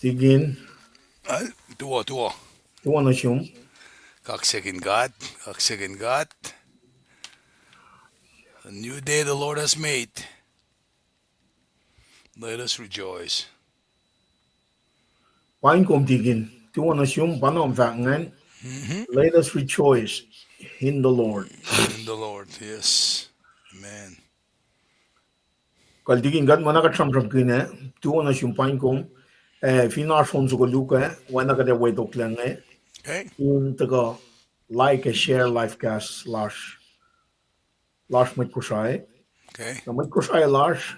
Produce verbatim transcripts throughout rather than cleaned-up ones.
Deacon. Al, tuo, tuo. Tuo nuh sum. Kaksakihn God, kaksakihn God. A new day the Lord has made. Let us rejoice. Paing kom, Deacon. Tuo nuh sum, pa na om fahk ingacn. Mhm. Let us rejoice in the Lord. In the Lord, yes. Amen. Kal Deacon, kuht ma na kuht sramsramkihn ah, tuo nuh sum paing kom, eh, fin oasr on soko luhk ah, oacna kuht ac wetoklac inge. Okay. In tuhkuh like ac share live cast lasr, lasr mwet Kosrae. Okay. Na mwet Kosrae lasr,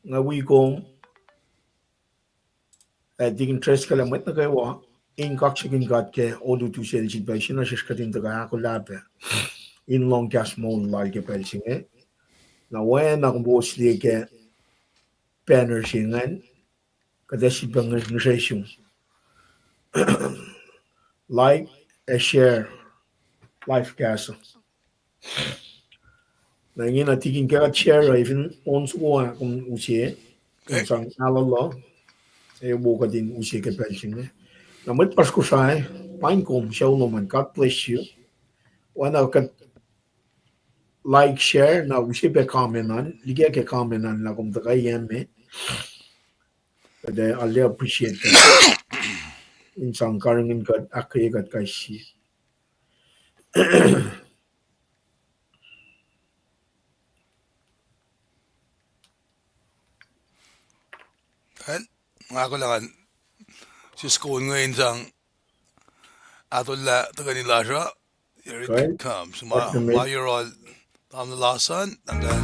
nga wi kom, eh, Deacon Driscoll ac mwet nuh kwewa, in kaksakihn God ke olutu sel sifilpac se nuh sesr kuht in tuhkuh ahkolah pac in lohng kahs moul lal ke pacl se inge. Na oacna kom kowos liye ke banner se ingacn, kuht ac sifilpac ngihsre sum. Like ac share live cast. Na ingena Deacon, ke kuht share uh, fin on soko ah kom use, in sang alu lah, ac wo kuht in use ke pacl se inge. Na mwet lasr Kosrae, paing kom, sucu lom an, God bless you. Oacna kuht like, share, na use pac comment an, liki ke comment an lah kom tuhkuh yame. Kuht ac appreciate kuht in sang karihngihn kuht, ahkkweye kuht kais sie. Nga kola ngan siskuhn inge in sang ahtolah tuhkweni lasr uh, here it comes. Ma yohrohl tamuhlwel Larsson, and then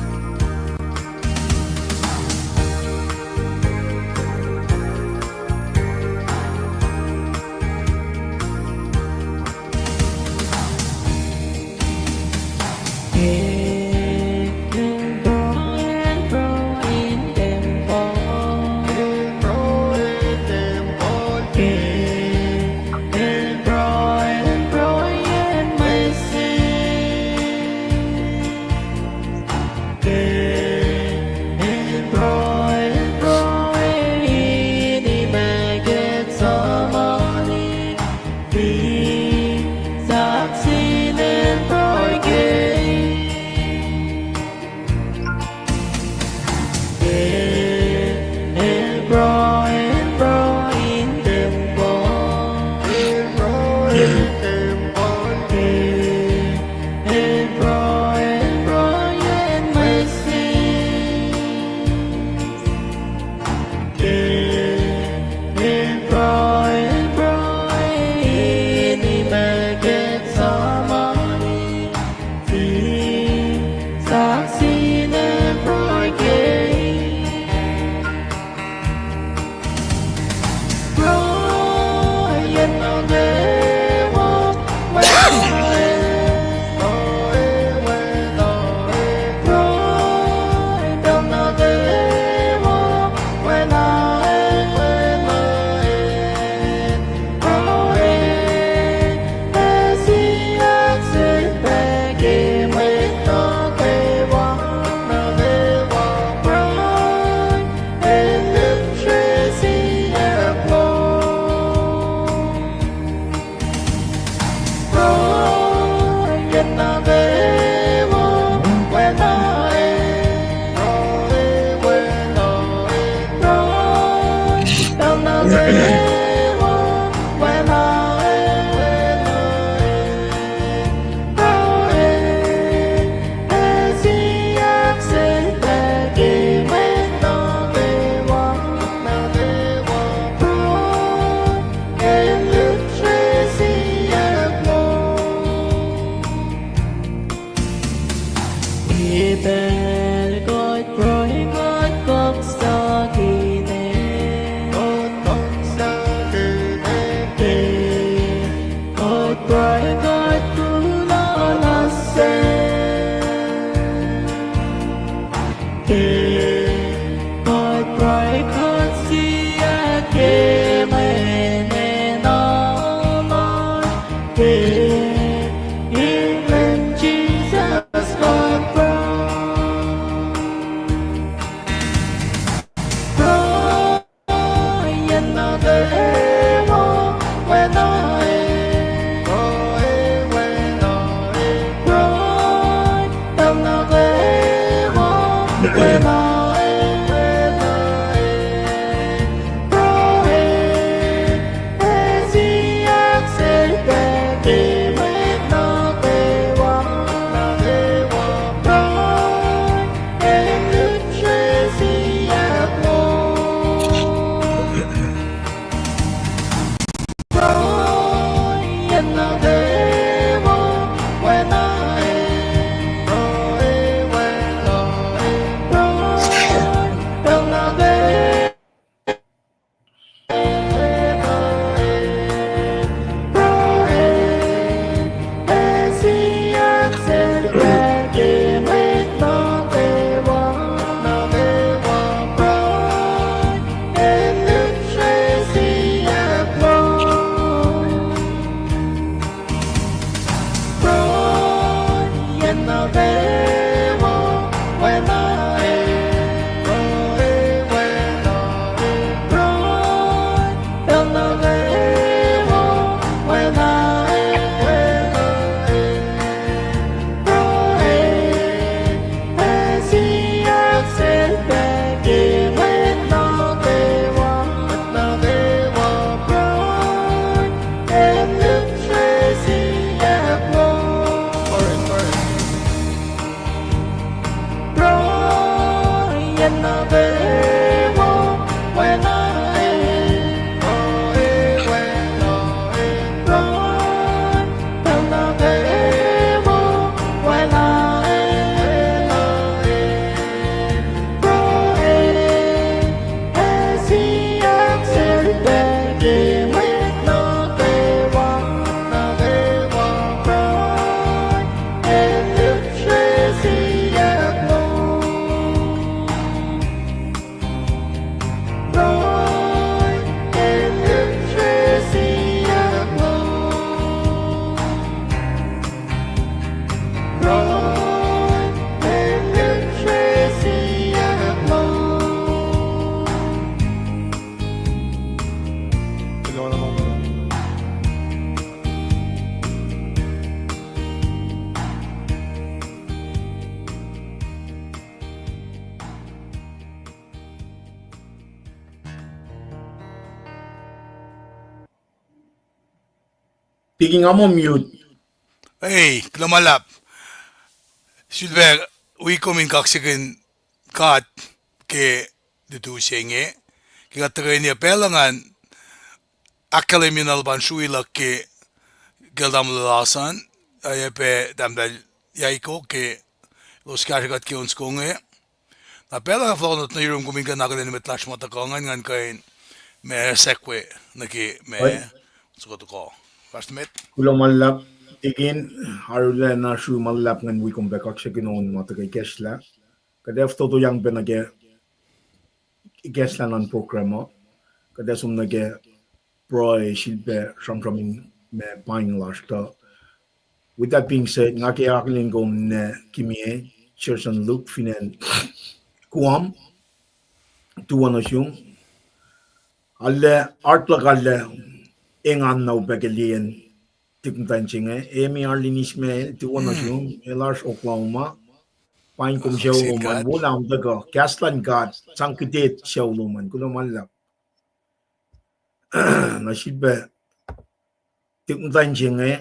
Piki nga muh mute. Ei, kuloh ma luhlahp. Sulpac wi kom in kaksakihn God ke lutu se inge. Ke kuht tuhkweni pacl uh ngan ahkkahlwemye na luhpan srui luhk ke kacl tamuhlwel Asan, oacyacpac tahmtahel Yaiko ke elos kahsrwe kuht ke on soko inge. Na pacl uh fohlohk nuh yurum kom in kuh in akihlen mwet lasr ma tuhkuh ingacn ngan kuh in ma segue nuh ke ma soko tuhkuh. Fahsr met. Kuloh ma luhlahp, Tikin, arulacna srui ma luhlahp ngan wi kom pac kaksakihn on ma tuhkuh ikacslah. Kuht ac fototoyang pac nuh ke ikacslah luhn program uh. Kuht ac som nuh ke pruhe sifilpac sramsram in ma paing lasr tuh. With that being said, nga ke akihlen kom na Kimie, Cherson Luke, fin acn Guam, tuwohn nuh sum. Arlac, arlac arlac engan na upac ke liyacn tihk muhtwacn se inge, Amy Arlene Ishmael, tuwohn nuh sum, elos Oklahoma. Paing kom sucu lom an, wolacna tuhkuh kahs luhn God sang kihte sucu lom an, kuloh ma luhlahp. Na sifilpac tihk muhtwacn se inge,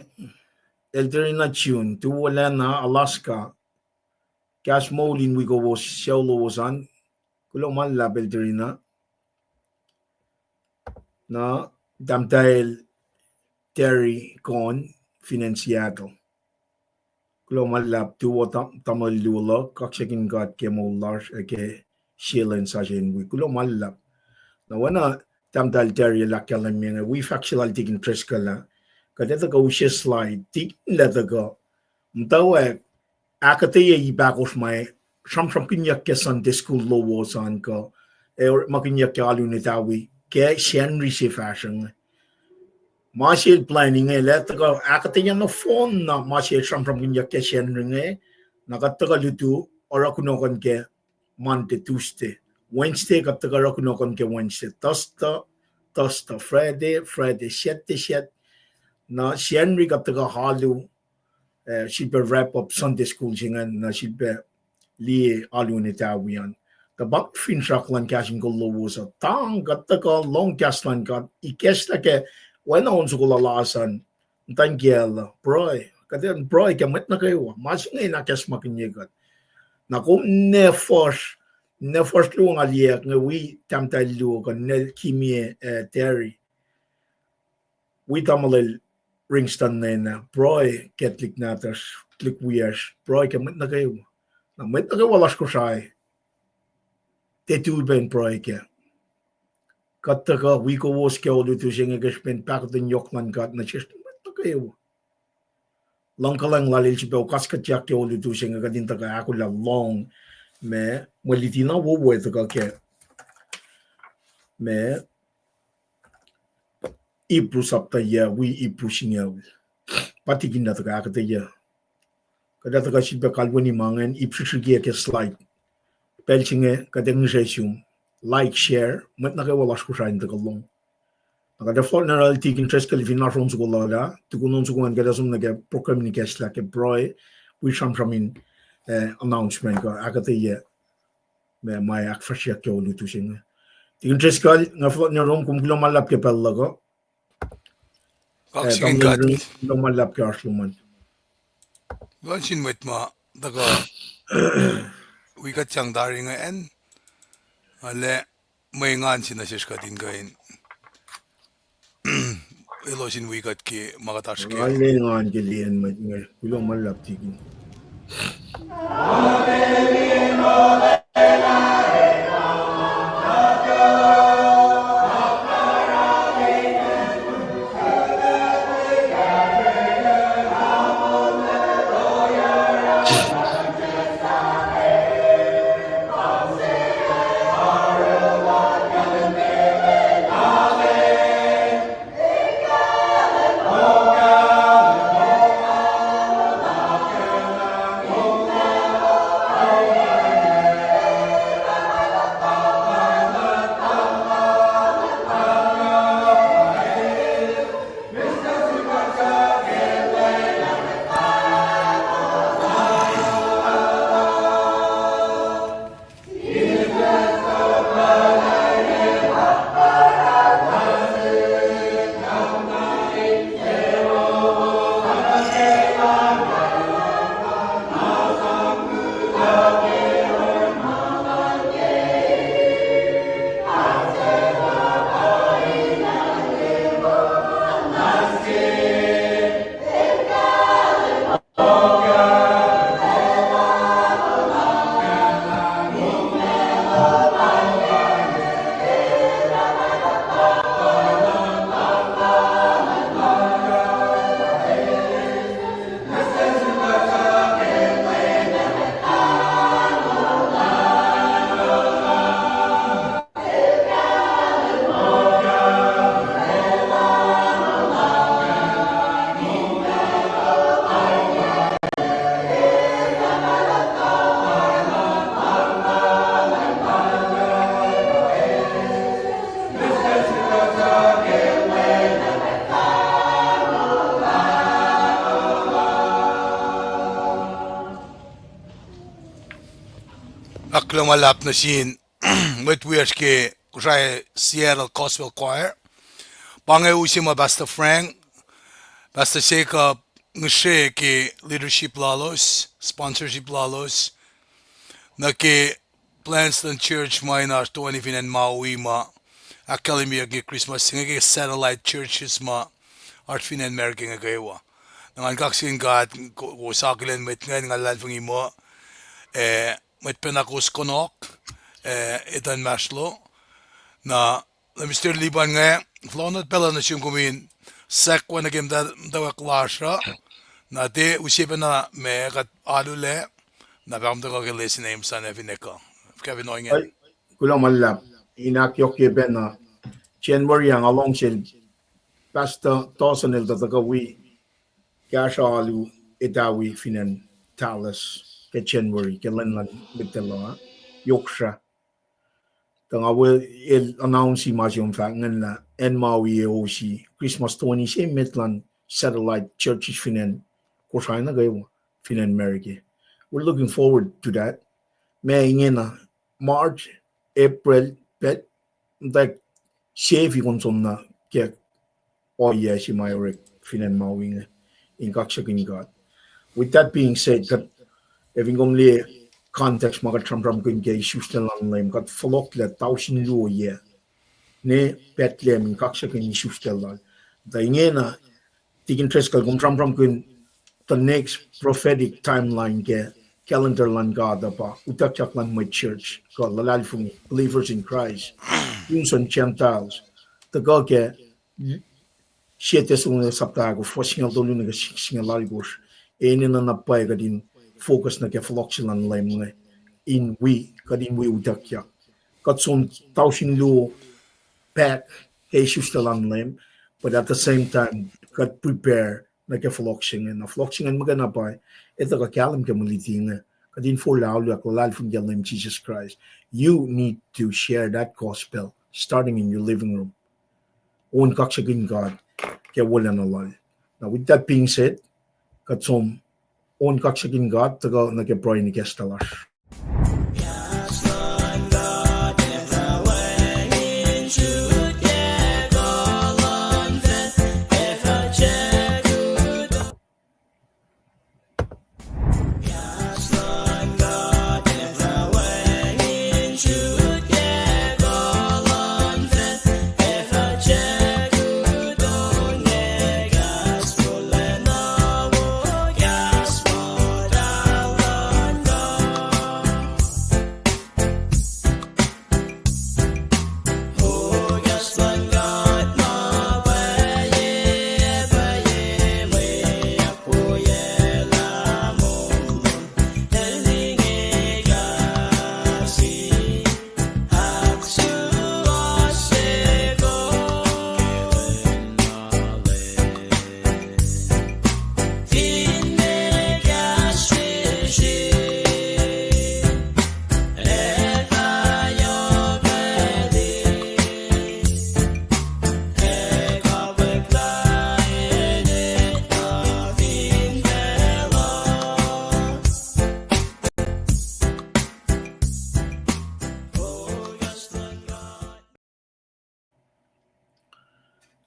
Elterina June, tuh wolacna Alaska. Kahs moul in wi kowos sucu lowos an, kuloh ma luhlahp Elterina. Na tahmtahel Terry Cohn, fin acn Seattle. Kuloh ma luhlahp tuwo tamuhlwel luo luhk, kaksakihn God ke moul lasr ac ke sie lwen sasuc in wi. Kuloh ma luhlahp. Na oacna tahmtahel Terry el ahkkahlwemye inge, wi fahk se lal Tikin Driscoll ah, kuht ac tuhkuh use slide, Tikin lah tuhkuh muhtwacwacack ahkuhtweyac ip ahkosr ma sramsramkihnyuck ke Sunday school lowos an kuh, eh, orekmakihnyuck ke alu in etawi ke Sacnri se fahsr inge. Ma se el planning el ac tuhkuh ahkuhtweyac nohfohn na ma se sramsramkihnyuck ke Sacnri inge, na kuht tuhkuh lutu, oruh kunohkohn ke Monday, Tuesday. Wednesday, kuht tuhkuh oruh kunohkohn ke Wednesday. Thursday, Thursday, Friday, Friday, Saturday, Saturday. Na Sacnri kuht tuhkuh alu, eh, sifilpac wrap up Sunday school se ingacn, na sifilpac liye alu in etawi an. Tuh pa finsrak luhn kahs in kol lowos uh, tang kuht tuhkuh lohng kahs luhn God, ikacslah ke oacna on soko lal Asan, muhtwacn kiyacl uh, pruhe, kuht in pruhe ke mwet nuh kwewa, ma se inge in ahkacsmakihnye kuht. Na kom ne fuhsr, ne fuhsr luo nga liyacack inge wi tahmtahel luo kuh ne Kimie, eh, Terry. Wi tamuhlwel Ringston nena, pruhe ke tuhlihk nahtuhsr, tuhlihk wiyacsr, pruhe ke mwet nuh kwewa. Na mwet nuh kwewa lasr Kosrae, tiac tu pac in pruhe kac. Kuht tuhkuh wi kowos ke olutu se inge ke srihpen pahkotwen yohk luhn God nuh sesr mwet nuh kwewa. Luhngkuhlwacng lal el sifilpac okaskutyak ke olutu se inge kuht in tuhkuh ahkolah lohng ma mwe luti na wowo tuhkuh ke ma Hebrew sapta yac, wi Hebrew singucul. Pa Tikin lah tuhkuh ahkuhtweyac. Kuht ac tuhkuh sifilpac kalweni ma ingacn, ip srihsrihk ke slide. Pacl se inge kuht ac ngihsre sum, like, share, mwet nuh kwewa lasr Kosrae in tuhkuh lohng. Na kuht ac fohlohk nuh yohrohl Tikin Driscoll fin oasr on soko lal ah, tukun on soko ingacn kuht ac som nuh ke program in ikacslah ke pruhe, wi sramsram in, eh, announcement kuh ahkuhtweyac ma, ma ahkfahsryeyuck ke olutu se inge. Tikin Driscoll, nga fohlohk nuh yohrohm, kom kuloh ma luhlahp ke pacl luhk uh. Kaksakihn God. Kuloh ma luhlahp ke oasr lom an. Kuloh nuh sin mwet ma tuhkuh wi kuht sang tari ingacn. Arlac mwe engan se nuh sesr kuht in kuh in elos in wi kuht ke ma kuht oasr ke. Arlac engan ke lwen mwet inge. Kuloh ma luhlahp, Tikin. Ahkkahlwemye luhlahp nuh sin mwet wiyacsr ke Kosrae Seattle Gospel Choir. Pa inge use ma Pastor Frank, Pastor Jacob, ngihsre ke leadership lalos, sponsorship lalos, nuh ke plans luhn church ma in oasr toeni fin acn Maui ma ahkkahlwemyeyuck ke Christmas se inge ke satellite churches ma oasr fin acn America inge kwewa. Na ngan kaksakihn God, kowos akihlen mwet inge, nga luhlahlfongi muh, eh, mwet pacna kowos kunohk, eh, etuh inmahsrlo. Na, Mister Liban inge, fohlohk nuh pacl uh nuh sum kom in sahk oacna ke muhtwacwacack lasr uh. Na tiac use pacna ma kuht alu lac, na pahkomuhta kuh ke lesin Emson ac fin ekuh. Fuhkah fin ohinge? Kuloh ma luhlahp, in ahkyohkye pacna. January ah nga luhngse Pastor Dawson el tuh tuhkuh wi kahsruh alu etawi fin acn Dallas ke January, ke lwen luhn mwet tuhloh, yohk srah. Tuh nga we el announce ma se om fahk ingacn lah acn Maui ac host Christmas toeni se met luhn satellite churches fin acn Kosrae nuh kwewa, fin acn America. We're looking forward to that. Ma ingena, March, April, pet, tak, sefi kom som na ke ohiyac se ma orek fin acn Maui inge, in kaksakihn God. With that being said, kuht, ac fin kom liye context ma kuht sramsramkihn ke isuslac luhn Leum, kuht fohlohklac tausin luo yac ne Bethlehem in kaksakihn isuslac lal. Tuh ingena, Tikin Driscoll, kom sramsramkihn the next prophetic timeline ke calendar luhn God uh pa utuckyak luhn mwet church, kuh luhlahlfongi, believers in Christ, Jews and Gentiles, tuhkuh ke Sie Thessalonians sapta ahkosr, fuhs singucul tolu nuh ke singucul alkosr, enenuh na pwacye kuht in focus nuh ke fohlohk se luhn Leum inge, in wi, kuht in wi utuckyak. Kuht som tausin luo back ke isuslac luhn Leum, but at the same time, kuht prepare nuh ke fohlohk se inge. Na fohlohk se inge muhkwena pa etuh kuh kahlwem ke mwe luti inge, kuht in forlah alu ahkluhlahlfongi ke Leum Jisus Kraist. You need to share that gospel starting in your living room. On kaksakihn God ke wolacna lal. Now, with that being said, kuht som on kaksakihn God, tuhkuh nuh ke pruhe in ikacslah lasr.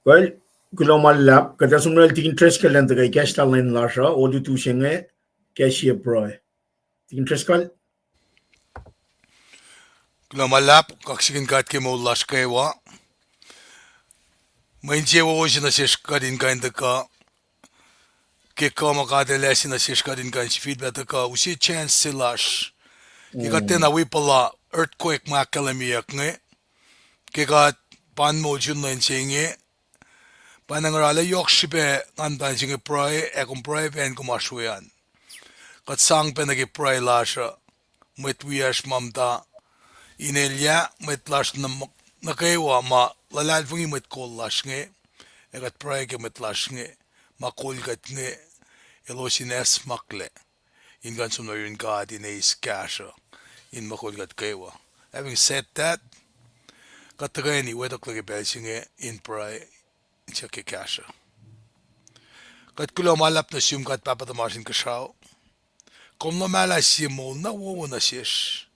Kuloh ma luhlahp, kuht ac som nuh sel Tikin Driscoll an tuhkuh ikacslah lwen lasr uh, olutu se inge, kahs sie pruhe. Tikin Driscoll? Kuloh ma luhlahp, kaksakihn God ke moul lasr kwewa. Mwe insewowo se nuh sesr kuht in kuh in tuhkuh, ke kuh ma God El ase nuh sesr kuht in kuh in sifilpac tuhkuh, use chance se lasr. Ke kuht tiacna wi puhla earthquake ma ahkkahlwemyeyuck inge, ke kuht pa in moul sun lwen se inge, pa in orwaclah yohk srihpac ngan muhta se inge pruhe, ac kom pruhe pac in kom oasr we an. Kuht sang pac nuh ke pruhe lasr uh, mwet wiyacsr ma muhta in elyah, mwet lasr nuh, nuh kwewa ma luhlahlfongi mwet kol lasr inge, ac kuht pruhe ke mwet lasr inge, ma kol kuht inge, elos in acsmaklac in kuh in som nuh yurin God in eis kahsruh in mukul kuht kwewa. Having said that, kuht tuhkweni wetoklac ke pacl se inge in pruhe, in siyuck ke kahsruh. Kuht kuloh ma luhlahp nuh sum God Pahpah tuhmasr Inkuhsrao. Kom luhmahlah sie moul na wowo nuh sesr,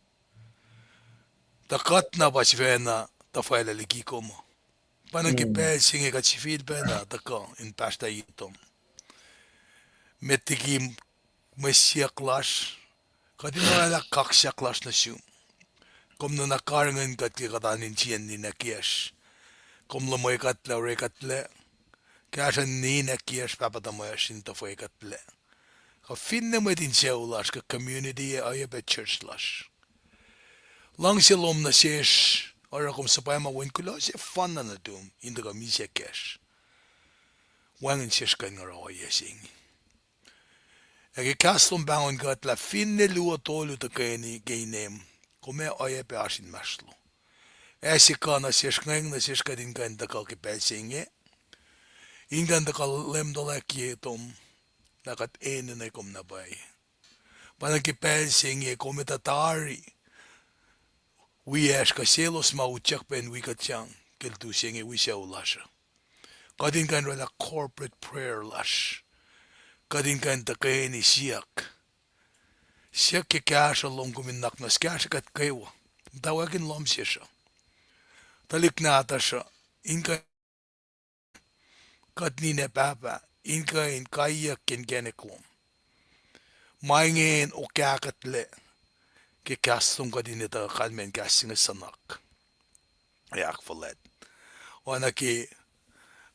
tuh kuht na pa sifacna tuhfahlah liki kom uh. Pa na ke pacl se inge kuht sifilpacna tuhkuh in pahsrtah ye tom. Met liki mwe siyuck lasr, kuht in orwaclah kaksak lasr nuh sum. Kom nuhnak karihngihn kuht ke kuht oan insiyacn ninac kiyacsr. Kom luhmwe kuht lah, orekuhtlac, kahsruh ninac kiyacsr Pahpah tuhmasr in tuhfwekuhtlac. Kuh finne mwet in sucu lasr, kuh community ac oacyacpac church lasr. Luhngse lom nuh sesr, oruh kom suhpwacma Wen kuloh sefanna nuhtum in tuhkuh misac kacsr. Wacngihn sesr kuh in oruh ohiyac se inge. Ac ke kahs lom pahngon kuht lah finne luo tolu tuhkweni ke inem, kom ac oacyacpac oasr inmahsrlon. Ac se kuh nuh sesr, ngweng nuh sesr kuht in kuh in tuhkuh ke pacl se inge, in kuh in tuhkuh lemtalac ye tom, lah kuht enenuh kom na pwacye. Pa na ke pacl se inge kom etuh tari wiyacsr kuh selos ma utyak pac in wi kuht sang ke lutu se inge wi sucu lasr uh. Kuht in kuh in orwaclah corporate prayer lasr. Kuht in kuh in tuhkweni siyuck. Siyuck ke kahsruh lom kom in nuhnak muhnahs kahsruh kuht kwewa. Muhtwacwacack in lohm sesr uh, tuhlihk nahtuhsr uh, in kuh kuht ninac pahpah, in kuh in kaiyuck ke inkacnek lom. Ma inge in okahkuhtlac ke kahs lom kuht in etuh kalmacn kahs se inge suhnak ac ahkfuhlwact. Oacna ke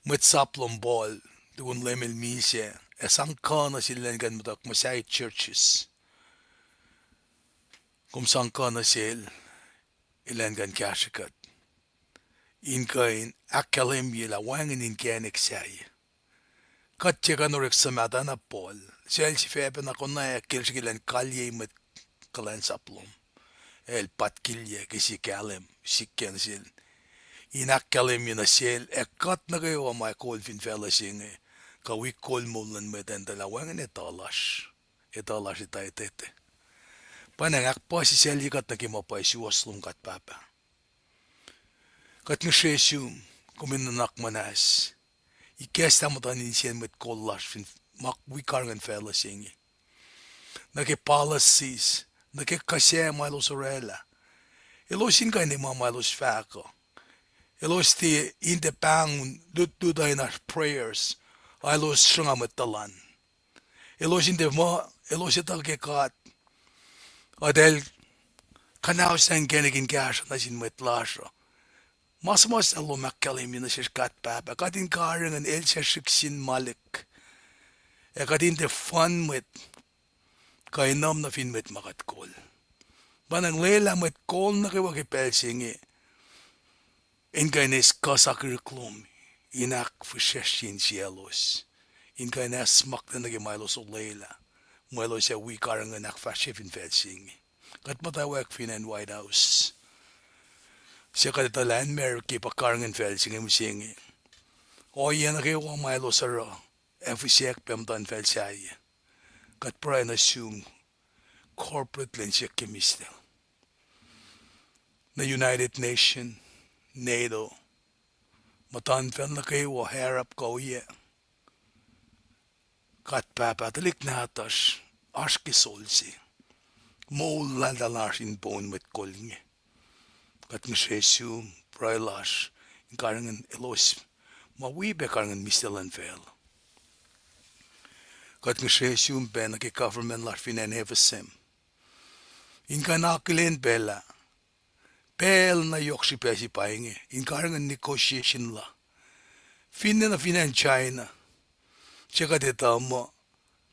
mwet sap lom Paul, tukun Leum el misac, ac sang kuh nuh sel elan kuh in muhta muhsahi churches. Kom sang kuh nuh sel elan kuh in kahsrwe kuht in kuh in ahkkahlwemye lah wacngihn inkacnek sahyac. Kuht tiac kuh in orek suhmaht na Paul, suc el sifacpacna konwacack ke el srihke elan kalyei mwet kuhlwacnsap lom. El patkilyac ke sie kahlwem sikyak nuh sel, in ahkkahlwemye nuh sel ac kuht nuh kwewa ma kol fin facluh se inge, kuh wi kol moul luhn mwet, in tuh lah wacngihn etuh lasr, etuh lasr etuh etetuh. Pwacnwacng ahkpuhsisaclye kuht nuh ke ma pwacye suwohs lom God Pahpah. Kuht ngihsre sum, kom in nuhnak muhnahs, ikacslah muhtuhn insiyacn mwet kol lasr fin ma wi karihngihn facluh se inge. Nuh ke policies, nuh ke kuhsac ma elos orwaclah, elos in kuh in ema ma elos fahk uh. Elos tiac in tiac pahngon lutlut uh in oasr prayers, a elos sruhnga mwet tuhlan. Elos in tiac muh, elos etuh ke God, eltahl kuhnahoslah inkacnek in kahsruh nuh sin mwet lasr uh. Ma suhmuhslah lom ahkkahlwemye nuh sesr God Pahpah, kuht in karihngihn el suc srihk sin Malik, ac kuht in tiac fun mwet kuh enum nuh fin mwet ma kuht kol. Pwacnwacng lwelah mwet kol nuh kwewa ke pacl se inge in kuh in eis kuh sakihrihk lom in ahkfihsracsrye insiyaclos, in kuh in acsmaklac nuh ke ma elos olwelah, mwelos ac wi karihngihn ahkfahsrye fin facl se inge. Kuht muhtwacwacack fin acn White House, suc kuht etuh lah acn America pa karihngihn facl se inge mihsenge. Ohiyac nuh kwewa ma elos oruh ac fihsracsr pac muhtuhnfacl sahyac. Kuht pruhe nuh sum corporately in siyuck ke mihslac nuh United Nation, NATO, muhtuhnfacl nuh kwewa, Arab kuh ohiyac. God Pahpah, tuhlihk nahtuhsr, oasr ke sol se, moul laltahl oasr in poun mwet kol inge. Kuht ngihsre sum, pruhe lasr in karihngihn elos, ma wi pac karihngihn mihslac luhn facl. Kuht ngihsre sum pac nuh ke government lasr fin acn F S M in kuh in akihlen pac lah pacl na yohk srihpac se pa inge in karihngihn negotiation la. Finne nuh fin acn China, se kuht etuh muh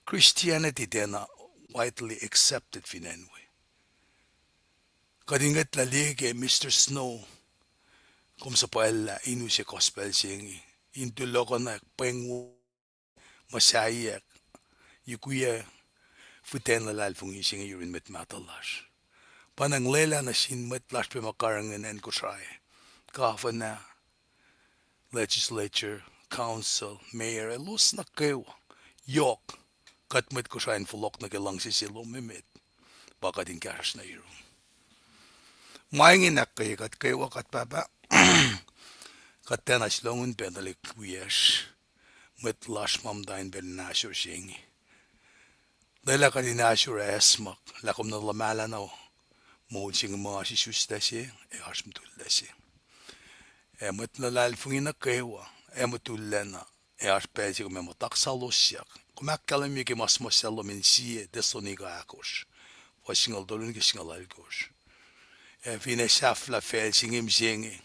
Christianity tiacna widely accepted fin acn we. Kuht in ngwetlah liye ke Mister Snow, kom suhpwacllah in use gospel se inge in tulohkohnak pweng wo muhsaheack, yukwiyac fihten luhlahlfongi se inge yurin mwet mahtuh lasr. Pa nga lwelah nuh sin mwet lasr pac ma karihngihn acn Kosrae, governor, legislature, council, mayor, elos nuh kwewa. Yohk, kuht mwet Kosrae in fohlohk nuh ke luhngse se lom emet, pa kuht in kahsruhsr nuh yurum. Ma inge in ahkkweye kuht kwewa, kuht Pahpah. Kuht tiacna lohng pac tuhlihk wiyacsr, mwet lasr ma muhta in pacl in ahsor se inge. Lwelah kuht in ahsor ac acsmak lah kom nuh luhmahlah na moul se inge muh oasr isuslac se ac oasr mutullac se. Ac mwet luhlahlfongi nuh kwewa ac mutullac na, ac oasr pacl se kom ac muhta sahlosyak, kom ahkkahlwemye ke ma suhmuhslah lom in sie Thessalonica ahkosr, fuhs singucul tolu nuh ke singucul alkosr. Ac finne sahflah facl se inge mihsenge,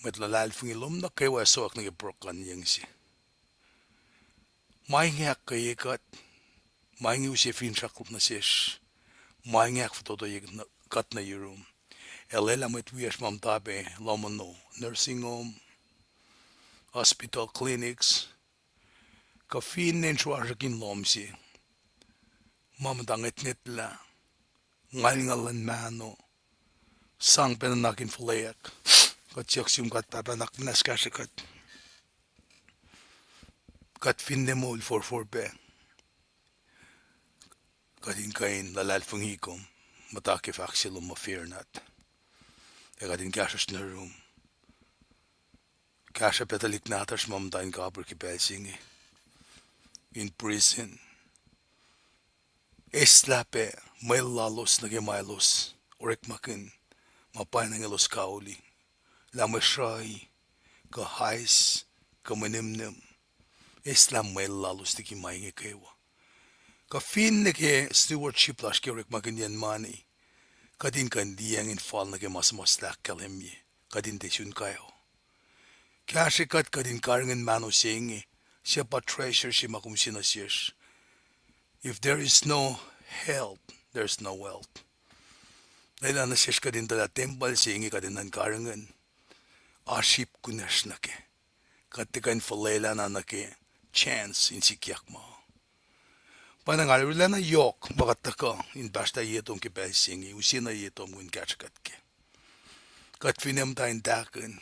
mwet luhlahlfongi lom nuh kwewa ac sowack nuh ke prokan yeng se. Ma inge ahkkweye kuht, ma inge use finsrak nuh sesr, ma inge ahkfototoye kuht nuh yurum. Ac lwelah mwet wiyacsr ma muhta pac lohm ono, nursing home, hospital, clinics, kuh finne sruasrakin lohm se, ma muhta ngwetngwetlah, ngalngal luhn mahno, sang pac nuhnak in fuhlweack. Kuht siyuck sum kuht Pahpah, nuhnak muhnahs kahsrwe kuht. Kuht finne moul forfor pac, kuht in kuh in luhlahlfongi kom, muhta ke fahk se lom ma fear not. Ac kuht in kahsruhsr nuh yurum. Kahsruh pac tuhlihk nahtuhsr ma muhta in kapihr ke pacl se inge in prison. Eslah pac mwel lalos nuh ke ma elos orekmakihn, ma pwacnwacng elos kauli, lah mwe sruhi, kuh ice, kuh mwe nihmnihm. Eslah mwel lalos liki ma inge kwewa. Kuh finne ke stewardship lasr ke orekmakihnyacn mani, kuht in kuh in liyacacng in fal nuh ke ma suhmuhslah ahkkahlwemye, kuht in tiac sun kaio. Kahsrwe kuht, kuht in karihngihn mahno se inge, se pa treasure se ma kom use nuh sesr. If there is no health, there is no wealth. Lwelah nuh sesr kuht in tuh lah tempuhl se inge kuht in nuhn karihngihn, oasr ip kunacsr nuh kac. Kuht tiac kuh in fuhlwelah na nuh ke chance in sikyak ma. Pa na nga arulacna yohk ma kuht tuhkuh in pahsrtah ye tom ke pacl se inge, use na ye tom in kahsrwe kuht kac. Kuht finne muhta in tahkihn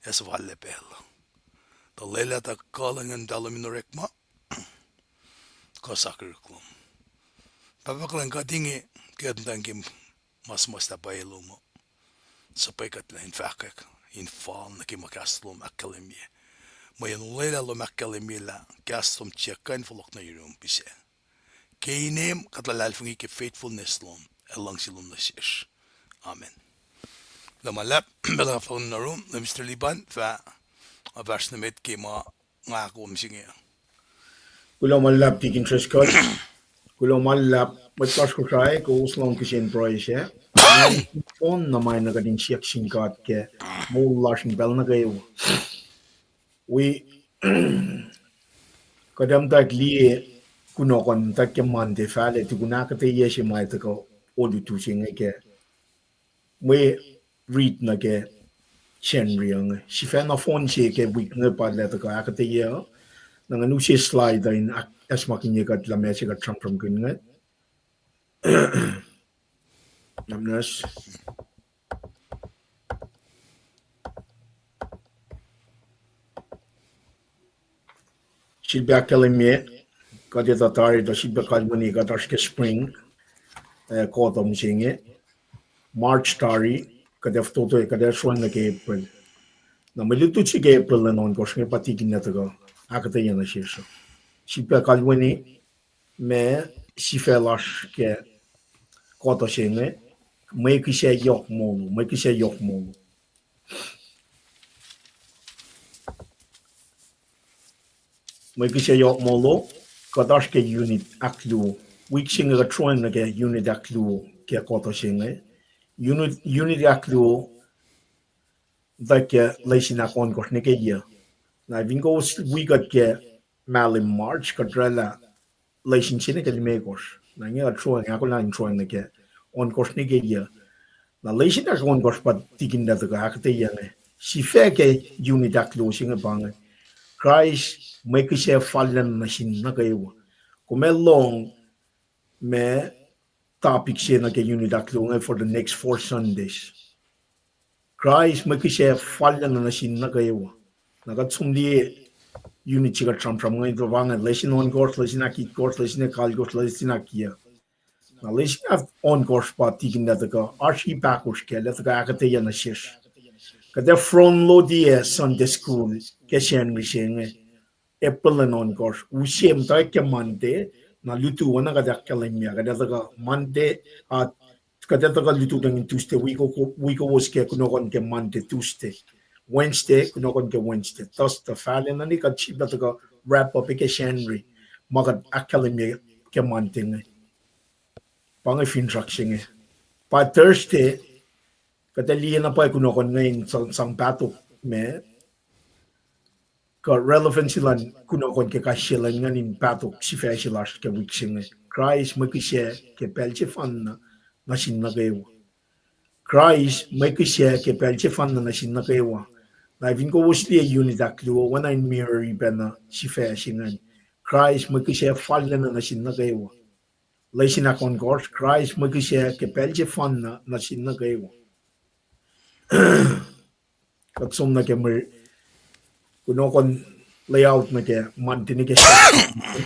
ac suhfallac pacl, tuh lwelah tuh kuh luhn Nguhn muhta lom in orekma, kuh sakihrihk lom. Pahpah kuhlwacng, kuht inge, kuht muhta ke ma suhmuhslah pwacye lom uh, suhpwekuhtlac in fahkwack, in fal nuh ke ma kahs lom ahkkahlwemye. Mweyen olwelah lom ahkkahlwemye lah kahs lom tiac kuh in fohlohk nuh yurum pihsac. Ke inem kuht luhlahlfongi ke faithfulness lom ac luhngse lom nuh sesr. Amen. Kuloh ma luhlahp, pacl uh fahk nuh yurum, Mister Liban, fah, uh, fahsr nuh met ke ma nga kom se inge. Kuloh ma luhlahp Deacon Trescott. Kuloh ma luhlahp mwet lasr Kosrae, kowos lohng kihsen pruhe sac. Fohn na ma na kuht in siyuck sin God ke moul lasr in pacl nuh kwewa. Wi, kuht muhta liye kunohkohn muhta ke Monday fahlac tukun ahkuhtweyac se ma tuhkuh olutu se inge ke mwe rit nuh ke Sacnri inge. Sifacna fohn se ke wik inge pa lah tuhkuh ahkuhtweyac uh. Na ngan use slide uh in acsmakihnye kuht lah ma se kuht sramsramkihn inge. Namnas. Sifilpac ahkkahlwemye, kuht etuh tari tuh sifilpac kalweni kuht oasr ke spring, eh, kotong se inge. March tari, kuht ac fototo, kuht ac sroang nuh ke April. Na mwe lutlut se ke April enenuh in kohsr inge pa tikin na tuhkuh ahkuhtweyac nuh sesr uh. Sifilpac kalweni, ma sifac lasr ke kotong se inge, mwe kihsac yohk molo, mwe kihsac yohk molo. Mwe kihsac yohk molo, kuht oasr ke unit ahkluo. Wik se inge kuht sroang nuh ke unit ahkluo ke kuhtuh se inge. Unit, unit ahkluo, tuh ke lesin ahkohnkohsr nuh ke yac. Na fin kowos wi kuht ke mahlwem March, kuht oraclah lesin se nuh ke limekohsr. Na inge kuht sroang, ahkolah in sroang nuh ke ohnkohsr nuh ke yac. Na lesin ahkohnkohsr pa tikin lah tuhkuh ahkuhtweyac inge. Sifac ke unit ahkluo se inge pa inge. Kraist mwe kihsac fallacna nuh sin nuh kwewa. Kom ac lohng ma topic se nuh ke unit ahkluo inge for the next four Sundays. Kraist mwe kihsac fallacna nuh sin nuh kwewa. Na kuht som liye unit se kuht sramsram inge, pa inge lesin ohnkohsr, lesin ahkitkosr, lesin ahkalkohsr, lesin ahkyac. Na lesin ohnkohsr pa tikin lah tuhkuh oasr ip ahkosr ke lah tuhkuh ahkuhtweyac nuh sesr. Kuht ac front load-i Sunday school ke Sacnri se inge. April an ohnkohsr, use muhtwacwacack ke Monday, na lutu oacna kuht ahkkahlwemye, kuht ac tuhkuh Monday, uh, kuht ac tuhkuh lututacng in Tuesday, wi ko-, wi kowos ke kunohkohn ke Monday, Tuesday, Wednesday, kunohkohn ke Wednesday, Thursday, Friday, na ni kuht sifilpac tuhkuh wrap up ke Sacnri, ma kuht ahkkahlwemye ke Monday inge. Pa inge finsrak se inge. Pa Thursday, kuht ac liye na pwacye kunohkohn inge in sang, sang pahtok ma kuh relevancy luhn kunohkohn ke kais sie lwen ingacn in pahtok sifac se lasr ke wik se inge. Kraist mwe kihsac ke pacl sefanna nuh sin nuh kwewa. Kraist mwe kihsac ke pacl sefanna nuh sin nuh kwewa. Na fin kowos liye unit ahkluo, oacna in mirror-i pacna sifac se ingacn. Kraist mwe kihsac fallacna nuh sin nuh kwewa. Lesin ahkohnkohsr, Kraist mwe kihsac ke pacl sefanna nuh sin nuh kwewa. Kuht som nuh ke mwe kunohkohn layout nuh ke Monday nuh ke Saturday.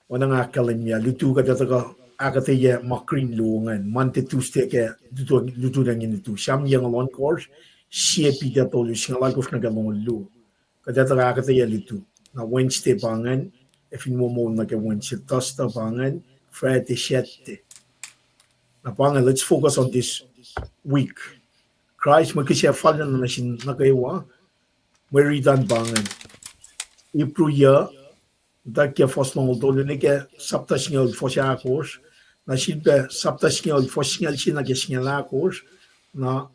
Oacna nga ahkkahlwemye, lutu kuht ac tuhkuh ahkuhtweyac ma green luo ingacn, Monday, Tuesday ke lutu, lututacng in lutu. Sam yucngucul ohnkohsr, sie Peter tolu, singucul alkohsr nuh ke longoul luo. Kuht ac tuhkuh ahkuhtweyac lutu. Na Wednesday pa ingacn, ac fin wo moul nuh ke Wednesday, Thursday pa ingacn, Friday, Saturday. Na pa ingacn, let's focus on this week. Kraist mwe kihsac fallacna nuh sin nuh kwewa, mwe rit an pa ingacn. Hebrew yuh, muhtwacwacack ke fuhs longoul tolu nuh ke sapta singucul fuhs ahkosr, na sifilpac sapta singucul fuhs singucul se nuh ke singucul ahkosr, na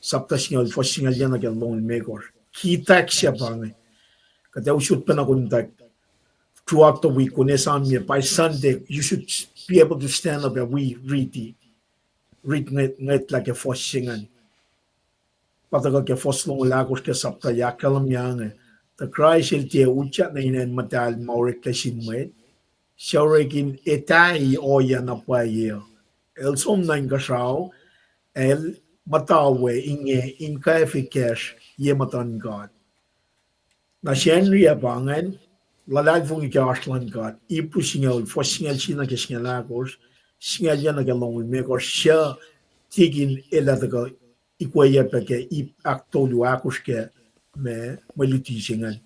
sapta singucul fuhs singucul yac nuh ke longoul limekohsr. Key text se pa inge. Kuht ac usot pacna kom tuh throughout the week, kom esam ye, by Sunday, you should be able to stand up and we read it. Read ngwet, ngwetlah ke fuhs se ingacn. Pa tuhkuh ke fuhs longoul ahkosr ke sapta yuh ahkkahlwemye inge, tuh Kraist el tiac utyak nuh in acn muhtahl ma oreklac sin mwet, suc orek in etahi ohiyac na pwacye uh. El som nuh inkuhsrao, el muhta we inge in kwacfe kacsr ye muhtuhn God. Na Sacnri ah pa ingacn, luhlahlfongi ke oasr luhn God, Hebrew singucul, fuhs singucul se nuh ke singucul ahkosr, singucul yac nuh ke longoul limekohsr, suc tikin el ac tuhkuh ikweyucpac ke ip ahktolu ahkosr ke ma, mwe luti se ingacn.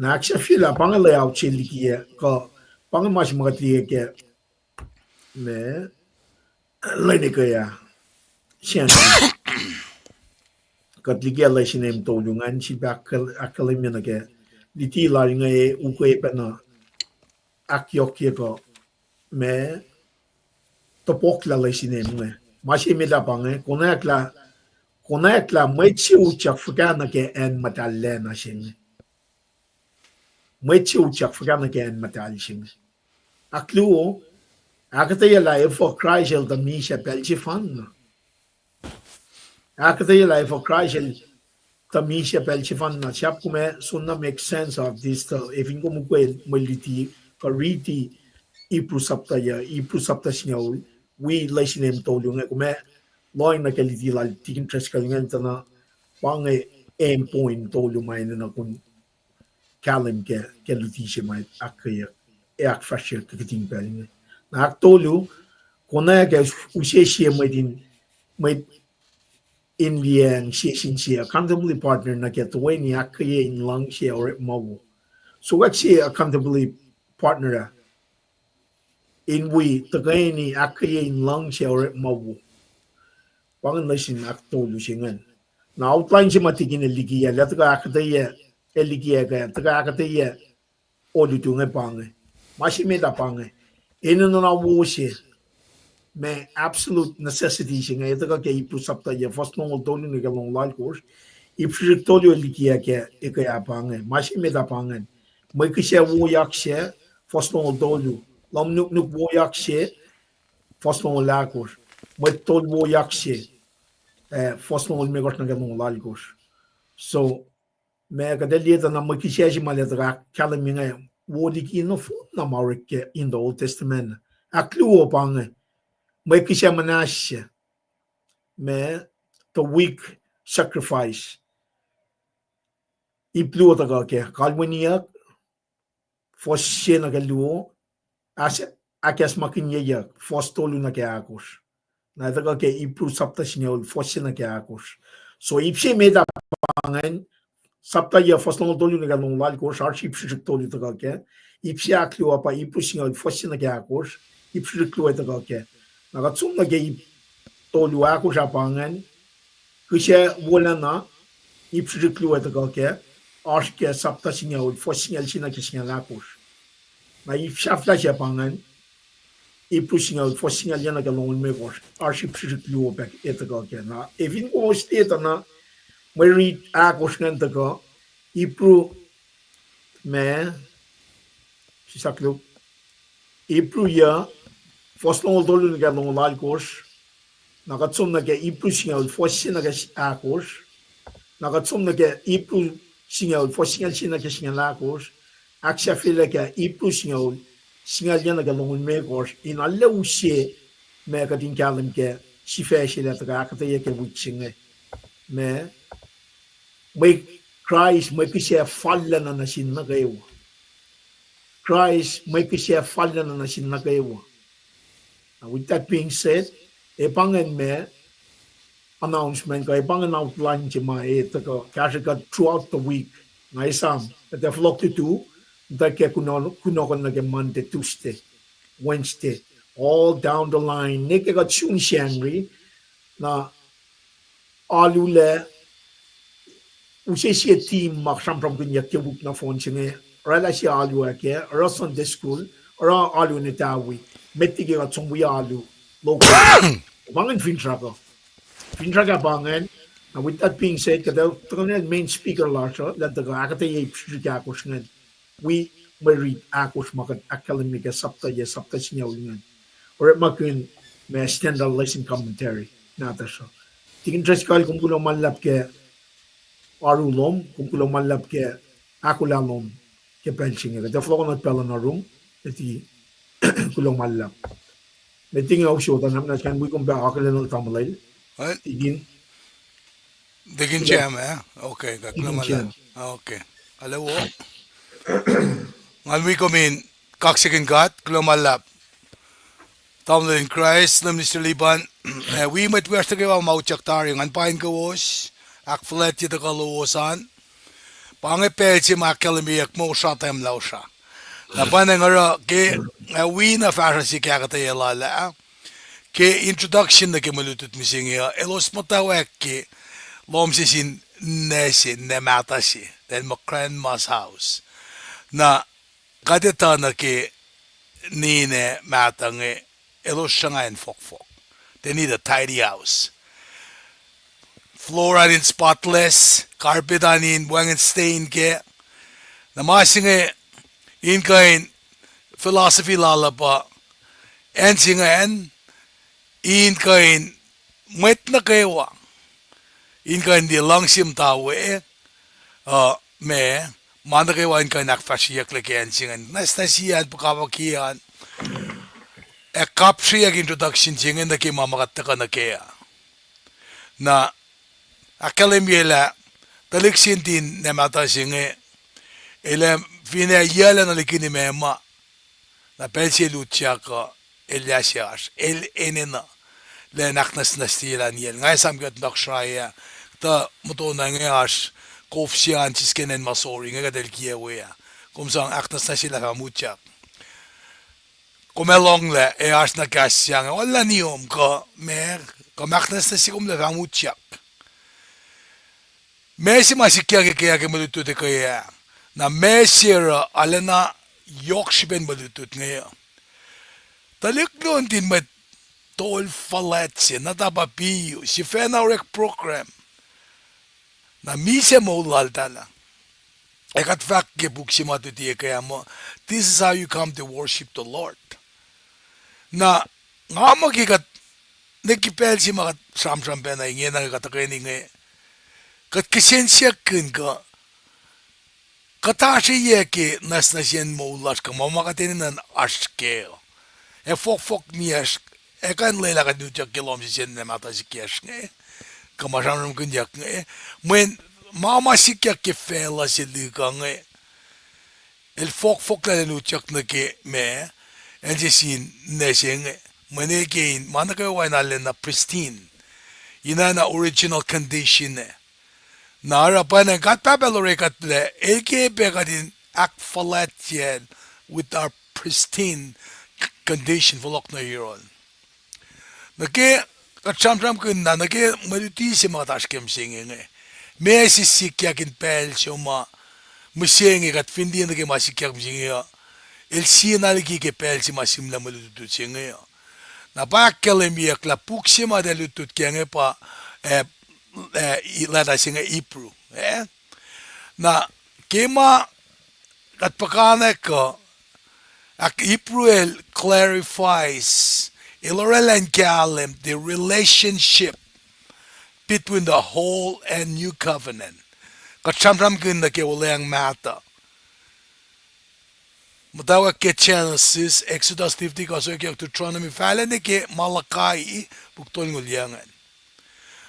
Na ahksahfyelah, pa inge layout se liki ah, kuh pa inge ma se ma kuht liye ke ma, lwen ekuh ah, Sacnri. Kuht liki ah lesin em tolu ingacn, sifilpac ahkkahlwemye nuh ke luti lal inge ukwe pacna ahkyohkye kuh ma topuklah lesin em inge. Ma se met ah pa inge, konwacack lah, konwacack lah mwet se utyak fuhkah nuh ke acn muhtahllacna se inge. Mwet se utyak fuhkah nuh ke acn muhtahl se inge. Ahkluo, ahkuhtweyac lah efuh Kraist el tuh misac pacl sefanna. Ahkuhtweyac lah efuh Kraist el tuh misac pacl sefanna. Sahp kom ac soenna make sense of this tuh, ac fin kom ukwe mwe luti, kuh riti Hebrew sapta yuh, Hebrew sapta singucul, wi lesin em tolu inge, kom ac lohng nuh ke luti lal tikin Driscoll ingacn tuh na, pa inge em point tolu ma enenuh kom kahlwem ke, ke luti se ma ahkkweye, ac ahkfahsryeyuck ke kihtin pacl inge. Na ahktolu, konwacack ke use sie mwet in, mwet in liyacacng sie sin sie, accountability partner nuh ke tuhkweni ahkkweye in luhngse orekma wo. Sokwack sie accountability partner ah in wi tuhkweni ahkkweye in luhngse orekma wo. Pa ingacn lesin ahktolu se ingacn. Na outline se ma tikin el liki ah, lah tuhkuh ahkuhtweyac, el liki ah ke, tuhkuh ahkuhtweyac olutu inge pa inge. Ma se met ah pa inge. Enenuh na wo se. Ma absolute necessity se inge, etuh kuh ke Hebrew sapta yac, fuhs longoul tolu nuh ke longoul alkosr. Ip srihsrihk tolu liki ah ke, eke ah pa inge. Ma se met ah pa ingacn. Mwe kihsac woyak se, fuhs longoul tolu. Lohm nuknuk woyak se, fuhs longoul ahkosr. Mwet tol woyak se, eh, fuhs longoul limekohsr nuh ke longoul alkosr. So, ma kuht ac liye tuh na mwe kihsac se ma el ac tuhkuh ahkkahlwemye inge, wo liki nohfohn na ma orek ke in the Old Testament. Ahkluo pa inge, mwe kihsac muhnahs se, ma the weak sacrifice. Ip luo tuhkuh ke, kalweniyuck, fuhs se nuh ke luo, ahs-, ahkacsmakihnyeyuck, fuhs tolu nuh ke ahkosr. Na tuhkuh ke Hebrew sapta singucul, fuhs se nuh ke ahkosr. So ip se met ah pa ingacn, sapta yac, fuhs longoul tolu nuh ke longoul alkosr, oasr ip srihsrihk tolu tuhkuh kac. Ip se ahkluo ah pa Hebrew singucul, fuhs se nuh ke ahkosr, ip srihsrihk luo tuhkuh kac. Na kuht som nuh ke ip tolu ahkosr ah pa ingacn, kihsac wolacna, ip srihsrihk luo tuhkuh kac, oasr ke sapta singucul, fuhs singucul se nuh ke singucul ahkosr. Na ip sahflah se pa ingacn, Hebrew singucul, fuhs singucul yac nuh ke longoul limekohsr, oasr ip srihsrihk luo pac etuh kuh kac. Na efin kowos liye tuh na, mwe rit ahkosr ingacn tuhkuh, Hebrew, ma, sisaklu, Hebrew yac, fuhs longoul tolu nuh ke longoul alkosr, na kuht som nuh ke Hebrew singucul, fuhs se nuh ke ahkosr, na kuht som nuh ke Hebrew singucul, fuhs singucul se nuh ke singucul ahkosr, ahksahfyelah ke Hebrew singucul, singucul yac nuh ke longoul limekohsr, in arlac use ma kuht in kahlwem ke sifac se lah tuhkuh ahkuhtweyac ke wik se inge. Ma, mwe Kraist, mwe kihsac fallacna nuh sin nuh kwewa. Kraist, mwe kihsac fallacna nuh sin nuh kwewa. Now, with that being said, e pa ingacn ma announcement kuh e pa ingacn outline se ma e tuhkuh kahsrwe kuht throughout the week. Nga esam, kuht ac fohlohk lutu, muhtwacwacack kunohkohn nuh ke Monday, Tuesday, Wednesday, all down the line. Ne ke kuht sun Sacnri, na alu lac, use sie team ma sramsramkihnyuck ke wik nohfohn se inge, oraclah sie alu ah kac, oruh Sunday school, oruh alu in etawi, met liki kuht som wi alu local. Pa ingacn finsrak uh. Finsrak ah pa ingacn, na with that being said, kuht ac tuhkuh nuh main speaker lasr uh, lah tuhkuh ahkuhtweyac ip srihsrihk ahkosr ingacn. Wi mwe rit ahkosr ma kuht ahkkahlwemye ke sapta yac, sapta singucul ingacn. Orekmakihn ma standard lesson commentary nahtuhsr uh. Tikin Driscoll, kom kuloh ma luhlahp ke oaru lom, kom kuloh ma luhlahp ke ahkolah lom ke pacl se inge. Kuht ac fohlohkohnot pacl uh nuh yurum, met liki kuloh ma luhlahp. Met liki nga usot an, na skan wi kom pac akihlen tamuhlwel. Tikin. Tikin Jam, eh? Okay, kuloh ma luhlahp. Okay. Hello. Ngan wi kom in kaksakihn God, kuloh ma luhlahp. Tamuhlwel in Kraist, Lem Minister Liban, eh, wi mwet wiyacsr nuh kwewa ma utyak tari, ngan paing kowos, ahkfuhlwactye tuhkuh lowos an. Pa inge pacl se ma ahkkahlwemyeyuck muh osra tahmlah osra. Na pa inge oruh ke, eh, wi na fahsruh se ke ahkuhtweyac lal ah, ke introduction nuh ke mwe lutlut mihsenge uh, elos muhtwacwacack ke lohm se sin ninac se, ninac mahtuh se, el muh grandma's house. Na kuht etuh nuh ke ninac mahtuh inge, elos sruhnga in fohkfohk. They need a tidy house. Floor an in spotless, carpet an in wacngihn stain kac. Na ma se inge in kuh in philosophy lal uh pa, acn se ingacn in kuh in mwet nuh kwewa in kuh in liye luhngse muhta we, uh, ma, ma nuh kwewa in kuh in ahkfahsryeyucklac ke acn se ingacn. Nwacsnwacsye an, puhkapaki an, ac kapsreyuck introduction se inge nuh ke ma ma kuht tuhkuh nuh kac uh. Na ahkkahlwemye lah tuhlihk se nuhtin ninac mahtuh se inge, el ac finne yac lac nuh liki nimemuh, na pacl se el utyak uh, elyah se oasr, el enenuh lah in ahknwacsnwacsyelah niyacl. Nga esam ke kuht nuhnak srahi ah, tuh muhtuhnoa inge oasr kof se an sisken acn Missouri inge kuht el kiyac we ah. Kom sang ahknwacsnwacsyelah fah mutyak. Kom ac lohnglah, ac oasr na kahs se inge, oallah niom kuh ma, kuh ma ahknwacsnwacsye kom lah fah mutyak. Ma se ma sikyak ke, ke mwe lutlut ekuh ah. Na ma se oruh arulacna yohk srihpen mwe lutlut inge uh. Tuhlihk luhn tin mwet tol fuhlwact se, na tapa piu, sifacna orek program. Na misac moul laltahl ah. Ac kuht fahk ke puk se ma luti ekuh ah muh, this is how you come to worship the Lord. Na nga muh ke kuht, ne ke pacl se ma kuht sramsram pacna ingena kuht tuhkweni inge, kuht kihsen siyuck kuh in kuh, kuht oasr yac ke nwacsnwacsiyacn moul lasr kuh ma ma kuht enenuh in oasr kac uh. Ac fohkfohk niyacsr, ac kuh in lwelah kuht in utyak ke lohm sesr in mahtuh sikyasr inge, kuh ma sramsramkihnyuck inge. Mweyen ma ma sikyak ke facluh se luhk uh inge, el fohkfohk lah el utyak nuh ke ma, acn se sin ninac se inge. Mweyen el ke in ma nuh kwewa in arulacna pristine, ina na original condition ah. Na oruh pwacnwacng God Pahpah El orekuhtlac, El ke pac kuht in ahkfuhlwactyacl with our pristine condition, fohlohk nuh yohrohl. Nuh ke kuht sramsramkihn na, nuh ke mwe luti se ma kuht oasr ke mihsenge inge, ma se sikyak in pacl se ma mihsenge kuht fin liye nuh ke ma sikyak mihsenge uh, el sie na liki ke pacl se ma sihmlac mwe lutlut se inge uh. Na pa ahkkahlwemyeyuck lah puk se ma tuh lutlut kac inge pa, eh, eh, leta se inge Hebrew, eh? Na ke ma kuht puhkantwen uh, ahk Hebrew el clarifies, el oraclah in kahlwem the relationship between the old and new covenant. Kuht sramsramkihn nuh ke Olweacng Mahtuh. Muhtwacwacack ke Genesis, Exodus, Leviticus, Deuteronomy, fahlac nuh ke Malachi, puk tolngoul yuc ingacn.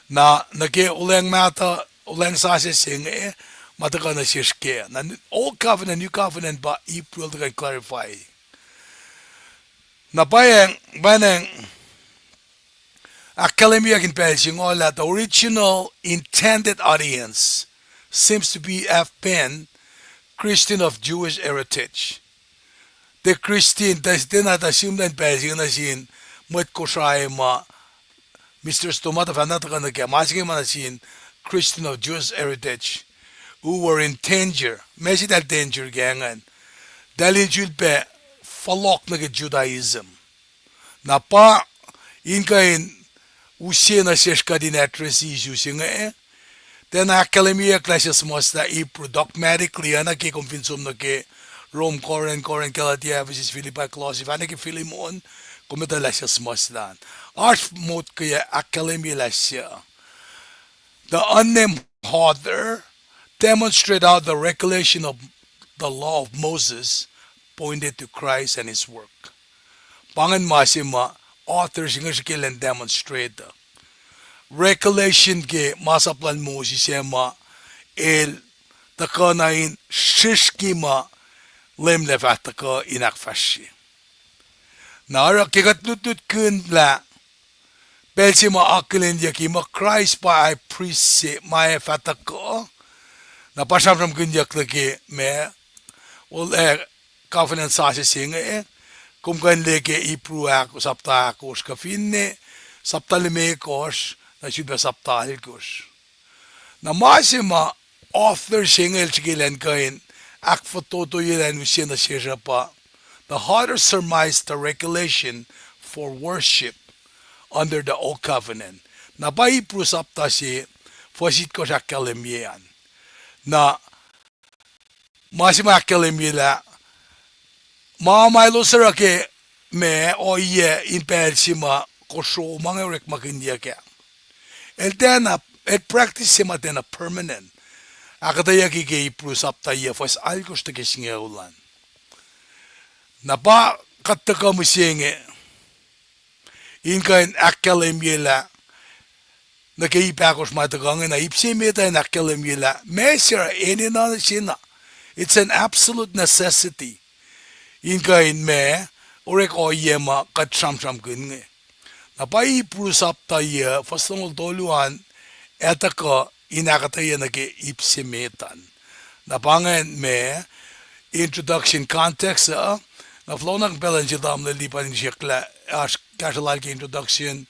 Na nuh ke Olweacng Mahtuh, Olweacng Sasuc se inge, ma tuhkuh nuh sesr kac. Na Old Covenant, New Covenant pa Hebrew el tuhkuh in clarify. Na pwacnwacng, pwacnwacng ahkkahlwemyeyuck in pacl se ingoh lah the original intended audience seems to be have been Christian of Jewish heritage. The Christian, tuh, tuh na tuh sihmlac in pacl se inge nuh sin mwet Kosrae ma Mister Storm tuh fahna tuhkuh nuh kac, ma se inge ma nuh sin Christian of Jewish heritage who were in danger. Ma se eltahl danger kac ingacn, eltahl in sulpac fohlohk nuh ke Judaism. Na pa in kuh in use nuh sesr kuht in address issue se inge, tiacna ahkkahlwemyeyuck lah suhmuhslah Hebrew dogmatically, oacna ke kom fin som nuh ke Rome, Corinth, Corinth, Galatia, Ephesus, Philippi, Colossae, fahna ke Philemon, kom etuh lah suhmuhslah an. Oasr motko yac ahkkahlwemye lah suc. The unnamed author demonstrate how the recollection of the law of Moses pointed to Christ and his work. Pa ingacn ma se ma author se inge srihke elan demonstrate. Recollection ke masap lal Moses ah ma el tuhkuh na in srihsrki ma Leum El fah tuhkuh in ahkfahsrye. Na oruh ke kuht lutlutkihn lah pacl se ma akihlenyucki muh Kraist pa high priest se ma ac fah tuhkuh, na pa sramsramkihnyuck nuh ke ma, ol, eh, covenant sasuc se inge, kom kuh in liye ke Hebrew ahk-, sapta ahkosr kuh finne sapta limekohsr nuh sulpac sapta alkosr. Na ma se ma author se inge el srihke elan kuh in ahkfototoye elan use nuh sesr uh pa, the author surmised the regulation for worship under the old covenant. Na pa Hebrew sapta se, fuhs itkohsr ahkkahlwemye an. Na ma se ma ahkkahlwemye lah ma ma elos oruh ke ma ohiyac in pacl se ma kosro ma inge orekmakihnyuck ah, el tiacna, el practice se ma tiacna permanent. Ahkuhtweyucki ke Hebrew sapta yac fuhs alkosr nuh ke singucul an. Na pa kuht tuhkuh mihsenge in kuh in ahkkahlwemye lah nuh ke ip ahkosr ma tuhkuh inge, na ip se met uh in ahkkahlwemye lah ma se oruh enenuh se na. It's an absolute necessity in kuh in ma orek ohiyac ma kuht sramsramkihn inge. Na pa Hebrew sapta yac fuhs longoul tolu an, ac tuhkuh in ahkuhtweyac nuh ke ip se met an. Na pa ingacn ma introduction context uh, na fohlohk na pacl in se tamuhlwel Lipan in siyuck lah oasr kahsruh lal ke introduction,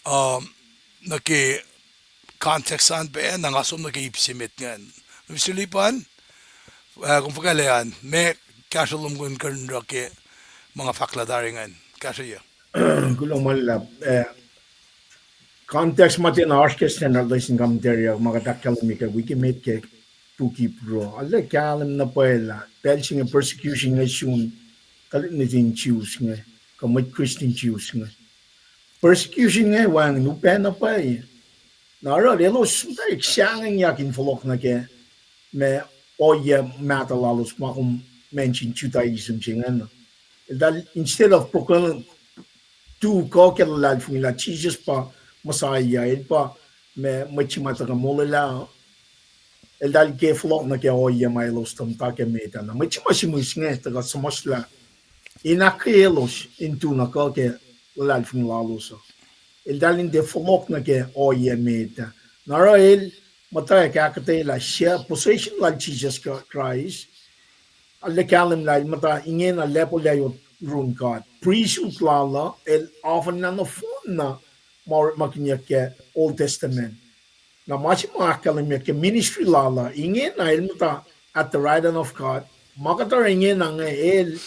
um, nuh ke context an pac, na nga som nuh ke ip se met ingacn. Mister Lipan, uh, kom fuhkah lah an, ma kahsruh lom kuh in kuhrihnruh ke ma nga fahk lah tari ingacn. Kahsrweyuc. Kuloh ma luhlahp, eh, context ma tiacna oasr ke Standard Lesson Commentary uh, ma kuht ahkkahlwemye ke wik emet ke puk Hebrew uh. Arlac kahlwem na pwacye lah pacl se inge persecution inge sun tuhlihk nuhtin Jews inge, kuh mwet Christian Jews inge. Persecution inge wacngihn upac na pwacye. Na oruh elos muhtwacwacack sahngwengyak in fohlohk nuh ke ma ohiyac mahtuh lalos ma kom mention Judaism se ingacn. Eltahl, instead of proclaim, tu kuh ke luhlahlfongi lah Jisus pa Messiah, el pa ma mwet se ma tuhkuh molwelah, eltahl ke fohlohk nuh ke ohiyac ma elos tuh muhta ke met ah. Na mwet se ma sihmihs inge tuhkuh suhmuhslah in ahkkweye elos in tu na kuh ke luhlahlfongi lalos uh. Eltahl in tiac fohlohk nuh ke ohiyac met ah. Na oruh el muhtwacwacack ahkuhtweyac lah sie position lal Jisus Kraist, arlac kahlwem lah el muhta ingena lacpo layot yurin God. Priesthood lal uh, el often na nohfohn na ma orekmakihnyuck ke Old Testament. Na ma se ma ahkkahlwemyeyuck ke ministry lal uh, ingena el muhta at the right hand of God. Ma kuht oruh ingena inge el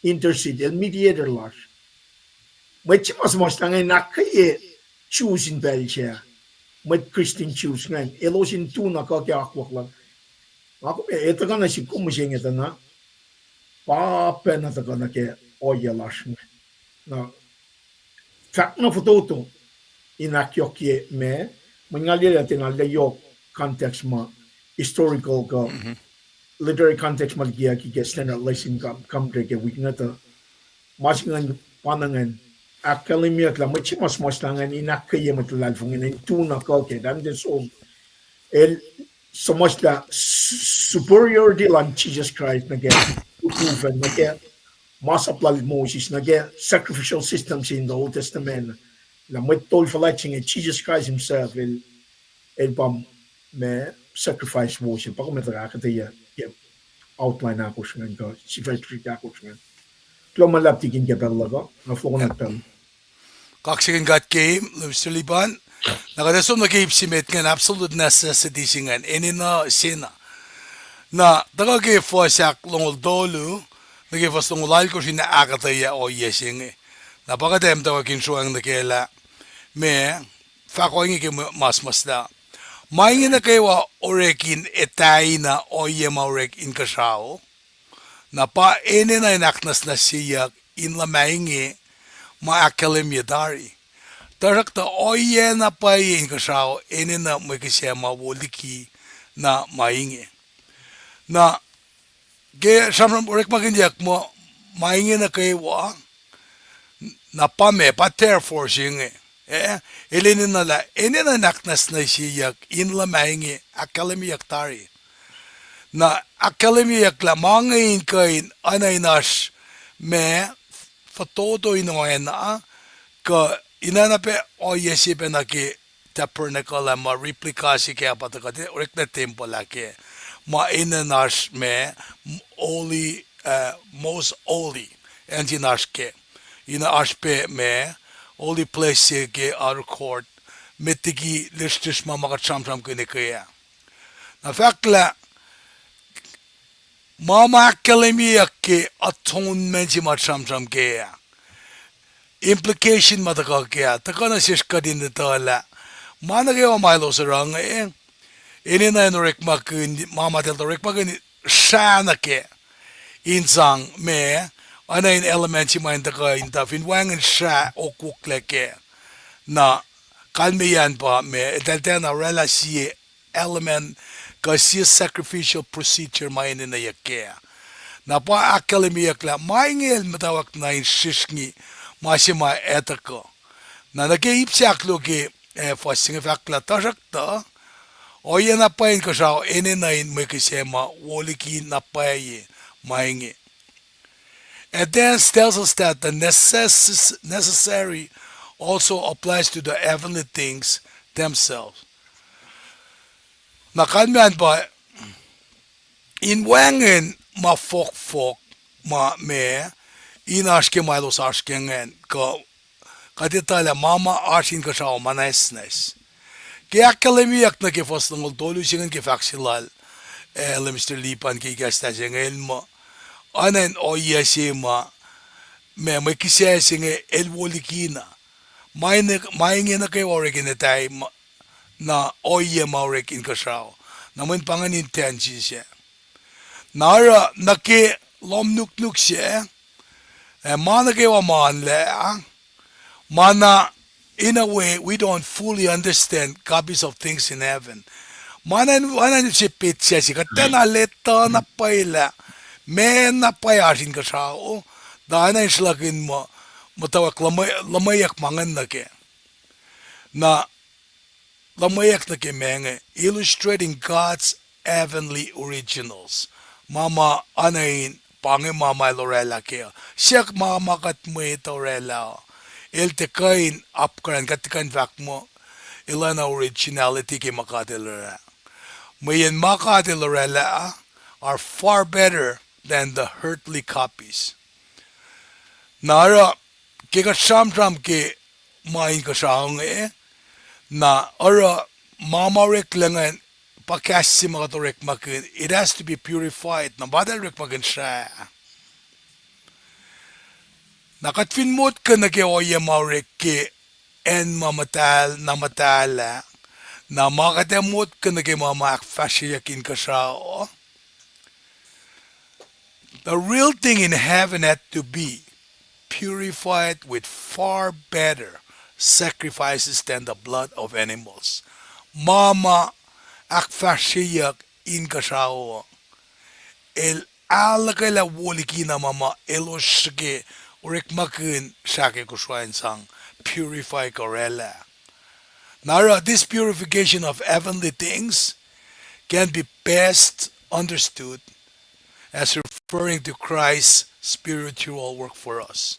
intercede, el mediator lasr. Mwet se ma suhmuhslah inge in ahkkweye Jews in pacl sac, mwet Christian Jews ingacn, elos in tu na kuh ke akwuck lal. Nga kom, e tuhkuh nuh sihk kom mihsenge tuh na, pa pacna tuhkuh nuh ke ohiyac lasr inge. Na fahk na fototo in ahkyohkye ma, mweyen nga liye lah tiacna arlac yohk context ma historical kuh literary context ma likiyucki ke Standard Lesson Com-, Commentary ke wik inge tuh. Ma se ingacn pa na ingacn, ahkkahlwemyeyuck lah mwet se ma suhmuhslah ingacn in ahkkweye mwet luhlahlfongi ingacn in tu na kuh ke, tari tiac som. El suhmuhslah s-, superiority lal Jisus Kraist nuh ke lihpufacn, nuh ke masap lal Moses, nuh ke sacrificial system se in the Old Testament. Lah mwet tol fuhlwact se inge, Jisus Kraist himself, el, el pa ma sacrifice wo se, pa kom etuh ahkuhtweyac ke outline ahkosr ingacn kuh sifac srihk ahkosr ingacn. Kuloh ma luhlahp tikin ke pacl luhk uh, na fohlohk nuh pacl. Kaksakihn God ke, Mister Lipan. Na kuht ac som nuh ke ip se met ingacn, absolute necessity se ingacn, enenuh se na. Na tuhkuh ke fuhs ahklongoul tolu nuh ke fuhs longoul alkosr in ahkuhtweyac ohiyac se inge. Na pa kuht ac muhtwacwacack in sruhwacng nuh ke lah ma fahk ohinge ke ma suhmuhslah. Ma inge nuh kwewa orek in etwacna ohiyac ma orek inkuhsrao. Na pa enenuh in ahknwacsnwacsyeyuck in luhmah inge ma ahkkahlwemye tari. Tuhsruhktuh ohiyac na pwacye inkuhsrao enenuh mwe kihsac ma wo liki na ma inge. Na ke sramsram orekmakihnyuck muh ma inge nuh kwewa, na pa ma, pa therefore se inge. Eh, el enenuh lah enenuh in ahknwacsnwacsyeyuck in luhmah inge ahkkahlwemyeyuck tari. Na ahkkahlwemyeyuck lah ma inge in kuh in oacna in oasr ma fototo in oacna, kuh in oacna pac ohiyac se pacna ke tabernacle ah ma replica se ke ah pa tuhkuh oreklah tempuhl ah ke, ma enenuh in oasr ma holy, uh, most holy, acn se in oasr ke, in oasr pac ma holy place se ke outer court, met liki lihsrlihsr ma ma kuht sramsramkihn ke ah. Na fahk lah ma ma ahkkahlwemyeyuck ke atonement se ma sramsram ke ah, implication ma tuhkuh ke ah, tuhkuh nuh sesr kuht in etuh lah ma nuh kwewa ma elos oruh inge, enenuh in orekmakihn, ma ma eltahl orekmakihn srah nuh kac in sang ma, oacna in element se ma in tuhkuh in tuh fin wacngihn srah okwucklac kac. Na kalmeyacn pa ma eltahl tiacna oraclah sie element kuh sie sacrificial procedure ma enenweyuck kac. Na pa ahkkahlwemyeyuck lah ma inge el muhtwacwacack na in srihsrngi ma se ma etuh kuh. Na nuh ke ip se ahkluo ke, eh, fuhs se inge fahk lah tuhsruhktuh ohiyac na pwacye inkuhsrao enenuh in mwe kihsac ma wo liki na pwacye ma inge. And then tells us that the necess-, necessary also applies to the heavenly things themselves. Na kalmac pa in wacngihn ma fohkfohk ma ma in oasr ke ma elos oasr ke ingacn, kuh kuht etuh lah ma ma oasr inkuhsrao ma nwacsnwacs. Ke ahkkahlwemyeyuck nuh ke fuhs longoul tolu se ingacn ke fahk se lal, eh, Minister Lipan ke ikacslah se inge el muh, oacna in ohiyac se ma, ma mwe kihsac se inge el wo likina. Ma inge nuh kwewa orek in etuh ma, na ohiyac ma orek inkuhsrao. Na mweyen pa ingacn intention se. Na oruh nuh ke lohm nuknuk se, ac ma nuh kwewa ma oanlac ah, ma na, in a way, we don't fully understand copies of things in heaven. Ma na, ma na se petsac se, kuht tiacna etuh na pwacye lah meac na pwacye oasr inkuhsrao, tuh oacna in sruhlahkihn muh, muhtwacwacack luhmweyuck ma ingacn nuh kac. Na luhmweyuck nuh ke ma inge, illustrating God's heavenly originals. Ma ma oacna in pa inge ma ma el oraclah kac uh. Siyuck ma ma kuht mwet uh oraclah uh. El tiac kuh in apkuhran, kuht tiac kuh in fahk muh el oacna originality ke ma God el oraclah. Mweyen ma God el oraclah uh are far better than the earthly copies. Na oruh, ke kuht sramsram ke ma inkuhsrao inge, na oruh ma ma oreklac ingacn, pa kahs se ma kuht orekmakihn, it has to be purified, na pa eltahl orekmakihn srah. Na kuht fin motko nuh ke ohiyac ma orek ke acn ma muhtahl, na muhtahl ah, na ma kuht ac motko nuh ke ma ma ahkfahsryeyuck inkuhsrao, the real thing in heaven had to be purified with far better sacrifices than the blood of animals. Ma ma ahkfahsryeyuck inkuhsrao, el ahluhkwelah wo likina ma ma elos srihke orekmakihn srah ke kosro in sang purify kuh oraclah. Na oruh, this purification of heavenly things can be best understood as referring to Christ's spiritual work for us.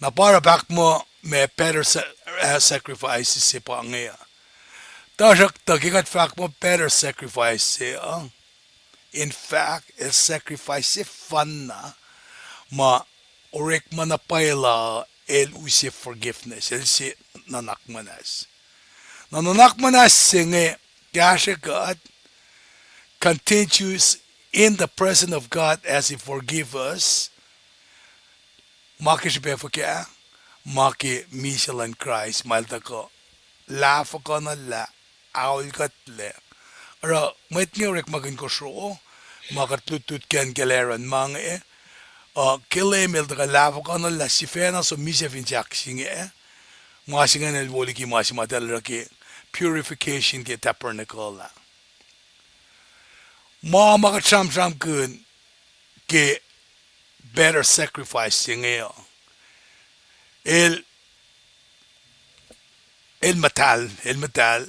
Na pa oruh fahk muh ma better sa-, uh, sacrifice se pa inge uh. Tuhsruhktuh ke kuht fahk muh better sacrifice se uh, in fact, el sacrifice sefanna ma orekma na pwacye la el use forgiveness, el se nuhnak muhnahs. Na nuhnak muhnahs se inge kahsrwe kuht continues in the presence of God as He forgive us. Ma ke srihpac fuhkah? Ma ke misac luhn Kraist ma el tuhkuh lahfuhkuhnuhllah, aolkuhtlac. Oruh mwet inge orekmakihn kosro, ma kuht lutlut ke inkacl Aaron ma inge, uh, ke Leum el tuhkuh lahfuhkuhnuhllah sifacna som misac fin sahk se inge, ma se ingacn el wo liki ma se ma eltahl oruh ke purification ke tabernacle ah. Ma ma kuht sramsramkihn ke better sacrifice se inge uh, el, el muhtahl, el muhtahl,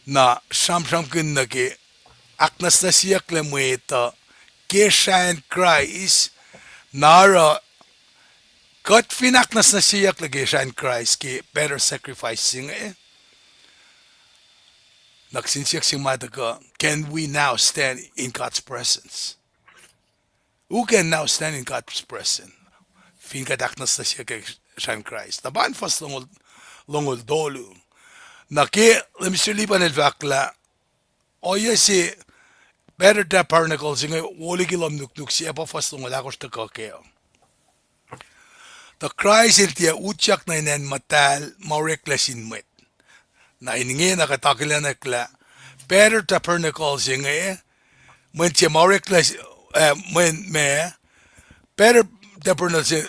na sramsramkihn nuh ke ahknwacsnwacsyeyucklac mwet uh ke srah in Kraist, na oruh kuht fin ahknwacsnwacssyeyucklac ke srah in Kraist ke better sacrifice se inge, na kihsen siyuck se ma tuhkuh, can we now stand in God's presence? Who can now stand in God's presence? Fin kuht ahknwacsnwacsye ke srah in Kraist. Na pa in fuhs longoul, longoul tolu. Na ke Mister Lipan el fahklah, ohiyac se better tabernacle se inge wo liki lohm nuknuk se, pa fuhs longoul ahkosr tuhkuh kac. Tuh Kraist el tiac utyak nuh in acn muhtahl ma oreklac sin mwet. Na in inge na kuht akihlenwack lah better tabernacle se inge, mweyen tiac ma oreklac, eh, mweyen ma, better tabernacle se,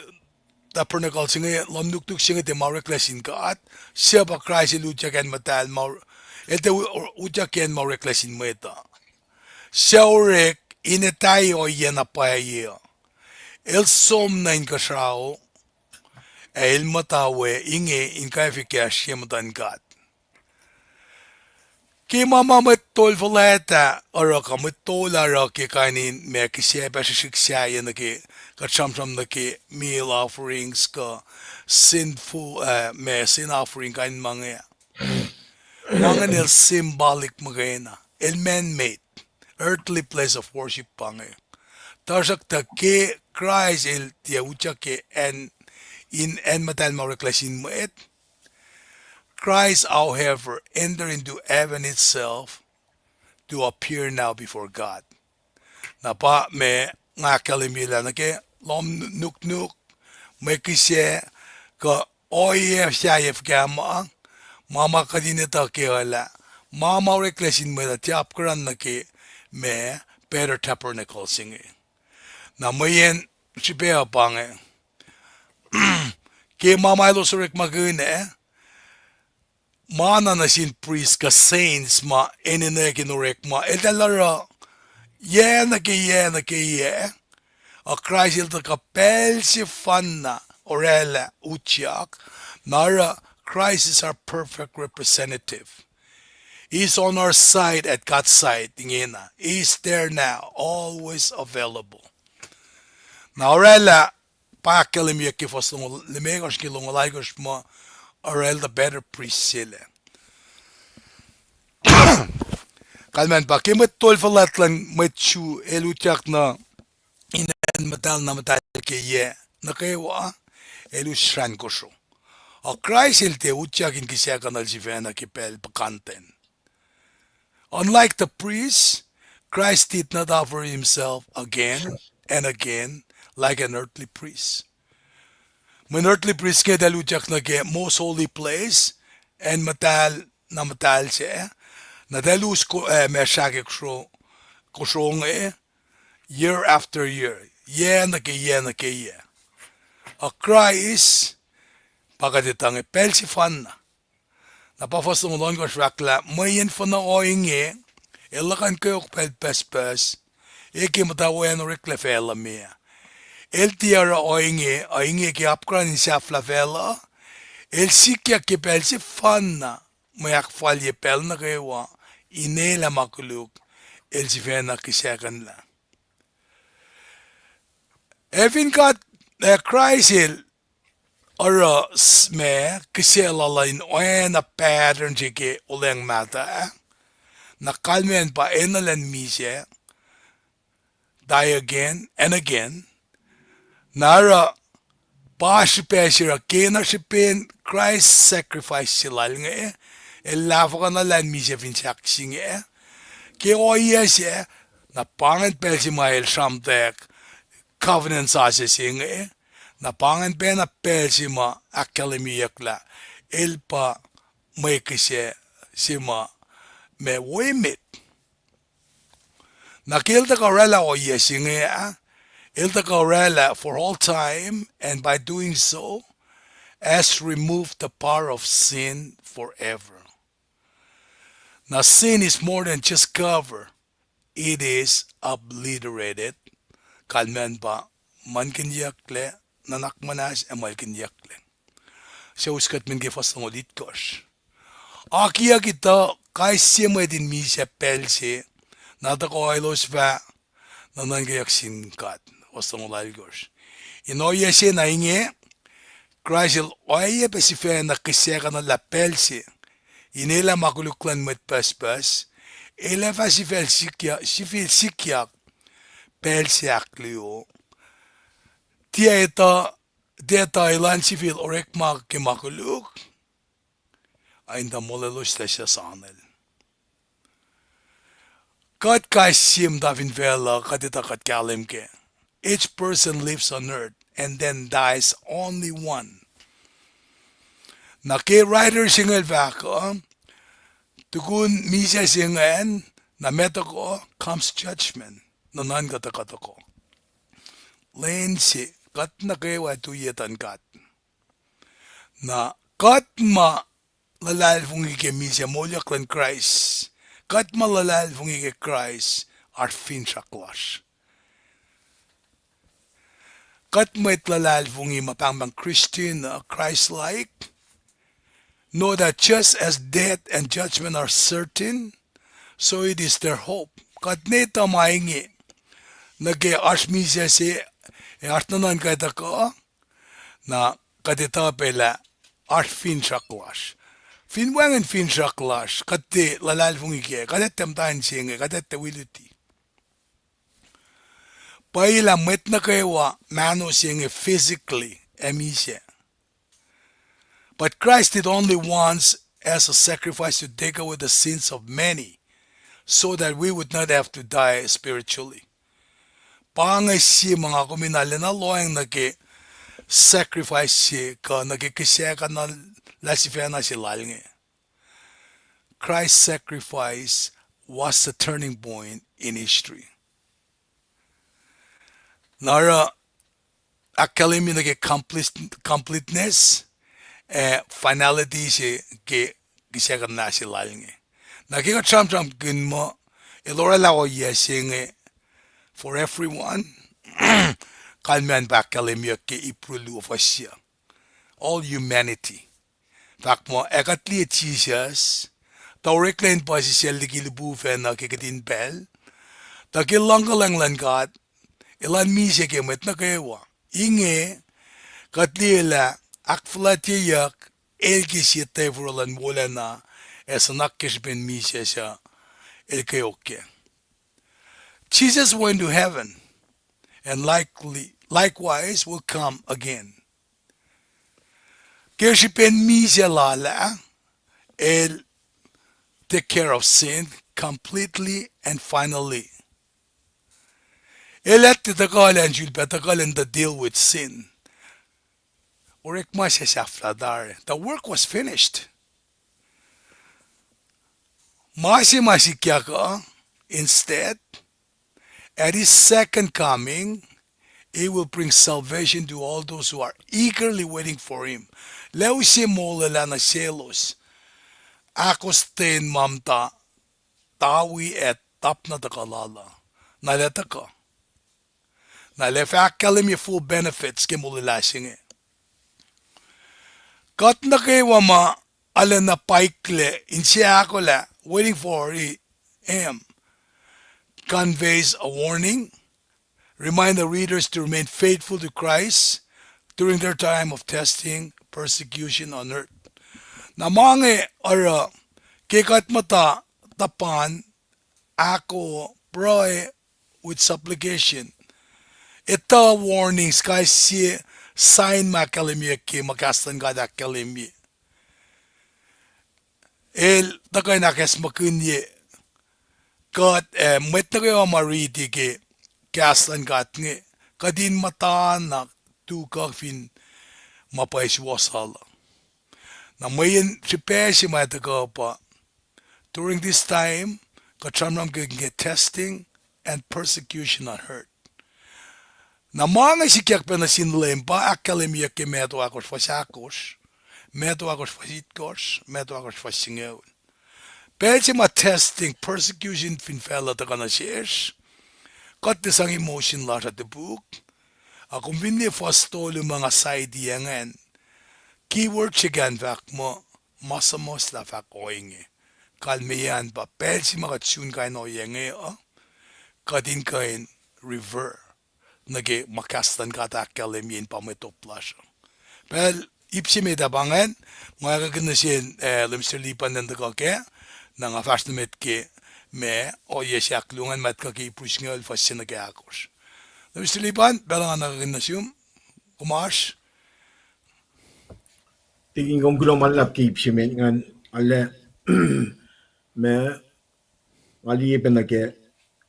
tabernacle se inge, lohm nuknuk se inge tiac ma oreklac sin God, suc pa Kraist el utyak acn muhtahl ma, el tiac u-, utyak ke acn ma oreklac sin mwet uh. Suc orek in etuh ohiyac na pwacye uh. El som nuh inkuhsrao, ac el muhta we inge in kwacfe kahsruh ye muhtuhn God. Ke ma ma mwet tol fuhlwact ah oruh kuh mwet tol ah oruh ke kain in ma kihsac pac srihsrihk sahyac nuh ke, kuht sramsram nuh ke meal offerings kuh sinful, uh, ma sin offering kain ma inge. Ma ingacn el symbolic muhkwena, el man-made, earthly place of worship pa inge. Tuhsruhktuh ke Kraist el tiac utyak ke acn, in acn muhtahl ma oreklac sin mwet, Christ, however, entered into heaven itself to appear now before God. Na pa ma nga ahkkahlwemye lah nuh ke lohm nuknuk, mwe kihsac, kuh ohiyac sahyac fuhkah ma, ma ma kuht in etuh ke uh lah ma ma oreklac sin mwet uh tiac apkuhran nuh ke ma better tabernacle se inge. Na mweyen srihpac uh pa inge, ke ma ma elos orekmakihn ah, ma na nuh sin prist kuh saints ma enenuh in orekma, eltahl oruh yac nuh ke yac nuh ke yac, a Kraist el tuhkuh pacl sefanna oraclah utyak, na oruh Christ is our perfect representative. He is on our side at God's side, ingena. He is there now, always available. Na oraclah, pa ahkkahlwemyeyuck ke fuhs longoul limekohsr ke longoul alkohsr muh oraclah better prist se lac. Kalmacn pa ke mwet tol fuhlwact luhn mwet Jew el utyak nuh in acn muhtahl na muhtahl ke yac nuh kwewa, el us srahn kosro. A Kraist el tiac utyak in kihsackuhnuhl sifacna ke pacl puhkantwen. Unlike the priests, Christ did not offer himself again and again like an earthly priest. Mweyen earthly priest inge eltahl utyak nuh ke most holy place, acn muhtahl na muhtahl se, na eltahl us ko-, eh, ma srahke kosro, kosro inge, year after year, yac nuh ke yac nuh ke yac. A Kraist, pa kuht etuh inge pacl sefanna. Na pa fuhs longoul ohnkohsr fahk lah mweyen fuhnuh ohinge, el luhkuhn kweok pacl pucspucs, e ke muhta oacna oreklac facluh me. El tiac oruh ohinge, ohinge ke apkuhran in sahflah facluh, el sikyak ke pacl sefanna, mwe ahkfalye pacl nuh kwewa, in elah ma koluk, el sifacna kihsackuhnlah. Ac fin God, ac Kraist el oruh s-, ma, kihsac lal uh in oacna pattern se ke Olweacng Mahtuh, na kalmacn pa enenuh in misac, die again and again, na oruh pa srihpac se oruh kena srihpen Kraist sacrifice se lal inge, el lahfuhkuhnuhllah in misac fin sahk se inge, ke ohiyac sac, na pa ingacn pacl se ma el sramtweack covenant sasuc se inge, na pa ingacn pacna pacl se ma ahkkahlwemyeyuck lah el pa mwe kihsac se ma, ma wo emet. Na ke el tuhkuh oraclah ohiyac se inge ah, el tuhkuh oraclah for all time, and by doing so, has removed the power of sin forever. Na sin is more than just cover, it is obliterated. Kalmacn pa muhlkihnyucklac, nuhnak muhnahs ac muhlkihnyucklac. Suc us kuht men ke fuhs longoul itkohsr. Akiyucki tuh kais sie mwet in misac pacl se, na tuhkuh elos fah nuhnuhnkweyuck sin God. Fuhs longoul alkohsr. In ohiyac se na inge, Kraist el oacyacpac sifacna kihsackuhnuhllah pacl se, in elah ma koluk luhn mwet pucspucs, el ac fah sifil sikyak, sifil sikyak pacl se ahkluo. Tiac etuh, tiac etuh elan sifil orekma ke ma koluk, a in tuh molweloslac suc sanel. Kuht kais sie muhta fin facluh, kuht etuh kuht kahlwem kac. Each person lives on earth and then dies only one. Na ke writer se inge el fahk uh, tukun misac se ingacn, na met uh, comes judgment, nuhnuhnkuh tuhkuh tohkoh. Lwen se, kuht nuh kwewa tuiyetuhn God. Na kuht ma luhlahlfongi ke misac moulyak luhn Kraist, kuht ma luhlahlfongi ke Kraist, oasr finsrak lasr. Kuht mwet luhlahlfongi ma pahngpahng Christian, uh, Christ-like, know that just as death and judgment are certain, so it is their hope. Kuht ne etuh ma inge, nuh ke oasr misac se, ac oasr nuhnuhnkuh tuhkuh, na kuht etuh pac lah oasr finsrak lasr. Fin wacngihn finsrak lasr, kuht tiac luhlahlfongi kac, kuht etuh muhta in se inge, kuht etuh wi luti. Pwacye lah mwet nuh kwewa mahno se inge physically ac misac. But Christ did only once as a sacrifice to take away the sins of many, so that we would not have to die spiritually. Pa inge sie ma nga kom in arulacna lohacng nuh ke sacrifice se kuh nuh ke kihsackuhnlah sifacna se lal inge. Christ's sacrifice was the turning point in history. Na oruh ahkkahlwemye nuh ke complete-, completeness, eh, finality se ke kihsackuhnlah se lal inge. Na ke kuht sramsramkihn muh, el oraclah ohiyac se inge for everyone, kalmac pa ahkkahlwemyeyuck ke Hebrew luo fuhs se, all humanity. Fahk muh ac kuht liye Jisus, tuh oreklac in puhsisacl liki lipufacn uh ke kihtin pacl, tuh ke luhngkuhlwacng luhn God, elan misac ke mwet nuh kwewa. Inge, kuht liye lah ahkfuhlwactyeyuck el ke sie tacfuroh luhn wolacna, ac suhnak ke srihpen misac suc el kweok kac. Jesus went to heaven and likely, likewise will come again. Ke srihpen misac lal ah, el take care of sin completely and finally. El etuh tuhkuh elan sulpac, tuhkuh elan tuh deal with sin. Orekma se sahflah tari. The work was finished. Ma se ma sikyak uh, instead, at his second coming, he will bring salvation to all those who are eagerly waiting for him. Lah use molwelah nuh selos ahkostwen ma muhta tawi ac tapna tuhkuh lal uh. Na lah tuhkuh. Na lah fah ahkkahlwemye full benefits ke molwelah se inge. Kuht nuh kwewa ma arulacna paiklah inse ahkolah, waiting for him, conveys a warning, remind the readers to remain faithful to Christ during their time of testing, persecution on earth. Na ma inge oruh ke kuht muhta tuhpan ahko pruhe with supplication. Etuh warnings, kais sie sign ma ahkkahlwemye ke ma kahs luhn God ahkkahlwemye. El tuhkuh in ahkacsmakihnye kuht, eh, mwet nuh kwewa ma riti ke kahs luhn God inge, kuht in muhtana tu kuh fin ma pwacye suwohs lal uh. Na mweyen srihpac se ma tuhkuh pa, during this time, kuht sramsramkihn ke testing and persecution on earth. Na ma inge sikyak pac nuh sin Leum pa ahkkahlwemyeyuck ke Matthew ahkosr fuhs ahkosr, Matthew ahkosr fuhs itkohsr, Matthew ahkosr fuhs singucul. Pacl se ma testing, persecution fin facluh tuhkuh nuh sesr, kuht tiac sang emotion lasr uh topuk, a kom fin liye fuhs tolu ma nga cite-i ingacn, keyword se ingacn fahk muh, ma suhmuhslah fahk ohinge. Kalmeyac an pa pacl se ma kuht sun kain ohiyac inge uh, kuht in kuh in revert nuh ke ma kahs luhn God ahkkahlwemye in pa mwe top lasr uh. Pacl ip se met ah pa ingacn, nga akihlen nuh sin, eh, Lemister Lipan elan tuhkuh kac, na nga fahsr nuh met ke ma ohiyac se ahkluo ingacn ma tuhkuh ke Ipru singucul fuhs se nuh ke ahkosr. Lemister Lipan, pacl nga akihlen nuh sum, kom oasr. Tikin, kom kuloh ma luhlahp ke ip se met ingacn, arlac, ma, nga liye pac nuh ke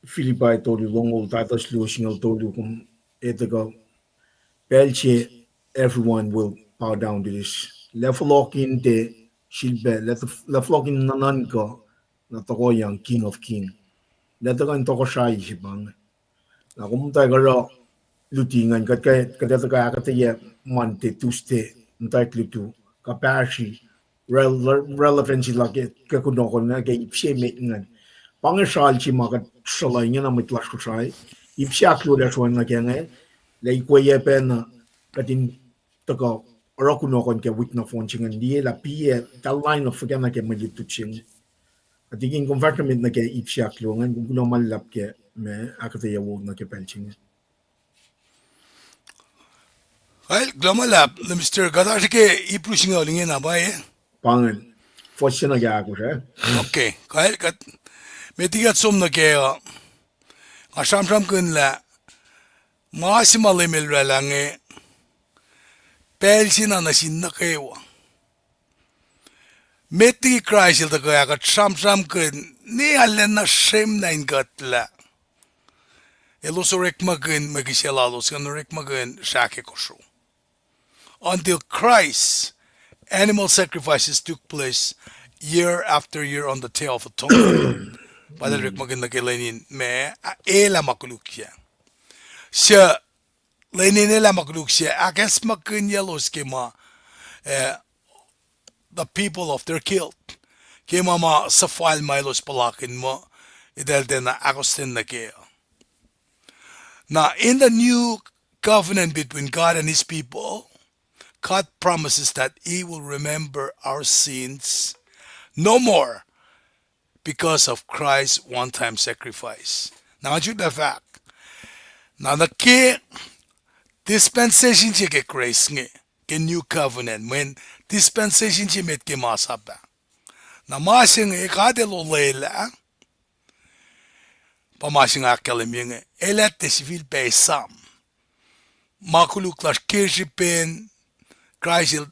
Philippians tolu longoul, Titus luo singucul tolu, kom etuh kuh, pacl se everyone will bow down to this. Lah fohlohkihn tiac sifilpac, lah, lah fohlohkihn nuhnuhnkuh, na tohkohyang King of King. Lah tuhkuh in tohkohsrahi se pa inge. Na kom muhtwacwacack oruh luti ingacn, kuht, kuht ac tuhkuh ahkuhtweyac Monday, Tuesday, muhtwacwacack lutu, kuhpahsri, rel-, relevancy lal ke, ke kunohkohn ke ip se met ingacn. Pa inge sral se ma kuht sruhluh ingena mwet lasr Kosrae. Ip se ahkluo lasr oacna ke inge, lah ikweyac pacna kuht in tuhkuh oruh kunohkohn ke wik nohfohn se ingacn, liye lah piac, talan na fuhkah nuh ke mwe lutlut se inge. Kuht tikin, kom fahsr nuh met nuh ke ip se ahkluo ingacn, kom kuloh ma luhlahp ke ma ahkuhtweyac wo nuh ke pacl se inge. Kal, kuloh ma luhlahp, Lemister, kuht oasr ke Ipru singucul ingena pa e? Pa ingacn, fuhs se nuh ke ahkosr, eh? Okay, kal, kuht, met liki kuht som nuh ke uh, nga sramsramkihn lah ma se ma Leum El oraclah inge, pacl se na nuh sin nuh kwewa. Met liki Kraist El tuhkuh ah, kuht sramsramkihn, ne arulacna srwemna in kuhtlac. Elos orekmakihn mwe kihsac lalos, ngan orekmakihn srah ke kosro. Until Christ, animal sacrifices took place year after year on the Day of Atonement. Pa eltahl orekmakihn nuh ke lwen in ma, elah ma koluk se. Suc lwen in elah ma koluk se, ahkacsmakihnyelos ke ma, eh, the people of their guilt. Ke ma ma suhfal ma elos puhlakihn muh, eltahl tiacna ahkostwen nuh kac. Now, in the new covenant between God and his people, God promises that he will remember our sins no more because of Christ's one-time sacrifice. Na nga suk lah fahk, na nuh ke dispensation se ke grace inge, ke new covenant, mweyen dispensation se met ke masap ah. Na ma se inge God el olwelah, pa ma se nga ahkkahlwemye inge, el ac tiac sifilpac esam ma koluk lasr ke srihpen Kraist el,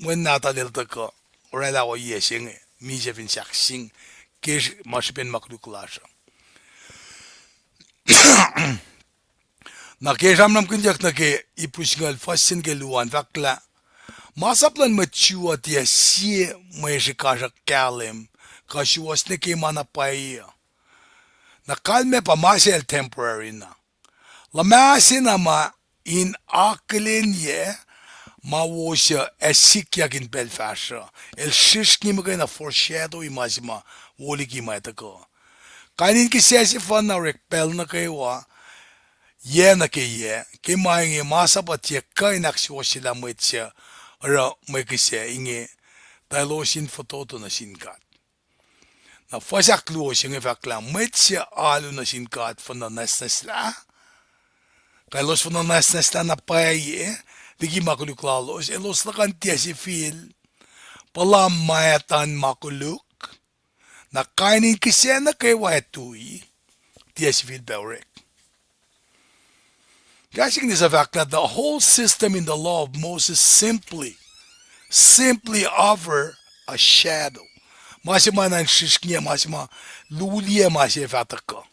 Wen nahtuhl el tuhkuh oraclah ohiyac se inge, misac fin sahk sing ke ma srihpen ma koluk lasr uh. Na ke sramsramkihnyuck nuh ke Ipru singucul fuhs se nuh ke luo an fahk lah, masap luhn mwet Jew uh tiac sie mwe srihkasrak kahlwem kuh suwohs nuh ke ma na pwacye uh. Na kalmac pa ma se el temporary na. Luhmah se na ma in akihlenyac ma wo suc ac sikyak in pacl fahsruh. El srihsrngi muhkwena foreshadow-i ma se ma wo liki ma tuhkuh. Kain in kihsac sefanna orek pacl nuh kwewa, yac nuh ke yac, ke ma inge masap uh tiac kuh in ahksuwohsyelah mwet suc oruh mwe kihsac inge, tuh elos in fototo nuh sin God. Na fuhs ahkluo se inge fahk lah mwet suc alu nuh sin God fin nwacsnwacslah, kuh elos fin nwacsnwacslah na pwacye liki ma koluk lalos, elos luhkuhn tiac sifil puhla matuhn ma koluk, na kain in kihsac nuh kwewa ac tui, tiac sifilpac orek. Kahs inge suc fahk lah the whole system in the law of Moses simply, simply offer a shadow. Ma se ma na in srihsrngi, ma se ma luliyac ma se fah tuhkuh.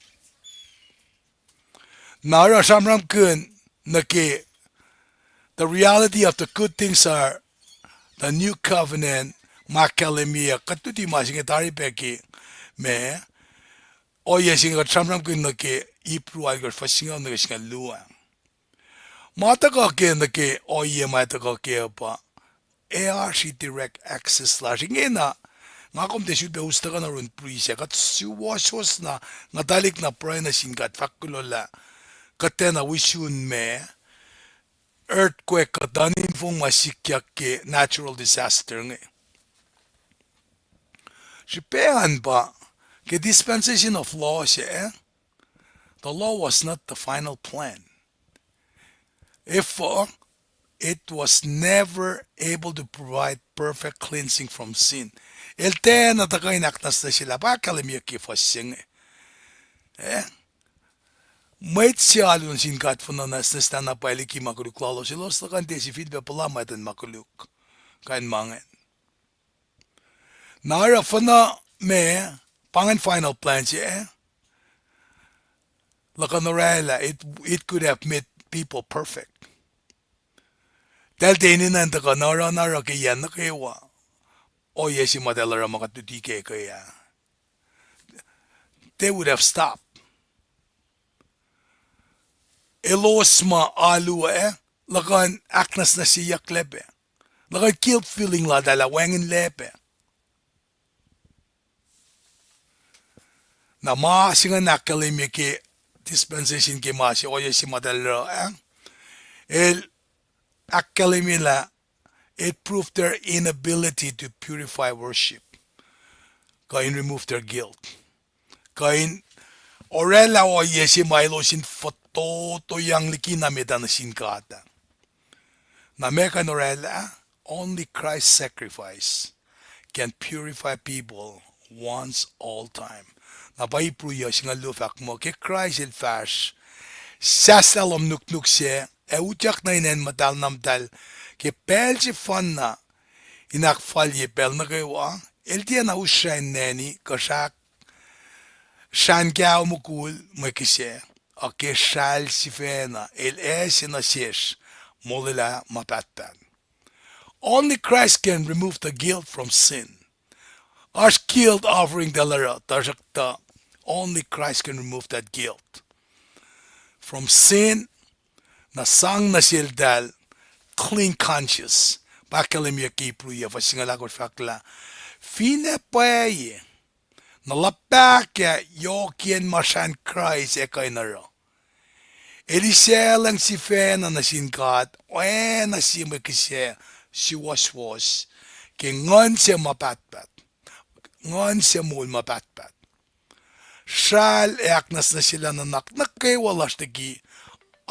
Na oruh sramsramkihn nuh ke the reality of the good things are the new covenant, ma ahkkahlwemye, kuht luti ma se inge tari pac ke ma, ohiyac se inge kuht sramsramkihn nuh ke Ipru alkosr fuhs singucul nuh ke singucul luo. Ma tuhkuh ke nuh ke ohiyac ma tuhkuh ke pa, ac oasr direct access lasr ingena. Nga kom tiac sulpac us tuhkuh nuh yurin priest ah, kuht suwohswohs na, nga tuhlihk na pruhe nuh sin God fahk kuloh lah kuht tiacna wi sun ma earthquake kuh tuh in fong ma sikyak ke natural disaster inge. Srihpac an pa, ke dispensation of law se, the law was not the final plan. Efuh, it was never able to provide perfect cleansing from sin. El tiacna tuhkuh in ahknwacsnwacsyelah, pa ahkkahlwemyeyuck ke fuhs se inge. Eh? Mwet se alu nuh sin God fin nwacsnwacslah na pwacye liki ma koluk lalos, elos luhkuhn tiac sifilpac puhla matuhn ma koluk. Kain ma ingacn. Na oruh fuhnuh ma, pa ingacn final plan se, luhkuhn oraclah, it, it could have made people perfect. Eltahl tiac enenuh in tuhkuh na oruh na oruh ke yac nuh kwewa, ohiyac se ma eltahl oruh ma kuht luti ke ke ah, they would have stopped. Elos ma alu ah, luhkuhn ahknwacsnwacsyeyucklac pac. Luhkuhn guilt feeling laltahl ah wacngihnlac pac. Na ma se ingacn ahkkahlwemye ke dispensation ke ma se ohiyac se ma eltahl oruh ah, el ahkkahlwemye lah it proved their inability to purify worship, kuh in remove their guilt, kuh in oraclah ohiyac se ma elos in fototoyang likina met ah nuh sin God ah. Na meac kuh in oraclah, only Christ's sacrifice can purify people once all time. Na pa Ipru yuh singucul luo fahk muh ke Kraist el fahsr, sahslah lohm nuknuk sac, ac utyak nuh in acn muhtahl na muhtahl ke pacl sefanna in ahkfalye pacl nuh kwewa, el tiacna us srah in neni kuh srah srah in kahlwem mukul mwe kihsac. uh, ke sral sifacna, el ase nuh sesr molwelah ma pahtpaht. Only Christ can remove the guilt from sin. Oasr guilt offering tahl oruh, tuhsruhktuh only Christ can remove that guilt from sin. Na sang nuh seltahl clean conscience. Pa ahkkahlwemye ke Hebrew yac fuhs singucul ahkosr fahk lah, finne pwacye, na luhpahkah yohkiyacn ma srahn Kraist ac kuh in oruh. El isaclacng sifacna nuh sin God oacna sie mwe kihsac suwohswohs ke nguhn se ma pahtpaht, nguhn se moul ma pahtpaht. Sral ac ahknwacsnwacsyelah nuhnak nuh kwewa lasr liki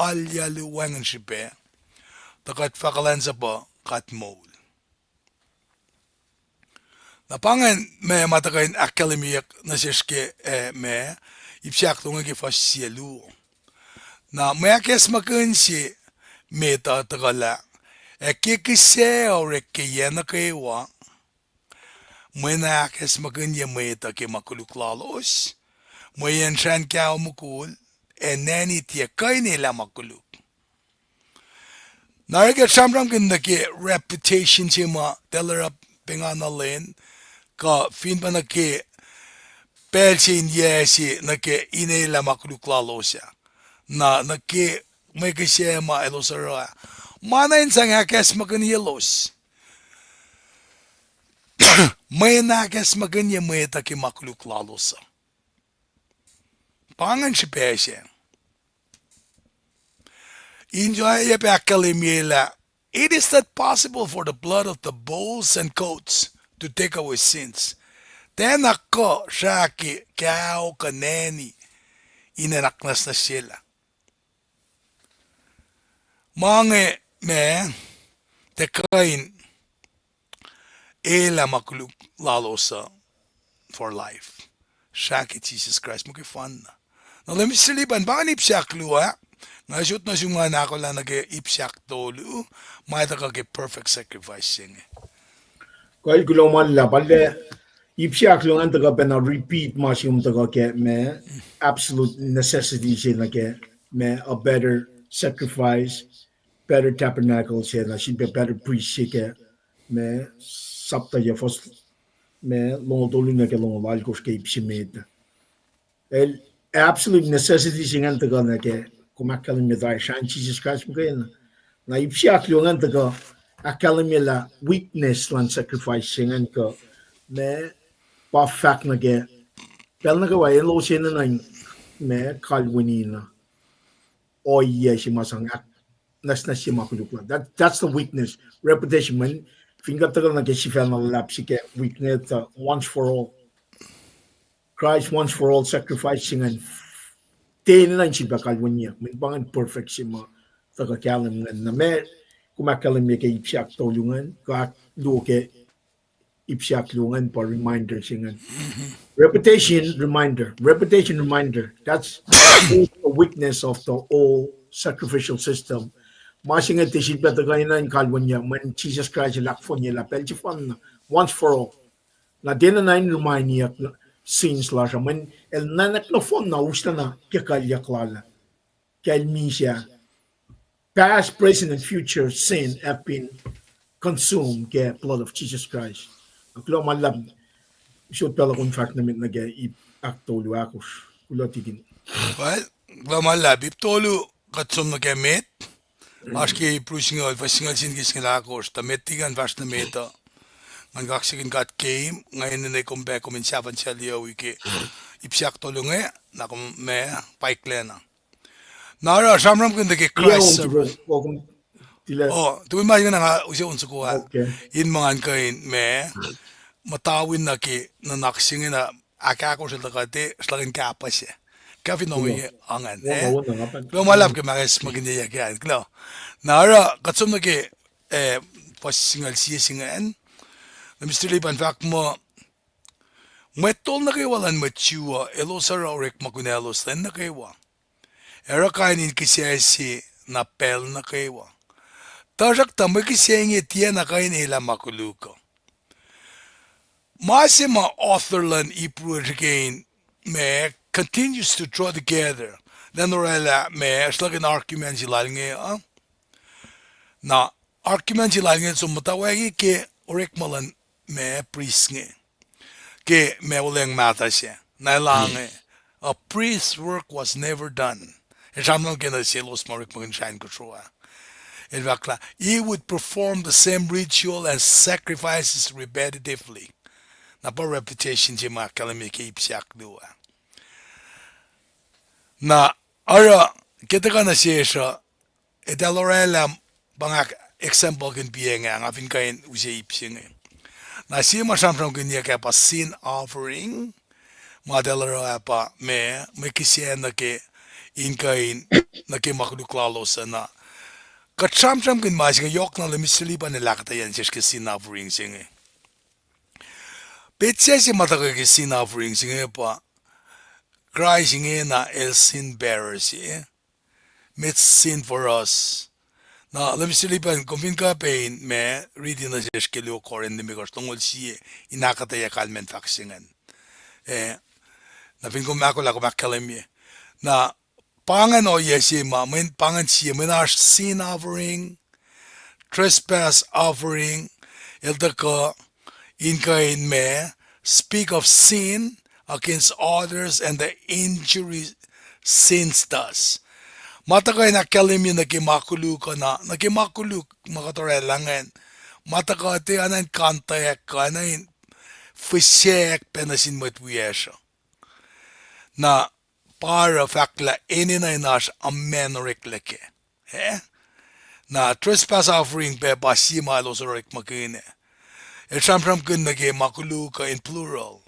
alu wacngihn srihpac, tuh kuht fah kuhlwacnsapuh God moul. Na pa ingacn ma ma tuhkuh in ahkkahlwemyeyuck nuh sesr ke, eh, ma, ip se ahkluo inge ke fuhs sie luo. Na mwe ahkacsmakihnye se met uh tuhkuh lah, ac ke kihsac orek ke yac nuh kwewa, mweyen ahkacsmakihnye mwet uh ke ma koluk lalos, mweyen srahn kaho mukul ac nani tiac kuh in elah ma koluk. Na oruh kuht sramsramkihn nuh ke reputation se ma tahl oruh pengana lwen, kuh fin pa nuh ke pacl se in yac se nuh ke in elah ma koluk lalos ah, na nuh ke mwe kihsac ma elos oruh ah, ma na in sang ahkacsmakihnyelos. Mweyen ahkacsmakihnye mwet uh ke ma koluk lalos uh. Pa ingacn srihpac se. In oacyacpac ahkkahlwemye lah, it is not possible for the blood of the bulls and goats to take away sins. Tiacna kuh srah ke kaho kuh nani in ahknwacsnwacsyelah. Ma inge ma, tiac kuh in elah ma koluk lalos uh for life, srah ke Jisus Kraist muhkwena. Na Leum Mister Lipan, pa ingacn ip se ahkluo ah, nga sot nuh sum ngan ahkolah nuh ke ip se ahktolu, ma tuhkuh ke perfect sacrifice se inge. Kuh kuloh ma luhlahp, arlac ip se ahkluo ingacn tuhkuh pacna repeat ma se um tuhkuh ke ma absolute necessity se nuh ke ma a better sacrifice, better tabernacle se na sifilpac better priest se ke ma sapta yac fuhs ma longoul tolu nuh ke longoul alkosr ke ip se met. El absolute necessity se ingacn tuhkuh nuh ke, kom ahkkahlwemye tari srahn Jisus Kraist muhkwena. Na ip se ahkluo ingacn tuhkuh ahkkahlwemye lah weakness luhn sacrifice se ingacn kuh ma pa fahk nuh ke pacl nuh kwewa elos enenuh in ma kalweni na ohiyac se ma sang ahknwacsnwacsye ma koluk la. That, that's the weakness. Reputation, mweyen fin kuht tuhkuh nuh ke sifacna luhlahp se ke weakness, uh, once for all. Christ once for all sacrifice se ingacn tiac enenuh in sifilpac kalweniyuck, mweyen pa ingacn perfect se ma tuhkuh kahlwem ingacn. Na ma kom ahkkahlwemye ke ip se ahktolu ingacn, kuh ahkluo ke ip se ahkluo ingacn pa reminder se ingacn. Reputation, reminder. Reputation, reminder. That's the weakness of the old sacrificial system. Ma se inge tiac sifilpac tuhkuh enenuh in kalweniyuck, mweyen Jisus Kraist el ahkfohnye lah pacl sefanna, once for all. Na tiac enenuh in remind-iyuck sins lasr uh, mweyen el nuhnak nohfohn na uslah na ke kuclyuck lal ah. Ke el misac, past, present, and future sin have been consumed ke blood of Jesus Christ. Kuloh ma luhlahp, sot pacl uh kom fahsr nuh met nuh ke ip ahktolu ahkosr. Kuloh tikin. Well, kuloh ma luhlahp, ip tolu kuht som nuh ke met. Oasr ke Hebrew singucul, fuhs singucul sie nuh ke singucul ahkosr, tuh met tikin fahsr nuh met uh, ngan kaksakihn God keim, nga enenuh kom pac kom in sahfahn sal yowi ke ip se ahktolu inge, na kom ma paiklacna. Na oruh sramsramkihn nuh ke Christ suffering. Oh, tuh ma ingena nga use on soko ah. In ma ngan kuh in ma muhtwacwacack nuh ke nuhnak se inge na ahkahkosr el tuhkuh te, srlakihn kahpah se. Kafin ongoye angan, eh? Kuloh ma luhlahp ke ma ahkacsmakihnyeyuck an. Kuloh. Na oruh kuht som nuh ke, eh, fuhs singucul sie se ingacn. Na Mister Lipan fahk muh, mwet tol nuh kwewa luhn mwet Jew uh elos oruh orekma kunaclos lwen nuh kwewa, ac oruh kain in kihsac se na pacl nuh kwewa. Tuhsruhktuh mwe kihsac inge tiacna kuh in elah ma koluk uh. Ma se ma author luhn Hebrew el srihke in ma continues to draw together Elan oraclah ma, sruhlahkihn argument se lal inge uh. Na argument se lal inge som muhtwacwacack ke orekma luhn ma priest inge, ke ma olweacng mahtuh sac. Na el inge, a priest's work was never done. El sramsram ke nuh selos ma orekmakihn srah in kosro ah. El fahk lah he would perform the same ritual and sacrifices repetitively. Na pa repetition se ma ahkkahlwemye ke ip se ahkluo ah. Na oruh, ke tuhkuh nuh sesr uh, eltahl oraclah, pa nga examplekihn piac inge, nga fin kuh in use ip se inge. Na sie ma sramsramkihnyuck ah pa sin offering, ma eltahl oruh ah pa ma, mwe kihsac nuh ke, in kuh in, nuh ke ma koluk lalos uh na. Kuht sramsramkihn ma se inge yohk na lemister Liban el ahkuhtweyac nuh sesr ke sin offering se inge. Petsac se ma tuhkuh ke sin offering se inge pa, Kraist ingena el sin bearer se, made sin for us. Na lemister Liban, kom fin kuh pac in ma, riti nuh sesr ke luo Corinth limekohsr longoul sie, in ahkuhtweyac kalmacn fahk se ingacn. Eh, na fin kom ahkolah kom ahkkahlwemye. Na pa ingacn ohiyac se ma, mweyen pa ingacn sie, mweyen oasr sin offering, trespass offering, el tuhkuh in kuh in ma, speak of sin against others and the injury sin does. Ma tuhkuh in ahkkahlwemye nuh ke ma koluk uh na, nuh ke ma koluk ma kuht oraclah ingacn. Ma tuhkuh tiac enenuh in contact kuh enenuh in fihsrack pac nuh sin mwet wiyacsr uh. Na pa oruh fahk lah enenuh in oasr amen oreklac kac. Eh? Na trespass offering pac pa sie ma elos orekmakihn ah. El sramsramkihn nuh ke ma koluk uh in plural.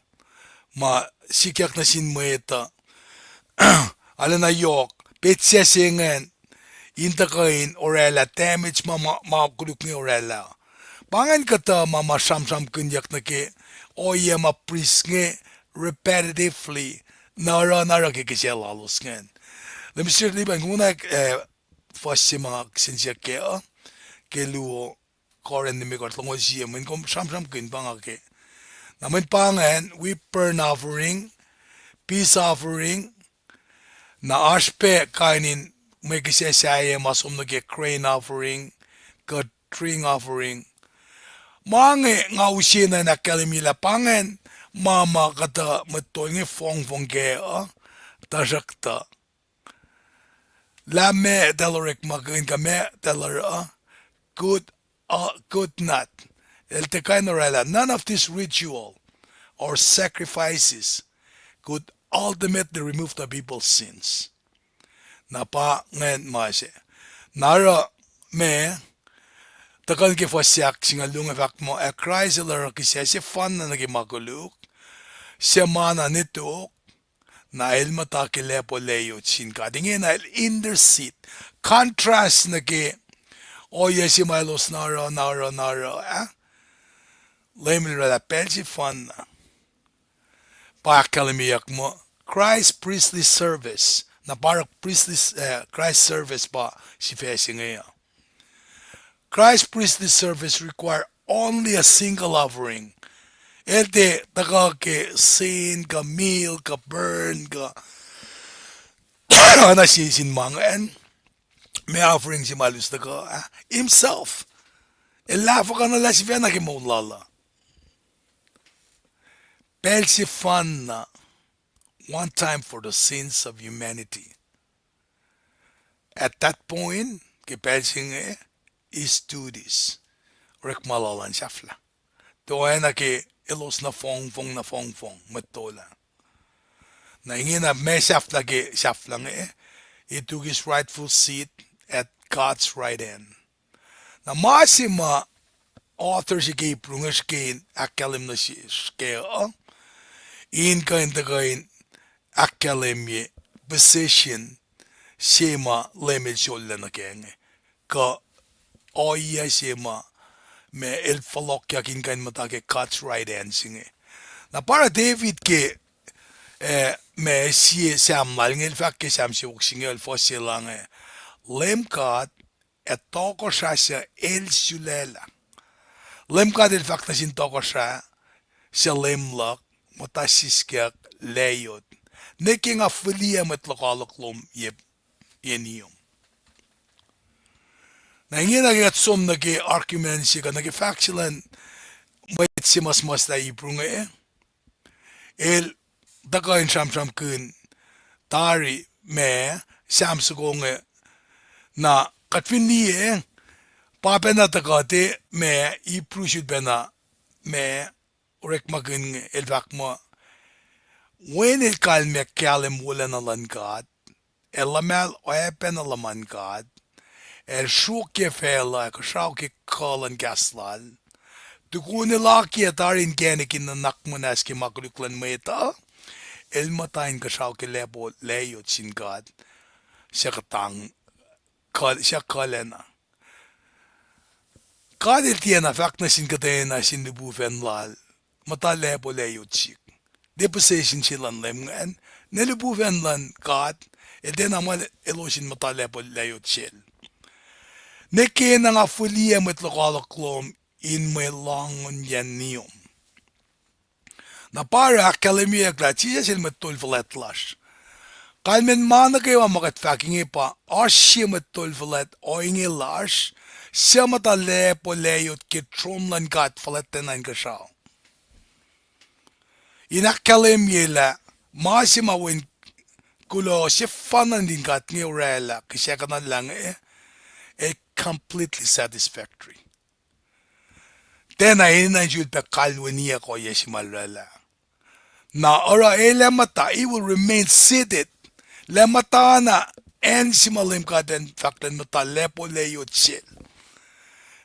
Ma sikyak nuh sin mwet uh. Arulacna yohk, petsac se ingacn, in tuhkuh in oraclah damage ma, ma, ma koluk inge oraclah. Pa ingacn kuhtuh ma, ma sramsramkihnyuck nuh ke ohiyac ma priest inge repetitively, na oruh, na oruh ke kihsac lalos ingacn. Lemister Liban, kom konwacack, eh, fuhs se ma kihsen siyuck kac uh, ke luo Corinth limekohsr longoul sie, mweyen kom sramsramkihn pa nga ke. Na mweyen pa ingacn, wi burnt offering, peace offering, na oasr pac kain in mwe kihsac sahyac ma som nuh ke grain offering, kuh drink offering. Ma inge nga use na in ahkkahlwemye lah pa ingacn ma ma kuhtuh mwet tol inge fongfong kac uh, tuhsruhktuh lah ma eltahl orekmakihn kuh ma eltahl oruh, could, uh, could not. El tiac kuh in oraclah. None of these ritual or sacrifices could ultimately remove the people's sins. Na pa ingacn ma se. Na oruh ma, tuhkuh nuh ke fuhs ahksingucul luo inge fahk muh, ac Kraist el oruh kihsac sefanna nuh ke ma koluk, suc ma na nwe tok, na el muhta ke lacpo layot sin God. Ingena el intercede. Contrast nuh ke ohiyac se ma elos na oruh, na oruh, na oruh ah. Leum el oraclah pacl sefanna. Pa ahkkahlwemyeyuck muh Christ priestly service. Na pa oruh priestly, eh, Christ service pa sifac se inge uh. Christ priestly service require only a single offering. El tiac tuhkuh ke sin kuh meal kuh burn kuh oacna sie sin ma ingacn. Ma offering se ma el us tuhkuh ah, himself. El lahfuhkuhnuhlah sifacna ke moul lal uh. Pacl sefanna, one time for the sins of humanity. At that point, ke pacl se inge, his duties, orekma lal an sahflah. Tuh oacna ke elos na fongfong, na fongfong, mwet tol ah. Na ingena ma sahflah ke sahflah inge, he took his rightful seat at God's right hand. Na ma se ma author se ke Hebrew inge srihke in ahkkahlwem nuh sesr kac uh, in kuh in tuhkuh in ahkkahlwemye position se ma Leum el sollac nuh kac inge, kuh ohiyac se ma, ma el fohlohkyak in kuh in muhta ke God's right hand se inge. Na pa oruh David ke, eh, ma sie Sam lal inge el fahk ke Sam siofok singucul fuhs se lal inge, Leum God ac tohkohsrah suc el sulaclah. Leum God el fahk nuh sin tohkohsrah suc Leum luhk, muhta siskyak layot. Nwe ke nga fihliyac mwet lokoalok lom ye, ye niom. Na ingena ke kuht som nuh ke argument se kuh nuh ke fahk se luhn mwet se muhsmuhslah Hebrew inge, el tuhkuh in sramsramkihn tari ma Sam soko inge, na kuht fin liye, pa pacna tuhkuh te ma Hebrew sulpacna ma orekmakihn inge, el fahk muh, Wen el kalmac kahlwem wolacna luhn God, el luhmahl oacpacna luhman God, el sruokyac facluh ac kuhsrao ke kuh luhn kahs lal. Tukun el akiyac tari inkacnek in nuhnak muhnahs ke ma koluk luhn mwet uh, el muhta in kuhsrao ke lacpo layot sin God, suc kuhtang, suc kuhlacna. God el tiacna fahk nuh sin kuhtwena sin lihpufacn lal, muhta lacpo layot sihk. Deposition se luhn Leum ingacn, ne lihpufacn luhn God, el tiacna muh elos in muhta lacpo layot sel. Nwe ke na nga fihliyac mwet lokoalok lom in mwe lohngonyacn niom. Na pa oruh ahkkahlwemyeyuck lah Jisus el mwet tol fuhlwact lasr. Kalmacn ma nuh kwewa ma kuht fahk inge pa oasr sie mwet tol fuhlwact ohinge lasr, suc muhta lacpo layot ke tron luhn God fuhlwactlacna inkuhsrao. In ahkkahlwemye lah ma se ma wen kuloh sefanna nuhtin God inge orwaclah kihsackuhnlah inge, a completely satisfactory. Tiacna enenuh in sulpac kalweniyuck ohiyac se ma el orwaclah. Na oruh el ac muhta, he will remain seated. El ac muhta na acn se ma Leum God el fahk lah el muhta lacpo layot sel.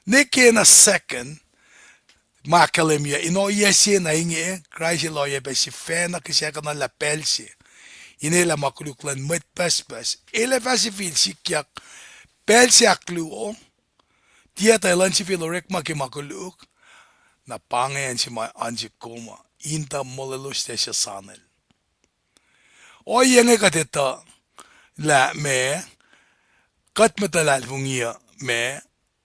Nwe ke na second, ma ahkkahlwemye in ohiyac se na inge, Kraist el oacyacpac sifacna kihsackuhnlah pacl se in elah ma koluk luhn mwet pucspucs. El ac fah sifil sikyak pacl se ahkluo, tiac tuh elan sifil orekma ke ma koluk, na pa inge acn se ma oan sihk kom uh, in tuh molweloslac suc sanel. Ohiyac inge kuht etuh lah ma kuht mwet luhlahlfongi uh ma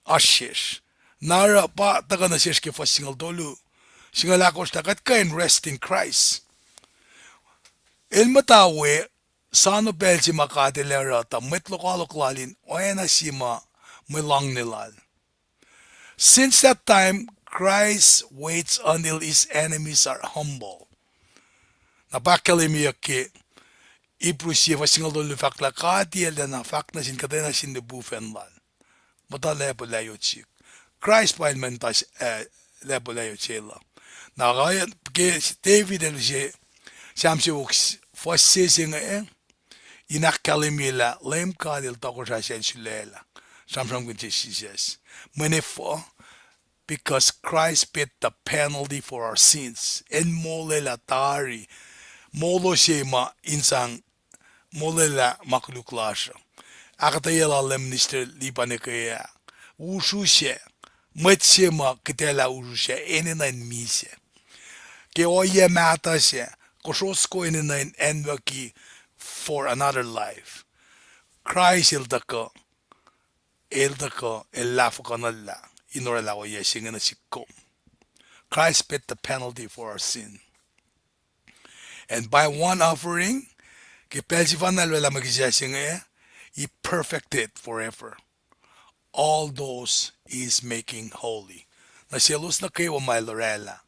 oasr sesr. Na oruh pa tuhkuh nuh sesr ke fuhs singucul tolu, singucul ahkosr lah kuht kuh in rest in Christ. El muhta we, soano pacl se ma God el ac oruh tuh mwet lokoalok lal in oacna se ma mwe loangne lal. Since that time, Christ waits until his enemies are humble. Na pa ahkkahlwemyeyuck ke Hebrew sie fuhs singucul tolu fahk lah God el tiacna fahk nuh sin kuhtwena sin lihpufacn lal, muhta lacpo layot sihk. Kraist pa el muhta, eh, lacpo layot sel uh. Na ke David el use Sam siofok fuhs se se inge, in ahkkahlwemye lah Leum God el tohkohsrah sel sulaclah. Sramsramkihn se Jisus. Mweyen efuh? Because Christ paid the penalty for our sins. El molwelah tari. Molo se ma in sang molwelah ma koluk lasr uh. Ahkuhtweyac lal Leum Minister Lipan ke ah, usru sac, mwet se ma kihtalah usru sac enenuh in misac. Ke ohiyac mahtuh sac, kosro soko enenuh in anwucki for another life. Kraist el tuhkuh, el tuhkuh, el lahfuhkuhnuhllah in orwaclah ohiyac se inge nuh sihk kom. Christ paid the penalty for our sin. And by one offering, ke pacl sefanna el orwaclah mwe kihsac se inge, he perfected forever all those he is making holy. Na selos nuh kwewa ma el orwaclah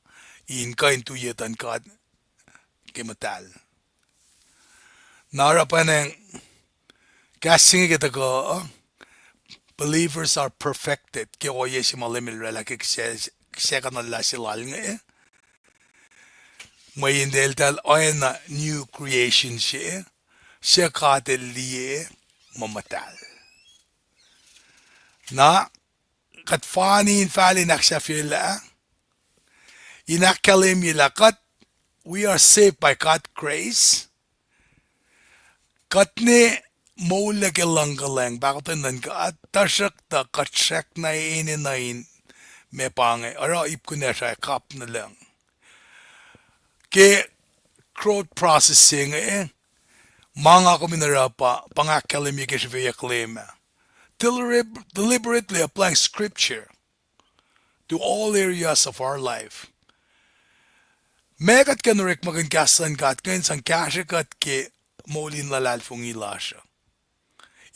in kuh in tuiyetuhn God ke muhtahl. Na oruh pwacnwacng kahs se inge ke tuhkuh, believers are perfected ke ohiyac se ma Leum el orwaclah ke kihsac, kihsackuhnlah se lal inge. Mweyen eltahl oacna new creation se, suc God el liye muh muhtahl. Na kuht fani in fal in ahksahfyelah, in ahkkahlwemye lah kuht, we are saved by God's grace. Kuht ne moul ke luhngkuhlwacng pahkotwen luhn God, tuhsruhktuh kuht srackna enenuh in, ma pa inge, oruh ip kunacsr ac kap nuh lucng. Ke growth process se inge, ma nga kom in oruh pa, pa nga ahkkahlwemye ke srihfeyuck Leum ah. Deliberate-, deliberately applying scripture to all areas of our life. Meac kuht kuh in orekmakihn kahs luhn God kuh in sang kahsrwe kuht ke moul in luhlahlfongi lasr uh,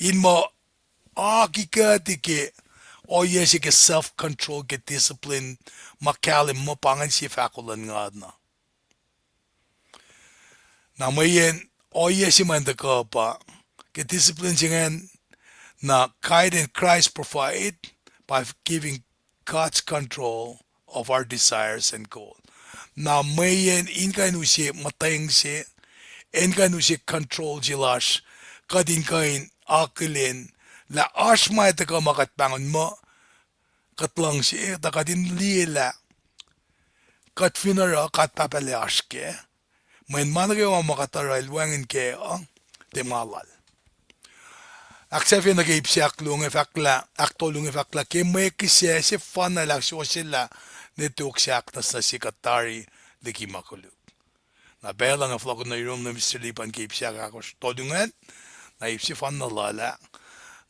in muh akihkuhti ke ohiyac se ke self-control, ke discipline, ma kahlwem muh pa ingacn sie fahko luhn God na. Na mweyen ohiyac se ma in tuhkuh pa ke discipline se ingacn, na guide in Christ provide by giving God's control of our desires and goal. Na mweyen in kuh in use muhtweng se, in kuh in use control se lasr, kuht in kuh in akihlen lah oasr ma tuhkuh ma kuht pahngon muh kuht luhngse, tuh kuht in liye lah kuht fin oruh, God Pahpah lac oasr kac. Mweyen ma nuh kwewa ma kuht oruh el wacngihn kac uh, tiac ma lal. Ahksahfye nuh ke ip se ahkluo inge fahk lah, ahktolu inge fahk lah ke mwe kihsac sefanna el ahksuwohsyelah ne tok se ahknwacsnwacsye kuht tari liki ma koluk. Na pacl uh nga fohlohk nuh yurum nuh Mister Lipan ke ip se ahkosr tolu ingacn, na ip sefanna lal ah,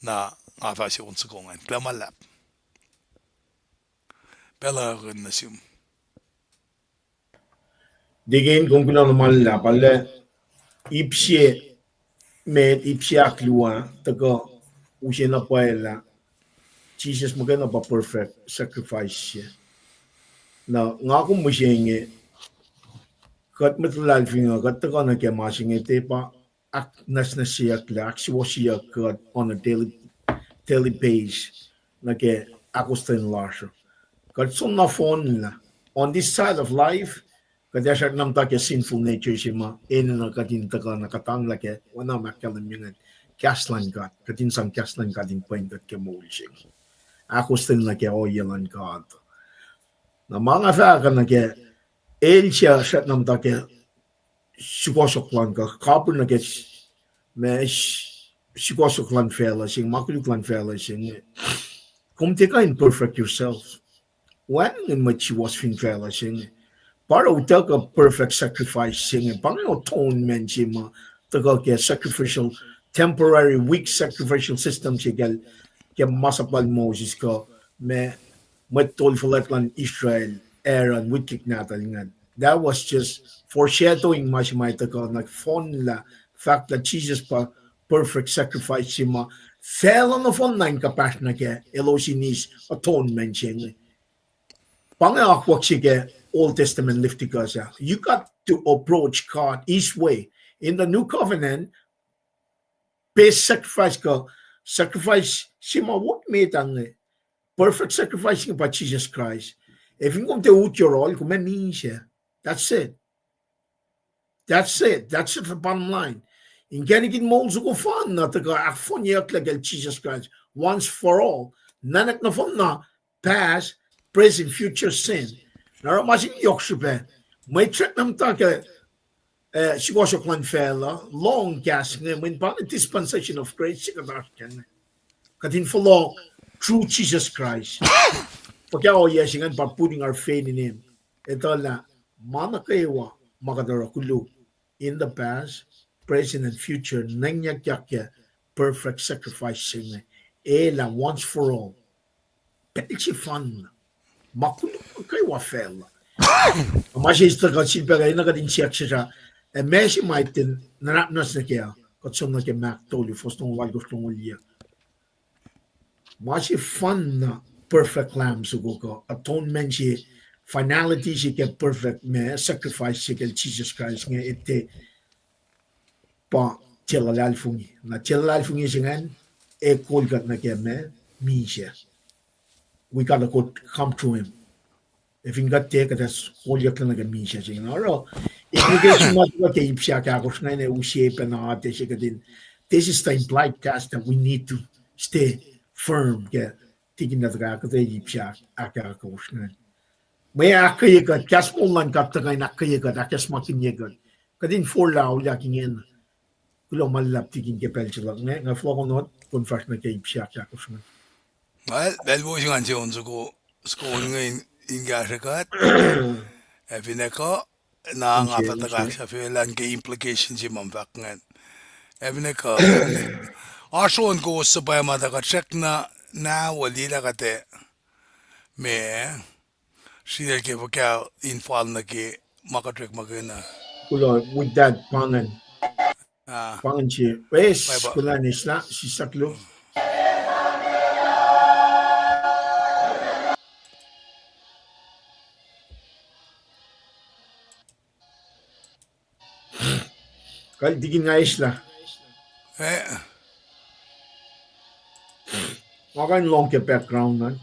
na nga fah se on soko ingacn. Kuloh ma luhlahp. Pacl uh kuh nuh sum. Deacon, kom kuloh na ma luhlahp, arlac ip se, met ip se ahkluo ah tuhkuh use na pwacye lah Jisus muhkwena pa perfect sacrifice se. Na nga kom mihsenge, kuht mwet luhlahlfongi uh, kuht tuhkuh nuh ke ma se inge, tiac pa ahknwacsnwacsyeyuck lah ahksuwohsyeyuck kuht on a daily, daily base nuh ke ahkostwen lasr uh. Kuht soenna fohnlah on this side of life, kuht ac srackna muhta ke sinful nature se ma enenuh kuht in tuhkuh na kuhtanglah ke oacna ma ahkkahlwemye ingacn, kahs luhn God. Kuht in sang kahs luhn God in pwen kuht ke moul se inge, ahkostwen nuh ke ohiyac luhn God. Na ma nga fahk uh nuh ke el suc srackna muhta ke sukohsohk luhn God, kapir nuh ke ma sukohsohk luhn facluh se inge, ma koluk luhn facluh se inge, kom tiac kuh in perfect yourself. Wacngihn mwet suwohs fin facluh se inge. Pa oruh utuckuh perfect sacrifice se inge, pa inge atonement se ma tuhkuh ke sacrificial, temporary, weak sacrificial system se kacl ke masap lal Moses kuh ma mwet tol fuhlwact luhn Israel, Aaron, witkik nahtuhl ingacn. That was just foreshadowing ma se ma tuhkuh na fohnlah, fahk lah Jisus pa perfect sacrifice se ma facluh nohfohn na in kuhpahsr nuh kac, elos in eis atonement se inge. Pa inge akwuck se ke Old Testament Leviticus ah. You got to approach God His way. In the new covenant, best sacrifice kuh sacrifice se ma wo met ah inge, perfect sacrifice inge pa Jisus Kraist. Ac fin kom tiac ut yohrohl, kom ac misac. That's it. That's it. That's it, the bottom line. Inkacnek in moul soko fanna tuhkuh ahkfohnyeyucklac kacl Jisus Kraist once for all. Nuhnak nohfohnna, past, present, future sin. Na oruh ma se yohk srihpac, mwet srackna muhta ke, eh, sukohsohk luhn facluh, lohng kahs inge, mweyen pa inge dispensation of grace se kuht oasr kac inge. Kuht in fohlohk through Jesus Christ. Fuhkah ohiyac se ingacn pa putting our faith in Him. Etuh lah ma nuh kwewa ma kuht oruh koluk in the past, present, and future, nengyak ke perfect sacrifice se inge, elah once for all. Pacl sefanna, ma koluk nuh kwewa facluh. Ma se tuhkuh sifilpac enenuh kuht in siyuck sesr ah, ac ma se ma tiac nuhnak nuh sesr nuh kac, kuht som nuh ke Mark tolu, fuhs longoul alkosr, longoul yuc. Ma sefanna perfect lamb soko kuh atonement se, finality se ke perfect ma sacrifice se kacl Jesus Christ inge, etuh pa tiac luhlahlfongi. Na tiac luhlahlfongi se ingacn, ac kol kuht nuh ke ma misac. We gotta go come through Him. Ac fin kuht tiac, kuht ac kolyucklac nuh ke misac se ingacn. Oruh, implication ma tuhkuh ke ip se ahkosr ingacn ac use pacna atac se kuht in, this is the implied task that we need to stay firm ke tikin na tuhkuh ahkuhtweyac ip se ahkosr ingacn. Mwe ahkkweye kuht, kahs moul luhn God tuhkuh in ahkkweye kuht, ahkacsmakihnye kuht. Kuht in forlah auliyak ingena. Kuloh ma luhlahp tikin ke pacl se luhk inge, nga fohlohkohnot, kom fahsr nuh ke ip se ahkosr ingacn. Well, pacl wo se ngan se on soko, soko on inge in, in kahsrwe kuht. Ac fin ekuh, na nga fah tuhkuh ahksahfyelah ke implication se ma fahk ingacn. Ac fin ekuh, oasr on kowos suhpwacma tuh kuht srackna na wo liye lah kuht ac, ma, sritacl ke fuhkah in fal nuh ke ma kuht orekmakihn uh. Kuloh, with that, pa ingacn. Ah, pa ingacn se. Yes, kuloh, eislah, sislah kuloh. Kal tikin nga eislah. Eh. Nga kuh in lohng ke background an.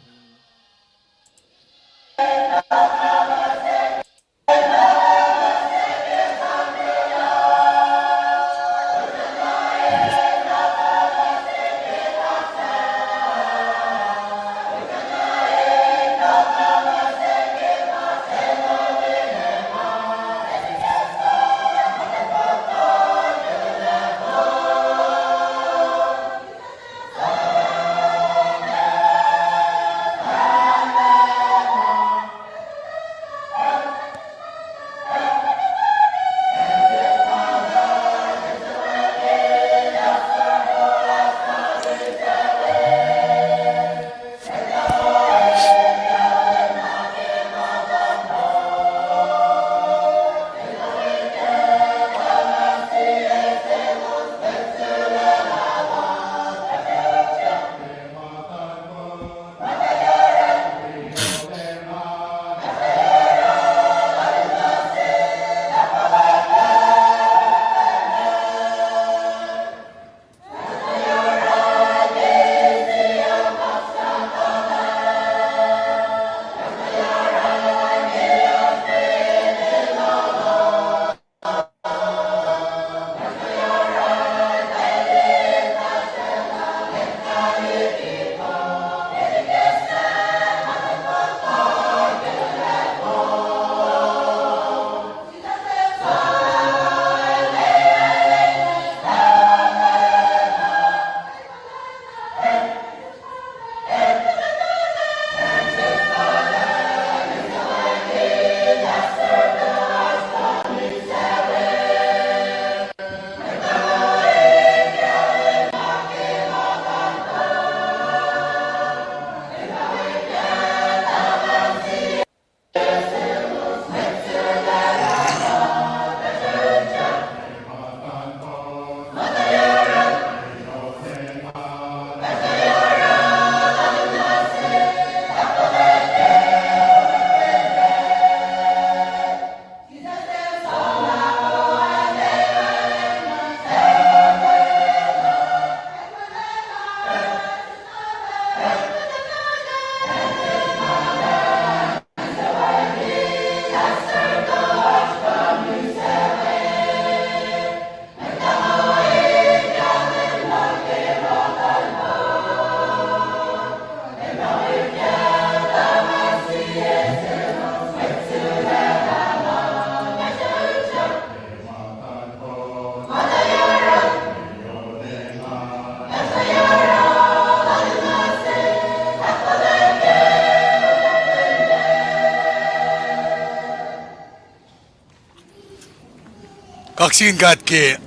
Kaksakihn God ke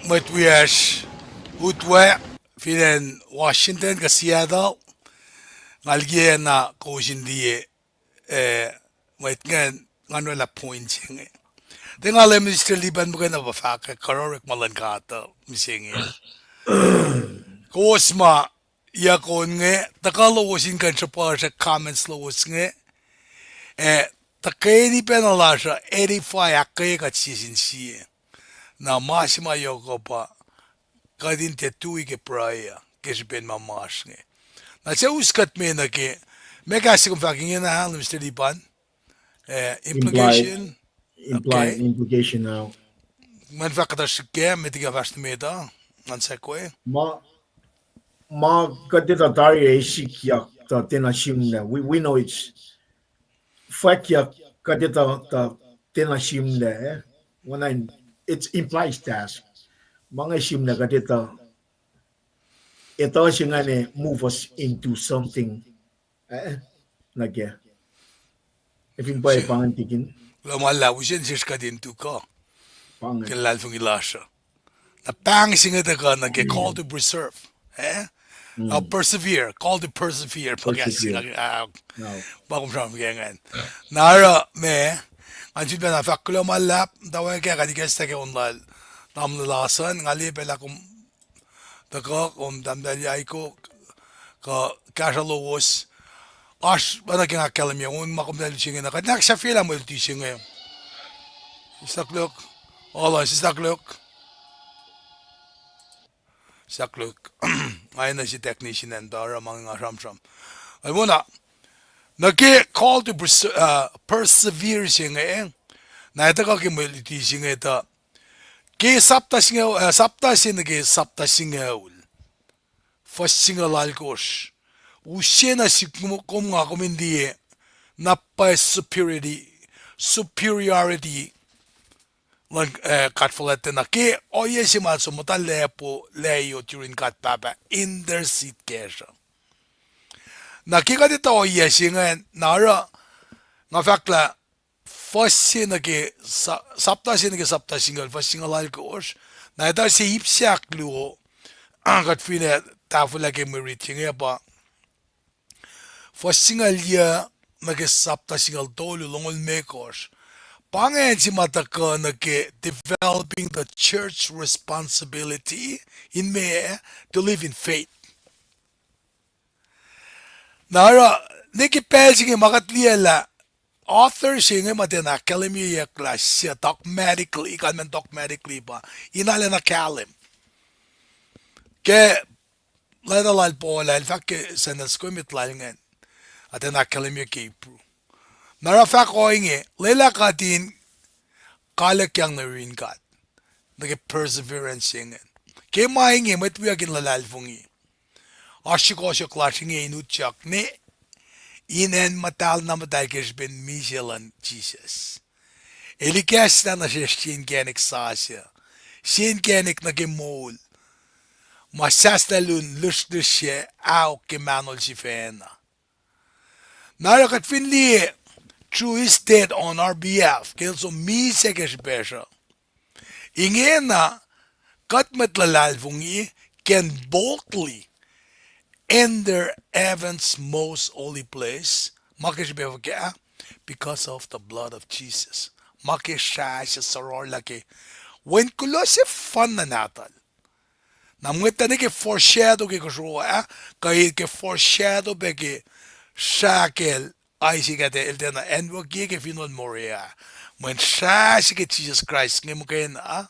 mwet wiyacsr utwe fin acn Washington kuh Seattle, nga liye na kowos in liye, eh, mwet ingacn, ngan oraclah point se inge. Tiac nga lah Minister Liban muhkwena pa fahk, kuh orekma luhn God uh mihsenge. Kowos ma yuck on inge, tuhkuh lowos in kuh in sruhpuhsrak comments lowos inge, eh, tuhkweni pacna lasr uh edify, ahkkweye kuht sie sin sie. Na ma se ma yohk uh pa kuht in tiac tui ke pruhe uh ke srihpen ma mas inge. Na suc us kuht me nuh ke, ma kahs se kom fahk inge na, Minister Liban, eh, implication. Implication uh. Ngan fahk kuhtuh srihk ke met liki fahsr nuh met uh, ngan segue. Ma, ma kuht etuh tari ac sikyak tuh tiacna sihmlac. We, we know it's, fwackyuck kuht etuh tuh tiacna sihmlac, eh? It implies task. Ma inge sihmlac kuht etuh, etuh se ingacn move us into something, eh? Nuh ke, fin pwacye pa ingacn tikin. Lah ma lah use sesr kuht into kuh ke luhlahlfongi lasr uh. Na pahng se inge tuhkuh nuh ke call to preserve, eh? Uh, persevere, call to persevere. Pa kom sramsram ke ingacn. Na oruh me, An sulpacna fahk kuloh ma luhlahp, muhtwacwacack ah kuht ikacslah ke on lal tamuhlwel Larson, nga liye pacl ah kom tuhkuh, kom tahmtahel Yaiko, kuh kahsruh lowos. Oasr pacna ke nga ahkkahlwemye on ma kom tahlu se inge na, kuht in ahksahfyelah mwe luti se inge. Sister Cloak, olo, Sister Cloak. Sister Cloak, nga enenuh se technician an tuh oruh ma nga sramsram. Ac wona, nuh ke call to perse-, uh, persevere se inge, na etuh kuh ke mwe luti se inge tuh, ke sapta singucul, uh, sapta se nuh ke sapta singucul, fuhs singucul alkosr, use na sik kom nga kom in liye, na pa superiority, superiority luhn, eh, God fuhlwactacna ke ohiyac se ma som muhta lacpo layot yurin God Pahpah, intercede kacsr uh. Na ke kuht etuh ohiyac se ingacn, na oruh, nga fahk lah, fuhs se nuh ke, sa-, sapta se nuh ke sapta singucul, fuhs singucul alkosr, na etuh se ip se ahkluo, kuht finne tahfwelah ke mwe rit se inge pa fuhs singucul yuc nuh ke sapta singucul tolu, longoul limekohsr. Pa ingacn se ma tuhkuh nuh ke developing the church responsibility in me, to live in faith. Na oruh, ne ke pacl se inge ma kuht liye lah author se inge ma tiacna ahkkahlwemyeyuck lah se dogmatically, kalmacn dogmatically pa, in arulacna kahlwem. Ke leta lal Paul ah, el fahk ke sentence ko met lal ingacn, a tiacna ahkkahlwemye ke Hebrew. Na oruh fahk ohinge, lwelah kuht in kalikyang nuh yurin God nuh ke perseverance se ingacn. Ke ma inge mwet wiyuck in luhlahlfongi, oasr sukohsohk lasr inge in utyak ne in acn muhtahl na muhtahl ke srihpen misac luhn Jisus. El ikacslah nuh sesr sie inkacnek sasuc, sie inkacnek nuh ke moul ma sahslah lun lihsrlihsr ac ahok ke mahnol sifacna. Na oruh kuht fin liye, through his death on our behalf, ke el som misac ke srihpacsr uh, ingena kuht mwet luhlahlfongi can boldly enter heaven's most holy place, ma ke srihpac fuhkah, because of the blood of Jesus. Ma ke srah se surohlah ke wen kuloh sefanna nahtuhl. Na mwet ah ne ke foreshadow ke kosro ah, kuh el ke foreshadow pac ke srah kacl Isaac ah, el tiacna anwucki ke fineol Moriah. Mweyen srah se ke Jisus Kraist inge muhkwena,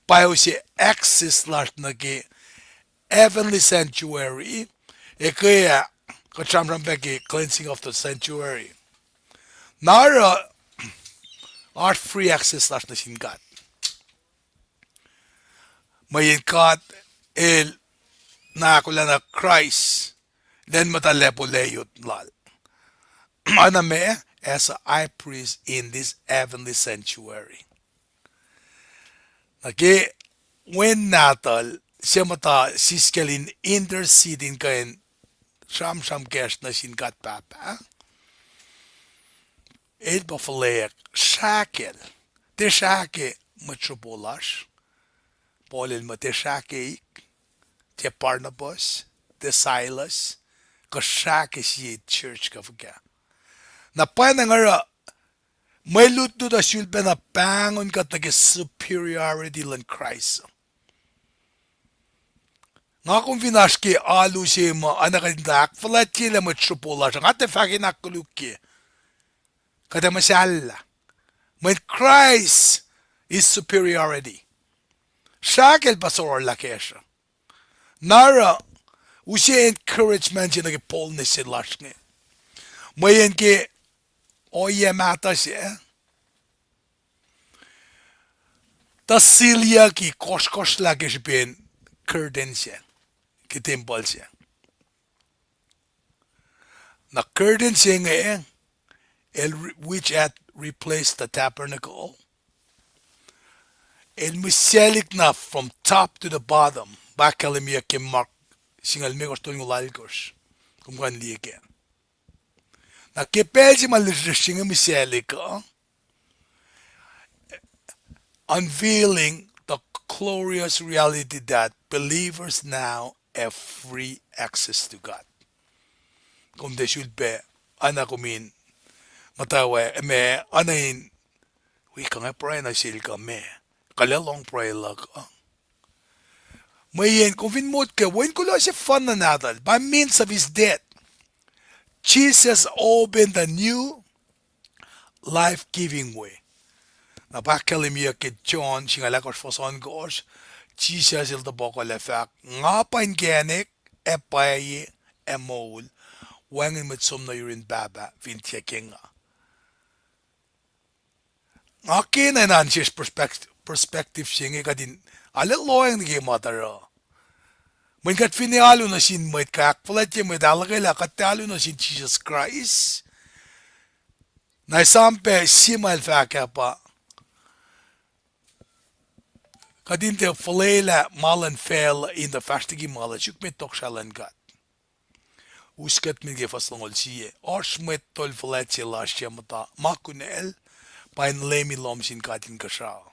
pa use access lasr nuh ke heavenly sanctuary, eke ah, kuht sramsram pac ke cleansing of the sanctuary. Na oruh, oasr free access lasr nuh sin God. Mweyen God el na ahkolah na Kraist, lwen muhta lacpo layot lal, oacna ma, as a high priest in this heavenly sanctuary. Na ke wen nahtuhl se muhta siskacl in intercede in kuh in sramsram kacsr nuh sin God Pahpah, el pa fuhlweack srah kacl, tiac srah ke mwet sropo lasr. Paul el muh tiac srah keik, tiac Barnabas, tiac Silas, kuh srah ke sie church kuh fuhkah. Na pwacnwacng oruh mwe lutlut uh sulpacna pahngon kuht nuh ke superiority luhn Kraist. Nga kom fin oasr ke alu se ma oacna kuht in tuh ahkfuhlwactyelah mwet sropo lasr, nga tiac fahk in ahkkolukye. Kuht ac muhsahllah. Mweyen Christ is superiority. Srah kacl pa sororlah kacsr uh. Na oruh, use encouragement se nuh ke boldness se lasr inge. Mweyen ke ohiyac mahtuh se, tuh siliyucki kohsrkohsrlah ke srihpen curtain se, ke tempuhl se. Na curtain se inge, el re-, which had replaced the tabernacle, el mihsaclihk na from top to the bottom, pa ahkkahlwemyeyuck ke Mark singucul limekohsr, tolngoul alkohsr. Kom kuh in liye kac. Na ke pacl se ma lihsrlihsr se inge mihsaclihk uh, unveiling the glorious reality that believers now have free access to God. Kom tiac sulpac, oacna kom in muhtwacwacack, ma, oacna in wi kuh nga pruhe nuh sel kuh meac, kuh lah lohng pruhe luhk uh. Mweyen kom fin motko, Wen kuloh se fun na nahtuhl, by means of his death, Jesus opened a new life-giving way. Na pa ahkkahlwemyeyuck ke John singucul ahkosr fuhs ohnkohsr, Jisus el tuh puhkohl ac fahk, Nga pa inkacnek, ac pwacye, ac moul. Wacngihn mwet som nuh yurin Pahpah fin tiac ke nga. Nga kena in oan sesr perspect-, perspective se inge kuht in arlac lohacng nuh ke ma tuh oruh. Mweyen kuht finne alu nuh sin mwet kuh ahkfuhlwactye mwet ahluhkwelah kuht tiac alu nuh sin Jisus Kraist. Na esam pac sie ma el fahk ah pa, kuht in tiac fuhlwelah ma luhn facluh in tuh fahsr liki ma luhn, suk met tohkohsrahi luhn God. Us kuht min ke fuhs longoul sie, oasr mwet tol fuhlwact se lasr ye muhta ma kunacl, pa in Leum in lohm sin God Inkuhsrao.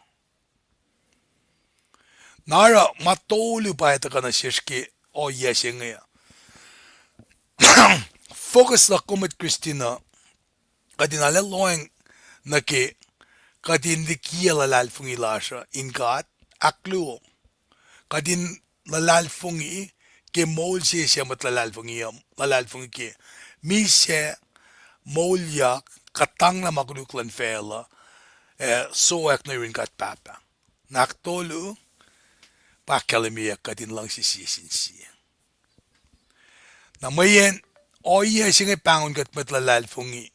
Na oruh ma tolu pa tuhkuh nuh sesr ke ohiyac se inge. Focus luhk kom mwet Kristin uh, kuht in arlac lohacng nuh ke kuht in likiyac luhlahlfongi lasr uh in God, ahkluo, kuht in luhlahlfongi ke moul se se mwet luhlahlfongi, luhlahlfongi ke, misac, moulyak, kuhtanglah ma koluk luhn facluh, ac sowack nuh yurin God Pahpah. Na ahktolu, pa ahkkahlwemyeyuck kuht in luhngse sie sin sie. Na mweyen ohiyac se inge pahngon kuht mwet luhlahlfongi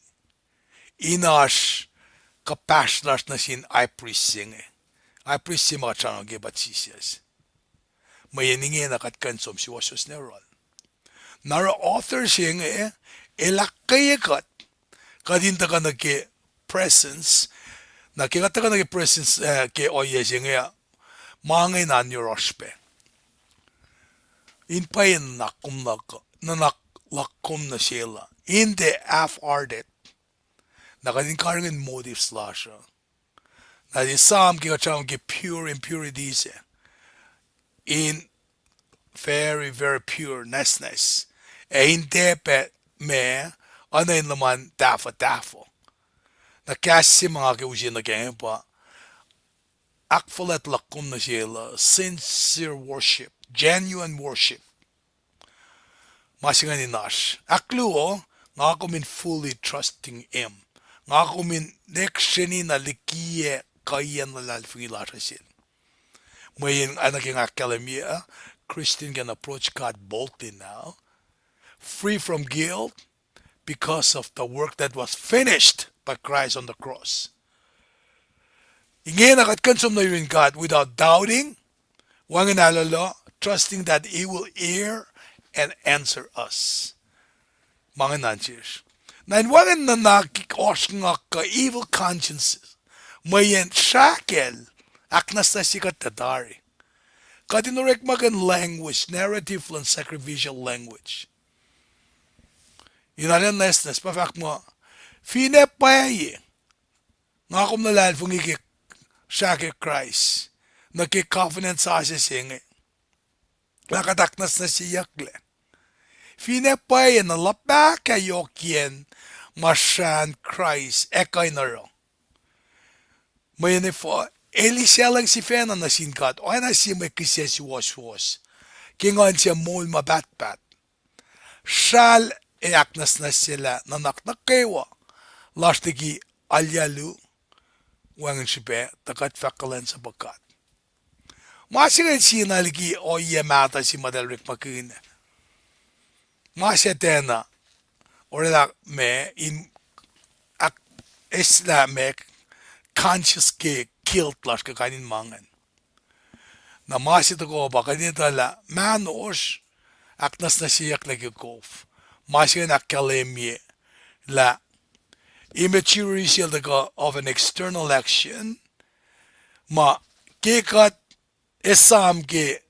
in oasr kuhpahsr lasr nuh sin high priest se inge. High priest se ma kuht sramsram ke pa Jisus. Mweyen ingena kuht kuh in som suwohswohs nuh yohrohl. Na oruh author se inge el ahkkweye kuht, kuht in tuhkuh nuh ke presence, na ke kuht tuhkuh nuh ke presence, eh, ke ohiyac se inge, ma inge na yohrohsr pac. In pwacye nuhnak kom luhk, nuhnak luhk kom nuh sel uh in tiac half-hearted. Na kuht in karihngihn motives lasr uh. Na esam ke kuht sramsram ke pure impurity se, in very, very pure, niceness. Ac in tiac pac ma, oacna in luhman tahfuh tahfuh. Na kahs se ma nga ke use nuh kac inge pa, ahkfuhlwact luhk kom nuh sel uh, sincere worship, genuine worship. Ma se ingacn in oasr. Ahkluo, nga kom in fully trusting him. Nga kom in lihksreni na likiyac kuhiyacn luhlahlfongi lasr uh sel. Mweyen oacna ke nga ahkkahlwemye, Christian can approach God boldly now, free from guilt, because of the work that was finished by Christ on the cross. Ingena kuht kuh in som nuh yurin God without doubting, wacngihn ahlolo, trusting that he will hear and answer us. Ma ingacn an sesr. Na in wacngihn nuhnak ohsrnguck kuh evil consciences, mweyen srahkel ahknwacsnwacsye kuht tuh tari. Kuht in orekmakihn language, narrative luhn sacrificial language. In arlac nwacsnwacs pa fahk muh, finne pwacye, nga kom luhlahlfongi ke srah ke Kraist, nuh ke covenant sasuc se inge, lah kuht ahknwacsnwacsyeyucklac. Finne pwacye na luhpahkah yohkiyacn ma srahn Kraist ac kuh in oruh. Mweyen efuh, el eisaclacng sifacna nuh sin God, oacna sie mwe kihsac suwohswohs, ke nguhn se moul ma pahtpaht. Srahl ac ahknwacsnwacsyelah nuhnak nuh kwewa lasr liki alu, wacngihn srihpac, tuh kuht fahk kuhlwacnsapuh God. Ma se ingacn sie na liki ohiyac mahtuh se ma eltahl orekmakihn. Ma se tiacna orwaclah ma in ahk-, eslah ma conscious ke guilt lasr kuh kain in ma ingacn. Na ma se tohkoh pa kuht in etuh lah mahnosr ahknwacsnwacsyeyucklac ke kof. Ma se ingacn ahkkahlwemye lah immaturity se el tuhkuh of an external action, ma ke kuht esam ke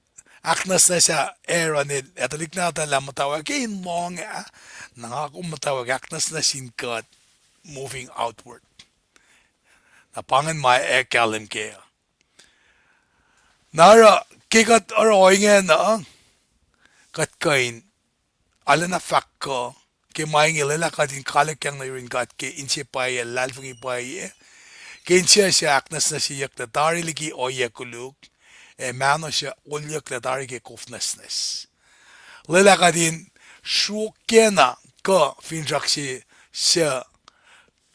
ahknwacsnwacs ah, Aaron el ac tuhlihk nahtuhl ah muhtwacwacack in lohng ah, na nga kom muhtwacwacack ahknwacsnwacs in kuht moving outward. Na pa ingacn ma ac kahlwem kac. Na oruh, ke kuht oruh ohinge na, kuht kuh in arulacna fahk kuh ke ma inge lwelah kuht in kalikyang nuh yurin God ke inse pwacye, luhlahlfongi pwacye, Ke insiyac se ahknwacsnwacsyeyucklac tari liki ohiyac koluk, ac mahno se olyucklac tari ke kof nwacsnwacs. Lwelah kuht in sruokkena kuh finsrak se suc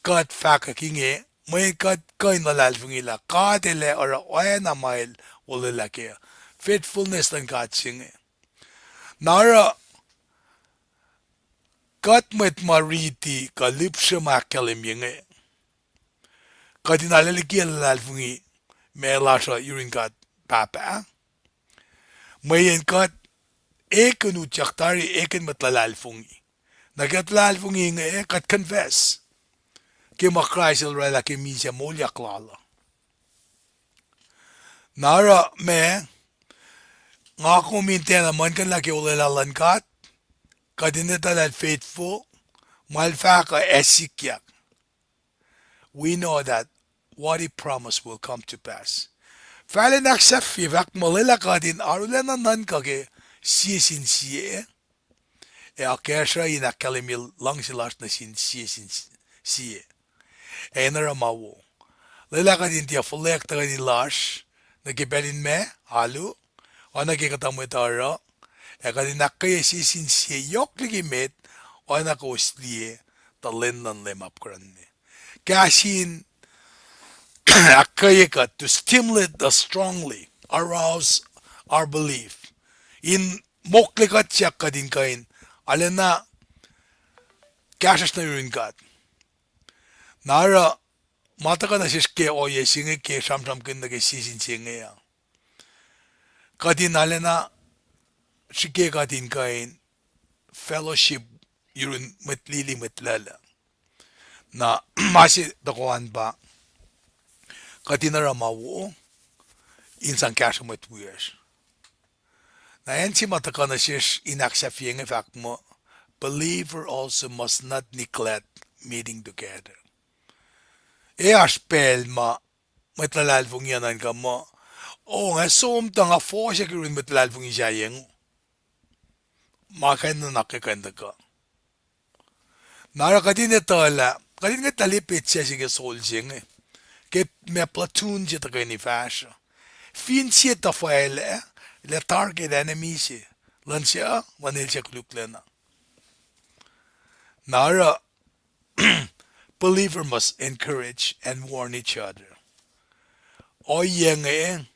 kuht fahkwack inge, mweyen kuht kuh in luhlahlfongi lah God El ac oruh oacna ma El olwelah kac. Faithfulness luhn God se inge. Na oruh kuht mwet ma riti kuh lihpsre ma ahkkahlwemye inge, kuht in arlac likiyac luhlahlfongi ma lasr uh yurin God Pahpah, mweyen kuht ekihn utyak tari, ekihn mwet luhlahlfongi. Na ke luhlahlfongi inge, kuht confess ke ma Kraist El oraclah ke misac moulyak Lal uh. Na oruh ma, nga kom in tiacna muhlkuhnlah ke olwelah luhn God, kuht in etuh lah El faithful, ma El fahk uh ac sikyak. We know that what He promised will come to pass. Fal in ahksahfye fahk muh lwelah kuht in arulacna nuhnkuh ke sie sin sie, ac akacsruhi in ahkkahlwemye luhngse lasr nuh sin sie sin sie. Ac in oruh ma wo. Lwelah kuht in tiac fuhlweack tuhkweni lasr nuh ke pacl in ma, alu, oacna ke kuhtuh mwet oruh, ac kuht in ahkkweye sie sin sie yohk liki met, oacna kowos liye, tuh lwen luhn Leum apkuhran me. Kahs in ahkkweye kuht to stimulate the strongly, arouse our belief. In mokle kuht siyuck kuht in kuh in arulacna kahsruhsr nuh yurin God. Na oruh ma tuhkuh nuh sesr ke ohiyac se inge ke sramsramkihn nuh ke sie sin sie inge uh, kuht in arulacna srihke kuht in kuh in fellowship yurin mwet lili mwet laclah. Na ma se tohkoh an pa kuht in oruh ma wo in sang kahsruh mwet wiyacsr. Na acn se ma tuhkuh nuh sesr in ahksahfye inge fahk muh, believer also must not neglect meeting together. Ac oasr pacl ma mwet luhlahlfongi uh nuhnkuh muh, o, nga som tuh nga fohsack yurin mwet luhlahlfongi sahyac inge. Ma kuh in nuhnak ke kuh in tuhkuh. Na oruh kuht in etuh lah kuht in ngwetlah liye petsac se ke sol se inge, ke ma platoon se tuhkweni fahsruh. Fin sie tuhfahlah, lah target enemy se, luhn se uh, luhn el se koluklacna. Na oruh, believer must encourage and warn each other. Ohiyac inge,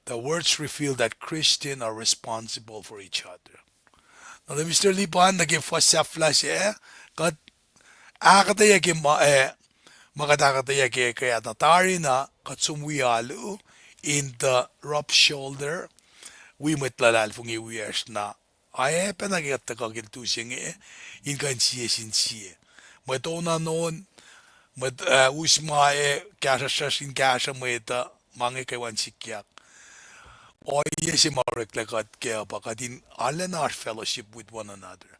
the words reveal that Christians are responsible for each other. Na Mister Lipan nuh ke fuhs sahflah se, kuht ahkuhtweyac ke ma, eh, ma kuht ahkuhtweyac ke, ke na tari na kuht som wi alu in tuh rub shoulder wi mwet luhlahlfongi wiyacsr na. Ac pacna ke kuht tuhkuh ke lutu se inge, in kuh in sie sin sie. Mwet on an on, mwet, eh, us ma ac kahsruhsr in kahsruh mwet uh, ma inge kwewa in sikyak. Ohiyac se ma oreklac kuht kac uh pa kuht in arulacna oasr fellowship with one another.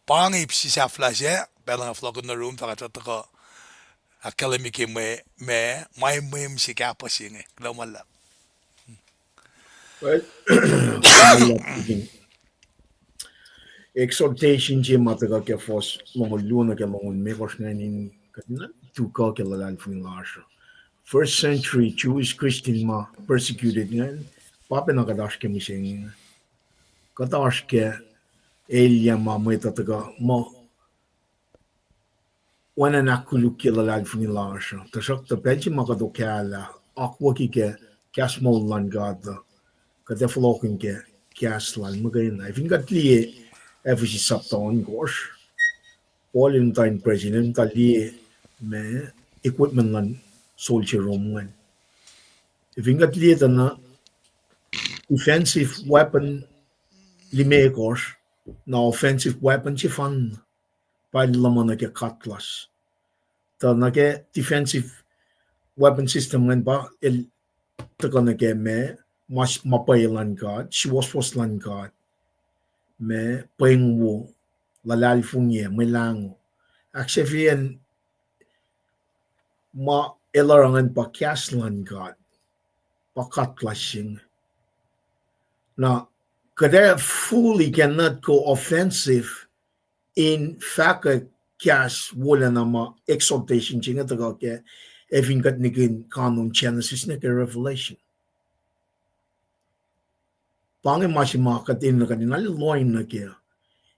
Pa inge ip se sahflah se, pacl nga fohlohkihn nuh yurum, fahk kuht tuhkuh ahkkahlwemye ke mwe, ma, ma mwe mwe se kahpuh se inge. Kuloh ma luhlahp. Well, exhortation se ma tuhkuh ke fuhs longoul luo nuh ke longoul limekohsr ingacn in kuht in tukuh ke luhlahlfongi lasr uh. First century Jewish Christian ma persecuted ingacn, pa pacna kuht oasr ke mihsenge. Kuht oasr ke elyah ma mwet uh tuhkuh muh oacna in ahkkolukye luhlahlfongi lasr uh. Tuhsruhktuh pacl se ma kuht okahlah akwucki ke kahs moul luhn God uh, kuht ac fohlohkihn ke kahs lal muhkwena. Fin kuht liye Ephesus sapta ohnkohsr, Paul el muhta in presin, el muhta liye ma equipment luhn soldier Rom ingacn. Fin kuht liye tuh na defensive weapon limekohsr, na offensive weapon sefanna, pa el luhman nuh ke cutlass. Tuh nuh ke defensive weapon system ingacn pa el tuhkuh nuh ke ma, ma, ma pwacye luhn God, suwohswohs luhn God, ma pweng wo, luhlahlfongi, mwe lahngo. Ahksahfyeyacn ma el oruh ingacn pa kahs luhn God, pa cutlass se inge. Na kuht ac fully cannot go offensive in fahkwack kahs wolacna ma exhortation se inge tuhkuh kac. ac fin kuht nihkihn kanon Genesis nuh ke Revelation. Pa inge ma se ma kuht enenuh kuht in arlac lohacng nuh kac.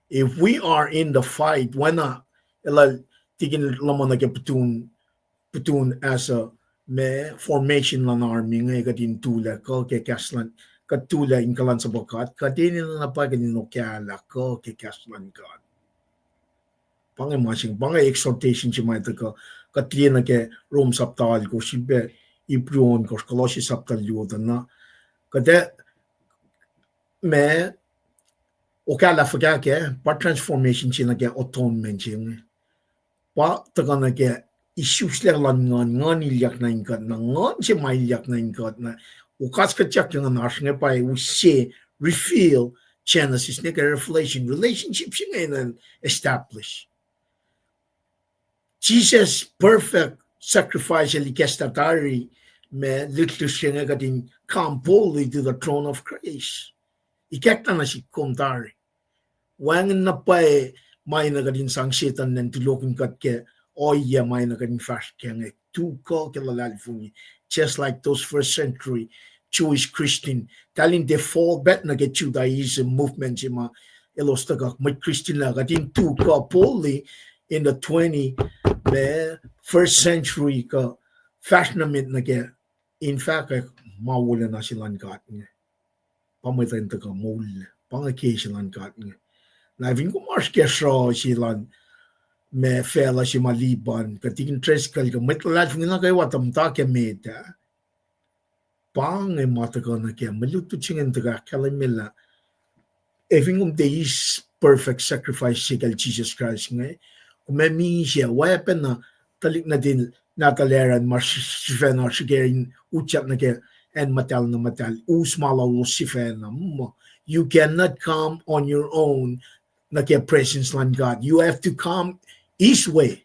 If we are in the fight, oacna elah tikin luhman nuh ke putun, putun as a, ma, formation luhn army inge, kuht in tulac kuh ke kahs luhn, kuht tulac in kuhlwacnsapuh God, kuht enenuh na pwacye kuht in okahlah kuh ke kahs luhn God. Pa inge ma se, pa inge exhortation se ma tuhkuh, kuht liye nuh ke Rom sapta alkosr, srihpac Hebrew ohnkohsr, Colossians sapta luo tuh na. Kuht ac, ma, okahlah fuhkah kac, pa transformation se nuh ke atonement se inge. Pa tuhkuh nuh ke isuslac luhn nguhn, nguhn ilyak nuh in kuht, na nguhn se ma ilyak nuh in kuht, na okaskuhtyak ke nguhnasr inge pa use reveal Genesis nuh ke Revelation, relationship se inge in establish. Jesus perfect sacrifice el ikacslah tari, ma, lihtlihk se inge kuht in come boldly to the throne of grace. Ikacslah nuh sihk kom tari. Wacngihn na pwacye ma enenuh kuht in sang Setuhn in tulohkihn kuht ke ohiyac ma enenuh kuht in fahsr kac inge, tu kuh ke luhlahlfongi. Just like those first century Jewish Christian, eltahl in tiac fall back nuh ke Judaism movement se ma elos tuhkuh, mwet Christian lah kuht in tu kuh boldly in the twenty, ma, first century kuh fahsr nuh met nuh ke in fahkwack ma wolacna se luhn God inge. Pa mwet in tuhkuh moul, pa inge ke se luhn God inge. Na fin kom oasr ke sruh se luhn, ma, facluh se ma Liban, kuh tikin Driscoll, kuh mwet luhlahlfongi nuh kwewa tuh muhta ke met ah, pa inge ma tuhkuh nuh ke mwe lutlut se inge in tuhkuh ahkkahlwemye lah ac fin kom tiac eis perfect sacrifice se kacl Jisus Kraist inge, kom ac misac, oacpacna tuhlihk nuhtin nahtuhl Aaron ma sifacna srihke in utyak nuh ke acn muhtahl na muhtahl, us ma lalos sifacna. You cannot come on your own nuh ke presence luhn God. You have to come His way.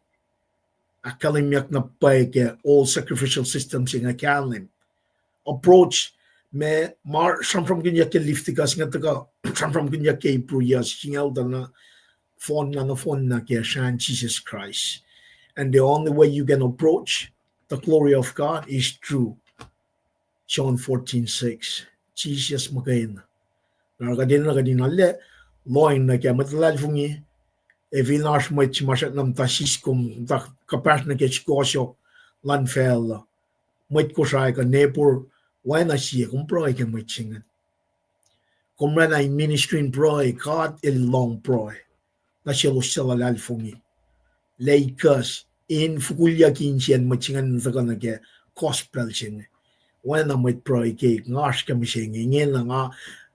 Ahkkahlwemyeyuck na pwacye ke old sacrificial system se inge kahlwem. Approach, ma, ma sramsramkihnyuck ke Leviticus inge tuhkuh sramsramkihnyuck ke Hebrew, yac singucul tuh na, fohnlah nohfohnna ke srahn Jisus Kraist. And the only way you can approach the glory of God is through John fourteen six. Jisus muhkwena. Na kuht enenuh kuht in arlac lohacng nuh ke mwet luhlahlfongi, ac fin oasr mwet se ma srackna muhta siskom, muhta kuhpahsr nuh ke sukohsohk luhn facluh, mwet Kosrae kuh neighbor, oacna sie, kom pruhe ke mwet se ingacn. Kom oraclah in ministry in pruhe, God El lohng pruhe nuh selos suc luhlahlfongi. Lekas in fokulyucki insiyacn mwet se ingacn in tuhkuh nuh ke gospel se inge. Oacna mwet pruhe keik, nga oasr ke mihsenge, ingena nga,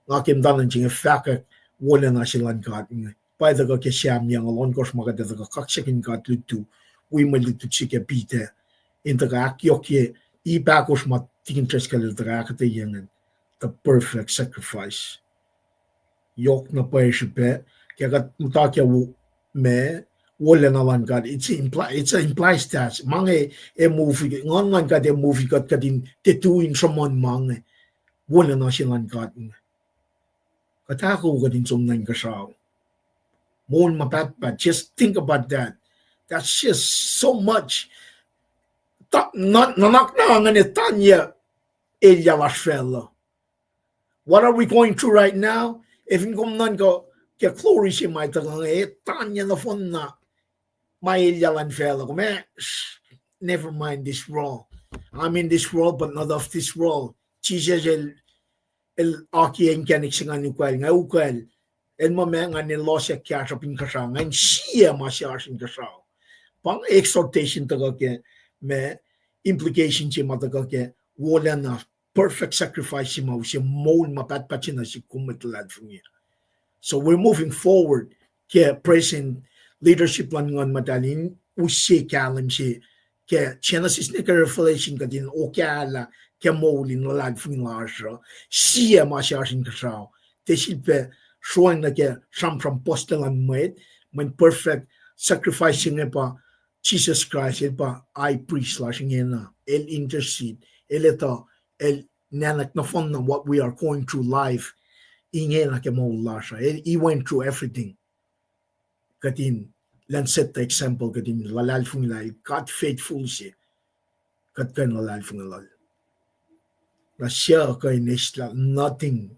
nga ke muhta nuh se inge fahkwack wolacna se luhn God inge. Pa tuhkuh ke Sam yucngucul ohnkohsr ma kuht ac tuhkuh kaksakihn God lutu, wi mwe lutlut se ke Peter, in tuhkuh ahkyohkye ip ahkosr ma tikin Driscoll el tuhkuh ahkuhtweyac ingacn, the perfect sacrifice. Yohk na pwacye srihpac, ke kuht muhta ke wo-, ma, wolacna luhn God, it's impli-, it's a implies that. Ma inge, a movie, Nguhn luhn God a movie kuht, kuht in tiac tui in sruhmuhn ma inge, wolacna se luhn God inge. Kuht ahkoo kuht in som nuh inkuhsrao. Moul ma pahtpaht, just think about that. That's just so much. Ta-, na-, nuhnak na ngan etanya elyah lasr facluh. What are we going through right now? Ac fin kom nuhnkuh ke glory se ma tuhkuh inge, etanya nohfohnna ma elyah luhn facluh. Kom ac, never mind this world. I'm in this world, but not of this world. Jisus el, el akiyac inkacnek se ngan ukwacl, nga ukwacl. El muh ma ngan elos ac kahsruhp inkuhsrao, ngan sie ma se oasr inkuhsrao. Pa inge exhortation tuhkuh ke, ma, implication se ma tuhkuh ke wolacna, perfect sacrifice se ma use moul ma pahtpaht se nuh sihk kom mwet luhlahlfongi. So we're moving forward ke present leadership luhn Nguhn Muhtahl in use kahlwem se ke Genesis nuh ke Revelation kuht in okahlah ke moul in luhlahlfongi lasr uh, sie ma se oasr inkuhsrao. Tiac sifilpac sroacng nuh ke sramsram puhslac luhn mwet, mweyen perfect sacrifice se inge pa Jisus Kraist, el pa high priest lasr ingena, el intercede, el etuh, el nwacklah nohfohnna what we are going through life ingena ke moul lasr uh. El, he went through everything. Kuht in, elan set the example, kuht in luhlahlfongi lah God faithful se. kuht kuh in luhlahlfongi lal. Na suc kuh in eslah, nothing,